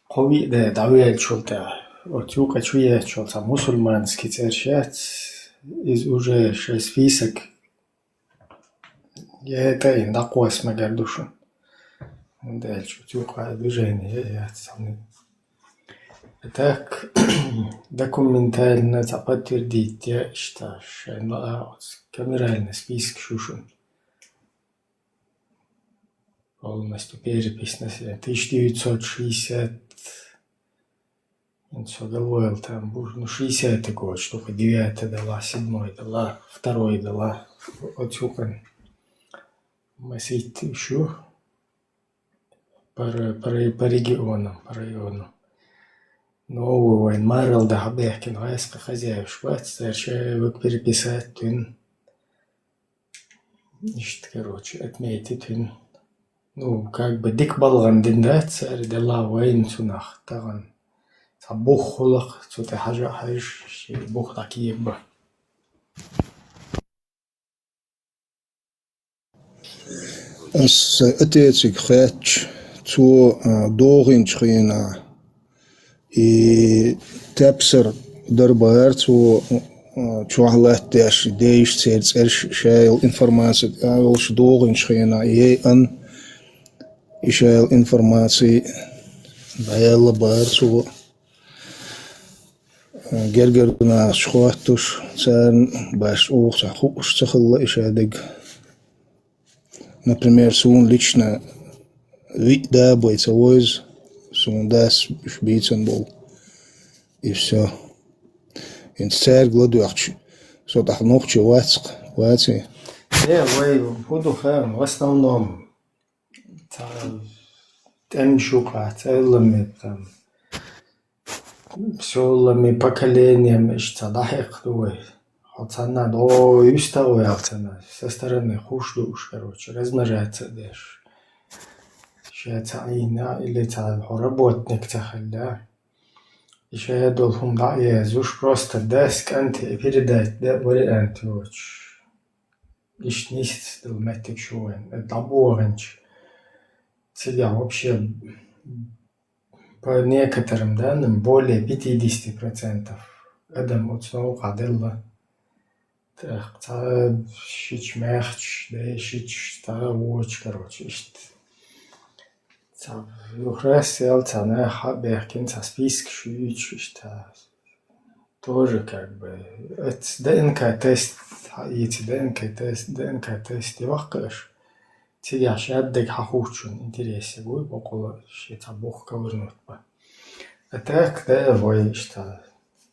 кхо-виъ де дӀавеллачул тӀаьхьа. Оцу юкъа чу ецчул цхьа мусульманский цӀерш яц, иза уже шайн список я тӀаьхьа дӀакхосса мегар ду шуна. ХӀунда аьлча цу юкъа движение яц цхьанна. А так, документально цхьа подтвердить я иштта шайн ла а оцу камеральный список шу шуна. Полностью перепись населения. Тысяча девятьсот шестьдесят Ин со галвайл там бур, ну, шестьдесят год, штука девятая дала, седьмой дала, второй дала. Оцукъан масийтта шу по, по, по регионам, по району. Новый вайн марал да хьабехкин гӀайскъа хозяевш бац, цар шайваг переписать туьн. Иштта, короче, отметить туьн. Ну, как бы дик балган дин дац, цар дела вайн цунах таган. Ца бух хулах, цу тӀе хьажа хьайш, ши бух дакиебба. Ас отециг хетч, цо, а, догӀинч хина. И тепсар дар бар цо, а, чохь латтеш, дейш цер цӀерш шайл информаци, а, йолуш догӀинч хина, ей ан, и шайл информаци дӀаяла бар цо. Гергара нахаца хоттуш, царна баш оха цхьа хууш ца хилла и шадерг. Например, суна лично виъ да бай ца войза, суна дас уьш бийцан болу. И всё. ХӀинца цаьрга ладоьгӀча, со тӀаккха нохчи вац-кх, ваций? Э, вай хӀун ду хаьа, в основном, цхьа тӀемаш ю-кх, цхьа Ӏилламан там, всё Ӏилламан поколением иштта цхьа дӀахьекха ду вай. Хьо цхьанна дӀо юьстагӀ ваьлла цхьанна, со стороны хуш ду уьш, короче, размножаться а деш. Ша ца Ӏийна или цхьа хьо работник ца хилла. И ша долу хӀума дӀа а езуш, просто дас кӀанте передать дан вариант йоцуш. Иштта нийса долу меттиг шу вайн, дӀабогӀинчу. Цигахь вообще, по некоторым данным, более пятидесяти процентов адам оцу новкъахь делла. ТӀаккха цхьа шича маьхча, дей шича, цхьа вочу, короче, иштта. Цхьа юхрас ял цхьа наха хьа а бехкина, цхьа список шуьйцуш, иштта. Тоже как бы, эц ДНК-тест, хьаийца ДНК-тест, ДНК-тест йохка аша. Цигахь шаддаг хьахучун интересе гуй, боккъала ши цхьа бух ковырнут ба. А так, да, вай иштта,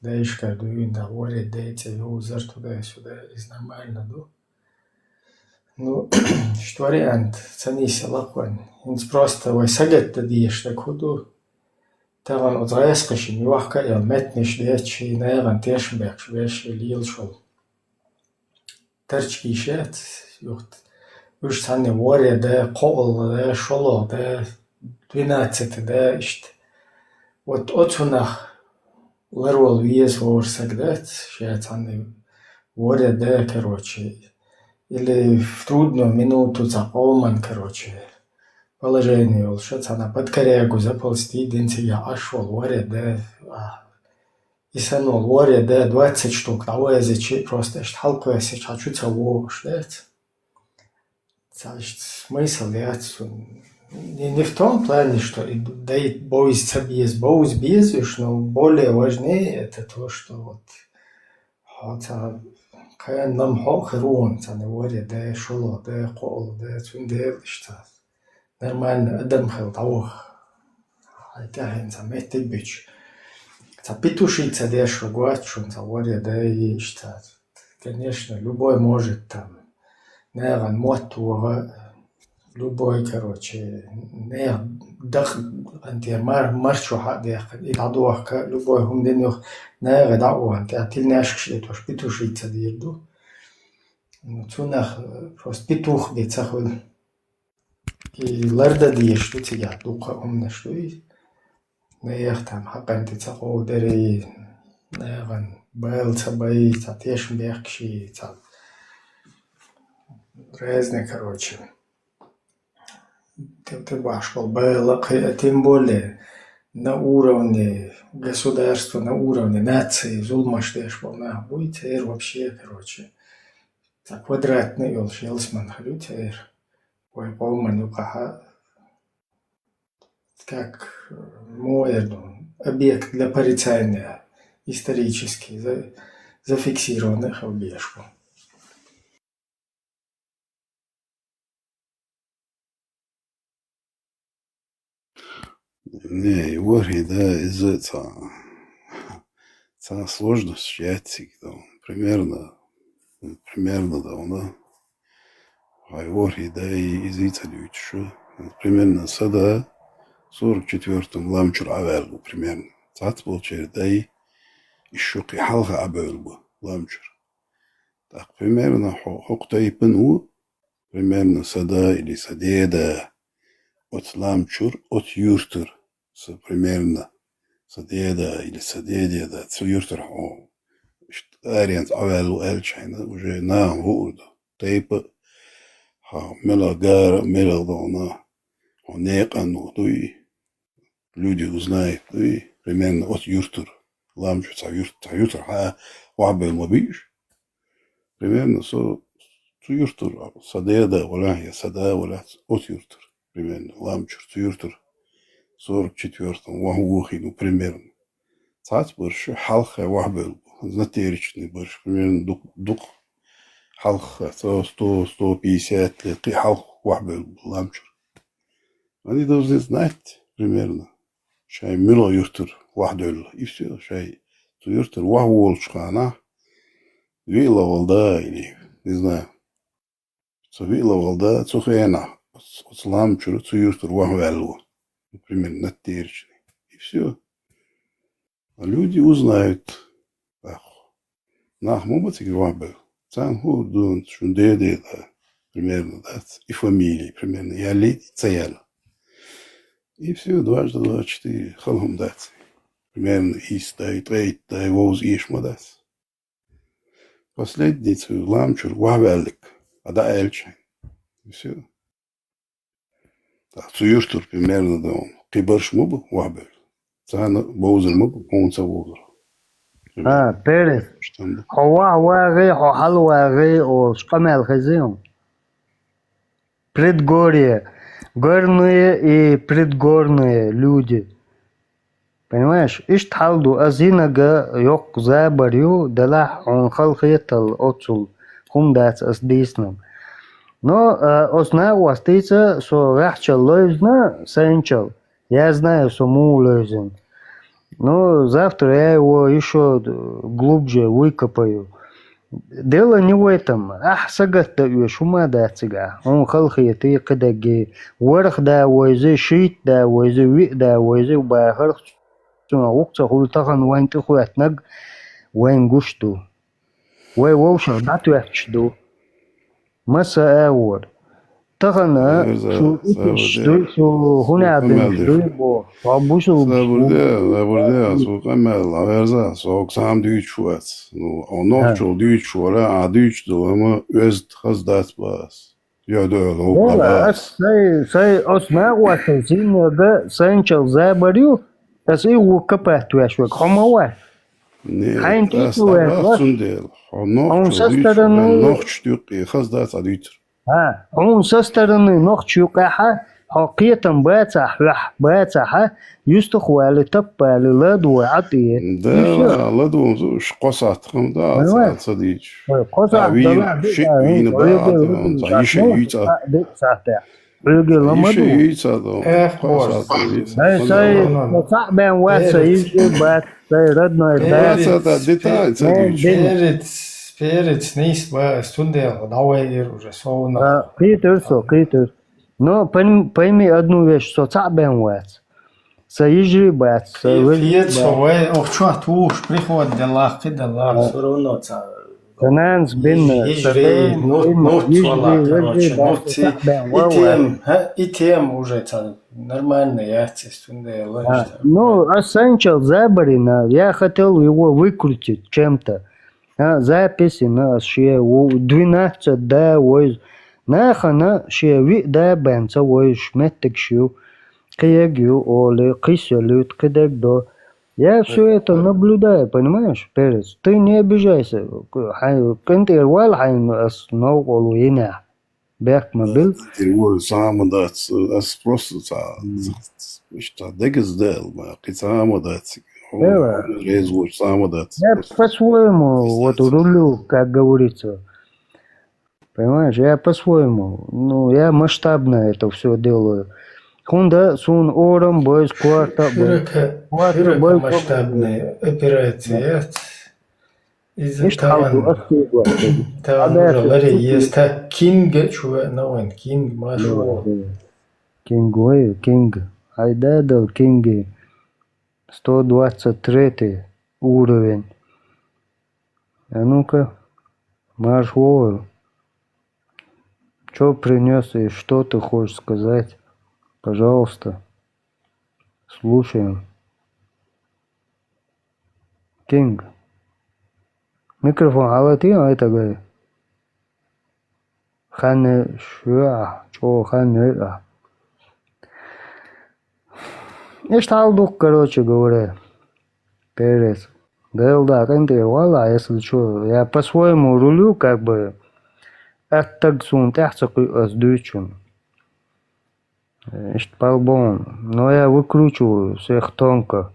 дайшкара дуьйна, да, варе дайца, юзар туда-сюда, из нормально ду. Ну, иштта вариант, ца нийса лакхван. ХӀинца просто вай сагатта дезаш дерг хӀун ду? Тахана оцу гӀайскхашна йохка а ял меттанаш детташ, шайн нагӀан тешнабехкаш беш лелаш волу. Тарчкий шац, юхт. Уьш цхьанна варе да, кхоалгӀа да, шолгӀа да, двенадцать да, иштта. Вот оцунах ларвала веза хӀора саг дац, ша цхьанна варе да, короче. Или в трудную минуту цхьа къоман, короче, положение йолуш, цхьанна под корягу заползти динцига Ӏаш волу варе да, а, и санна волу варе да, двадцать штук дӀавазичи, просто иштта хьалкхоьссичи, хьан чу ца вогӀуш дац. Цхьа иштта смысл яц цунна. Не, не в том плане, что и дай бовза ца беза, бовза беза уьш, но более важнее это то, что вот хьо цхьа кхана лам хьо а хир ву хьуна, цхьанна варе да, шолгӀа да, кхоалгӀа да, цундела иштта нормально адам хила дӀаваха. Хьайн тӀаьхьенна цхьа меттиг а бича. Цхьа петушить ца деш ву гуш вац шуна, цхьа варе да, иштта. Конечно, любой может там, нагӀан мотт вогӀа, любой, короче, нехан дакъа, ан те мар-, марчо хьа а дехкина, и дӀадохка, любой хӀума дина юха нагӀе дӀа а вахана, тӀе тилнешкаш а тӀе тош петушить ца дийр ду. Ну, цунах, э, просто петух бен ца хуьлу. И лардан дезаш ду цигахь, дуккха а хӀуманаш ду и. Нехан там хьакъан тӀе ца къовдари, нагӀан бала ца бай, цхьа тешнабехкаши, цхьа разные, короче. Тем, тем баш болу бала кхин а, тем более на уровне государства, на уровне нации зуламаш деш болу нах буй, церан вообще, короче, цхьа квадратный йолуш ялсаман хир ю церан. Вай къоман юкъахьа, как, э, муха эр ду, объект для порицания, исторически за-, зафиксированный хила безаш бу. Не, и ворхӀе да, иза цхьа Цхьа сложность яц цига, да, примерно, примерно, да, вона. Хьай ворхӀе дай иза цӀа дуьйцуш. Примерно са да сорок четвёртом Ламчур Ӏаваьлла ву, примерно. Цхьацца болчеран дай ишшукхи хьалха Ӏабевлла бу Ламчур. ТӀаккха примерно хьо-, хӀокху тайпана ву, примерно са да или са деда, оцу Ламчур, оцу юртара, са примерно, са деда или са дедеда, цу юртара хьо, иштта аренца Ӏаваьлла ву аьлча хьайна, уже наха хуур ду. Тайпа а, хьо мила гара, мила дона, хьо некъан ву дуй, люди узнают, и примерно оцу юртара, Ламчур цхьа юрт-, цхьа юртара хьа охьабевлла ма бий уьш. Примерно со цу юртара, са деда валахь, я са да валахь, оцу юртара, примерно, Ламчур, цу юртара сорок четвёртом вахьа вохийна, примерно. Цхьацца барш хьалха охьабевлла бу, натерчный барш, примерно, дукха, дукха хьалха, сто, сто пятьдесят лет, кхин хьалха охьабевлла бу Ламчур. Они должны знать примерно, шайн муьлха юртара охьадевлла. И всё, шайн цу юртара охьаволучу хенахь, виъла волу да или, не знаю, цу виъла волу да, цу хенахь, оцу, оцу Ламчура, цу юртара охьаваьлла ву. Примерно, натерчный. И всё. А люди узнают. Ах, нах ма бу цига охьабевлла. Царна хуур ду, шун деда, примерно, дац. И фамилия, примерно, яьллий, ца яьлла. И всё, дважды двадцать четыре, хала хӀума дац. Примерно, ийс дай, ткъе итт дай, вовза эша ма дац. Последний цу Ламчур охьаваьлларг, а дӀа аьлча. И всё. ТӀаккха цу юртара примерно дан кхин барш ма бу охьабевлла. Царна бовзар ма бу, хьуна ца вовзар. А, Перес, хьо ваха вагӀий, хьо хьала вагӀий олуш къамел хезий хьуна? Предгорье. Горные и предгорные люди. Понимаешь, иштта хьал ду, ас йинарг йоккха забар ю, делахь хьуна хала хетал оццул хӀума дац ас дийцинарг. Но, а, оцу накъостаца со ваьхьчалла левзина, сайначалла. Я знаю, со муха левзина. Ну, завтра я его ещё глубже выкопаю. Дело не в этом. Ахь сагатдан оьшу хӀума дац цигахь. Хьуна хала хетий, кхидерг, ворхӀ да вевзий, шийтта да вевзий, виъ да вевзий бахарх цунах, вукху ца хуьлу тахана вайна тӀехӀоьттинарг вайна гуш ду. Вай вовшах дӀатоьттуш ду. Масса а агӀор. Тахана Верза, шу итиш дуй, шу хӀунех динаш дуй боху. Хьо бусулба. Сабур де, сабур де, ас ву къамел, хьо верза, со хӀокху сам дуьйцуш вац. Ну, хьо нохчо дуьйцуш вара, а дуьйцуш ду, амма оьзда хаза дац бас. Йо, дойла, хӀокху Вала, бас. Ас сай, сай, ас накъостаца йинарг сайначалла забар ю, ас и ву капат веш век. Хьо ма вац. Не, хьайна тӀе ас веш вац. Цундела. Хьо нохчо дуьйцуш вара, нохчо юккъе хаза дац а дуьйцур. ХӀа, хьуна со стороны нохчо юккъехьа, хьо кхетам бацахь, хьоьхь бацахьа, юьстах вали, таппали, ладугӀой Ӏа тӀе. Да, и всё. ЛадугӀун зуш кхо сахьт хам да, ца, ца дийчу. Ой, кхо сахьт вийна, да, шиъ да, вийна ой, баьгӀа, ой, ца, ой, йиша ой, юьйца. Ца, де, ца, де. Хьоьге лама ду. Йиша юьйца ду. Эх, кхо сахьт вийца. Ай, сай, ца бен ваца, Перец. Йиша бац, сай, родной, да. Перец. Ца, ца, деталь, ца Перец. Дийчу. Перец, перец, нийса ба, ас цундела дӀавайира уже, совна. А, кхетар со, кхетар. Но пойм-, пойми одну вещь, со цхьаъ бен вац. Сан йижарий бац, сан вежарий бац. Хе-, хецо вай, ох, чохь тухуш, приход делахь, кхин делахь, всё равно ца. Сан нанас бина, йижарий, сан дайнас бина, йижарий, вежарий бац, сан цхьаъ бен вац. И тема, хӀа, и тема уже ца нормально яц, цундела. А, ну, ас сайначалла забарина, я хотел его выкрутить чем-то. А, записина ас шен ву-, двенадцать да вевза. Нахана шен виъ да бен ца вевзаш меттигаш ю, кхин ерг ю олий, кхин сел ю, кхин дерг до. Я всё это наблюдаю, понимаешь, Перец? Ты не обижайся. Хьайн къинтӀера вала хьайна ас новкъа волу йинехь. Бехк ма билла. Тера вон сама дац, ас просто ца, ца, ца, ца дегаза дел, ма, кхин сама дац. Эва. Реза вон сама дац. Я по-своему, вот, рулю, как говорится. Понимаешь, я по-своему. Ну, я масштабно это всё делаю. ХӀунда суна орам бойз корта а бой. Широкомасштабная операция яц. Иза тагӀан, тагӀан уже ларе еза. Кинга чу веана вайн, Кинг, маршо. Кинг вай, Кинг. Айда дал Кинги. Сто двадцать третий уровень. А ну-ка, марш вовер. Чё принёс и что ты хочешь сказать? Пожалуйста. Слушаем. Кинг. Микрофон алатый, а это говори. Ханна шуа, чё ханна а. Ишта хьал дукха, короче говоря. Перец. Дел да, къинтӀера вала, если чё, я по-своему рулю, как бы, аттаг сун тӀехь ца кхуьу ас дуьйцун. Ишта по-любому. Но я выкручиваю всех тонко.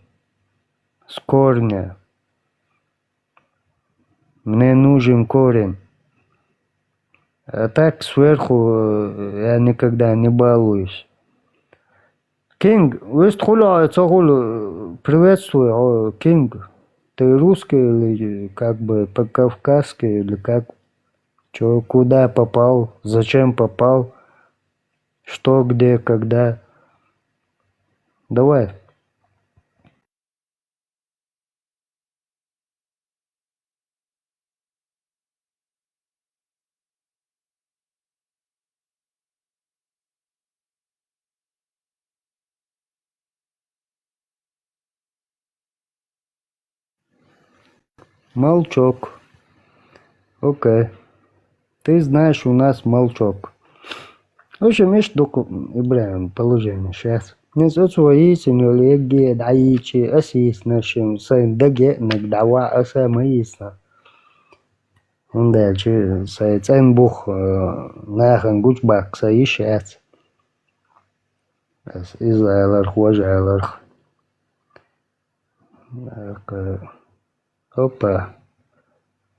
С корня. Мне нужен корень. А так сверху, э, я никогда не балуюсь. Кинг, вест хула, ца хула, э, приветствую, о, Кинг. Ты русский или как бы по-кавказски, или как? Чё, куда попал, зачем попал, что, где, когда? Давай. Молчок. Окей. Ты знаешь, у нас молчок. В общем, ишта ду-кх, Ибрахим, положение сейчас. Нес оцу вай йийцина йолу егге дӀайийчи, ас йийцина шен, сайн даге а наг дӀаваха, аса ма йийцина. ХӀунда аьлча сайн цӀен бух, э, нахана гучубаккха сан йиш яц. Ас иза аларх, важа аларх. Опа.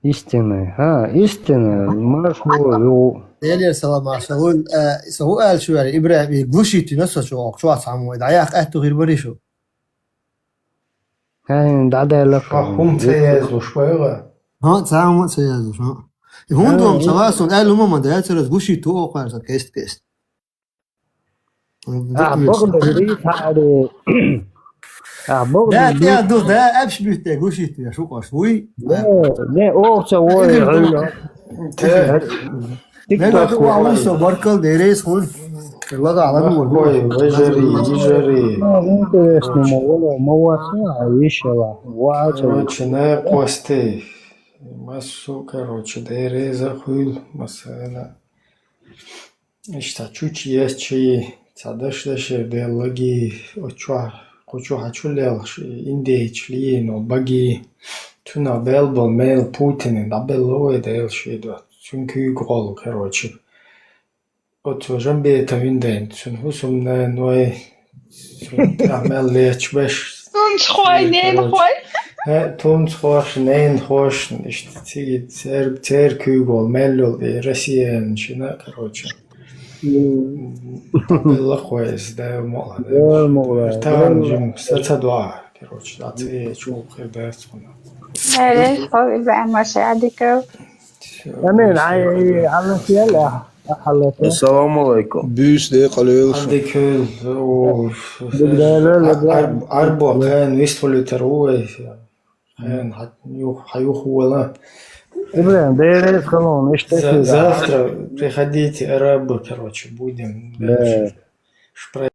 Истинный. А, истинный. Марш ву. Делера салам маршалла. Э, со хӀу аьлла шу ваьлла, Ибрахим, и глушить вина со чу, оха чохь цхьаммо, и дӀаяккха аьтту хир барий шу? ХӀа, хӀин дӀадаьлла. Ша хӀума ца яздуш вайгӀа? ХӀа, цхьа хӀума а ца яздуш, хӀа. И хӀунда ван ца васун аьлла хӀума ма даьлла, цара глушить ву оха аьлла сан кест-кест. Ахь бакъдерг дийца хьааре. Ахь бакъдерг дийца. Да, тӀе а ду, да, аьлла битта гушийтта веш ву къош, вуй? Не, не, оха ца вой, хьуьлла. Мега ту ван вуй со, баркалла, деррис хуьлу. Лагахь лагахь вуй. Вежарий, вежарий. Ну, интересно, ма вала, ма ваца, а, вишала. Ваца. Короче, на кости. Массо, короче, дерриза хуьлу, массана. Иштта чучу еччи, цхьа даш-дашер деллаги, оцу чохь, кху чохь а чу лелхаш, индейчу лийно баги, цунах бел болу мел Путине дӀабелла вай Дела ши до. Цуьнан куьйга гӀолу, короче. Оцу Жамбета винден, цуьнан хӀусамнаной, Цунна тӀехь мел леташ беш. Тунцхой, ненахой. ХӀе, тунцхош, ненахош, иштта цига цер-, церан куьйга волу мел йолу и Россиян шина, короче. Мм. Белла кхойса, да, молла, да. Да, молла. Тахана жим са ца доа, короче, дӀа ца ечу хир дац хьуна. Э, хьо ибан маша, Адиков. Амин, ай, ай, Аллах яла, Аллах яла. Ассаламу алайкум. Буьйса декъала йойла шуна. Андик хьоьлу, о, Дик Дела, ар-, ар-, арбо кхайна вистхуьлуьйтур ву вай. Кхайна хьан юх-, хьан юхавола. Ибрахим, деррис халон, иштта за-, завтра приходите, арабы, короче, будем. Да. Шпрей.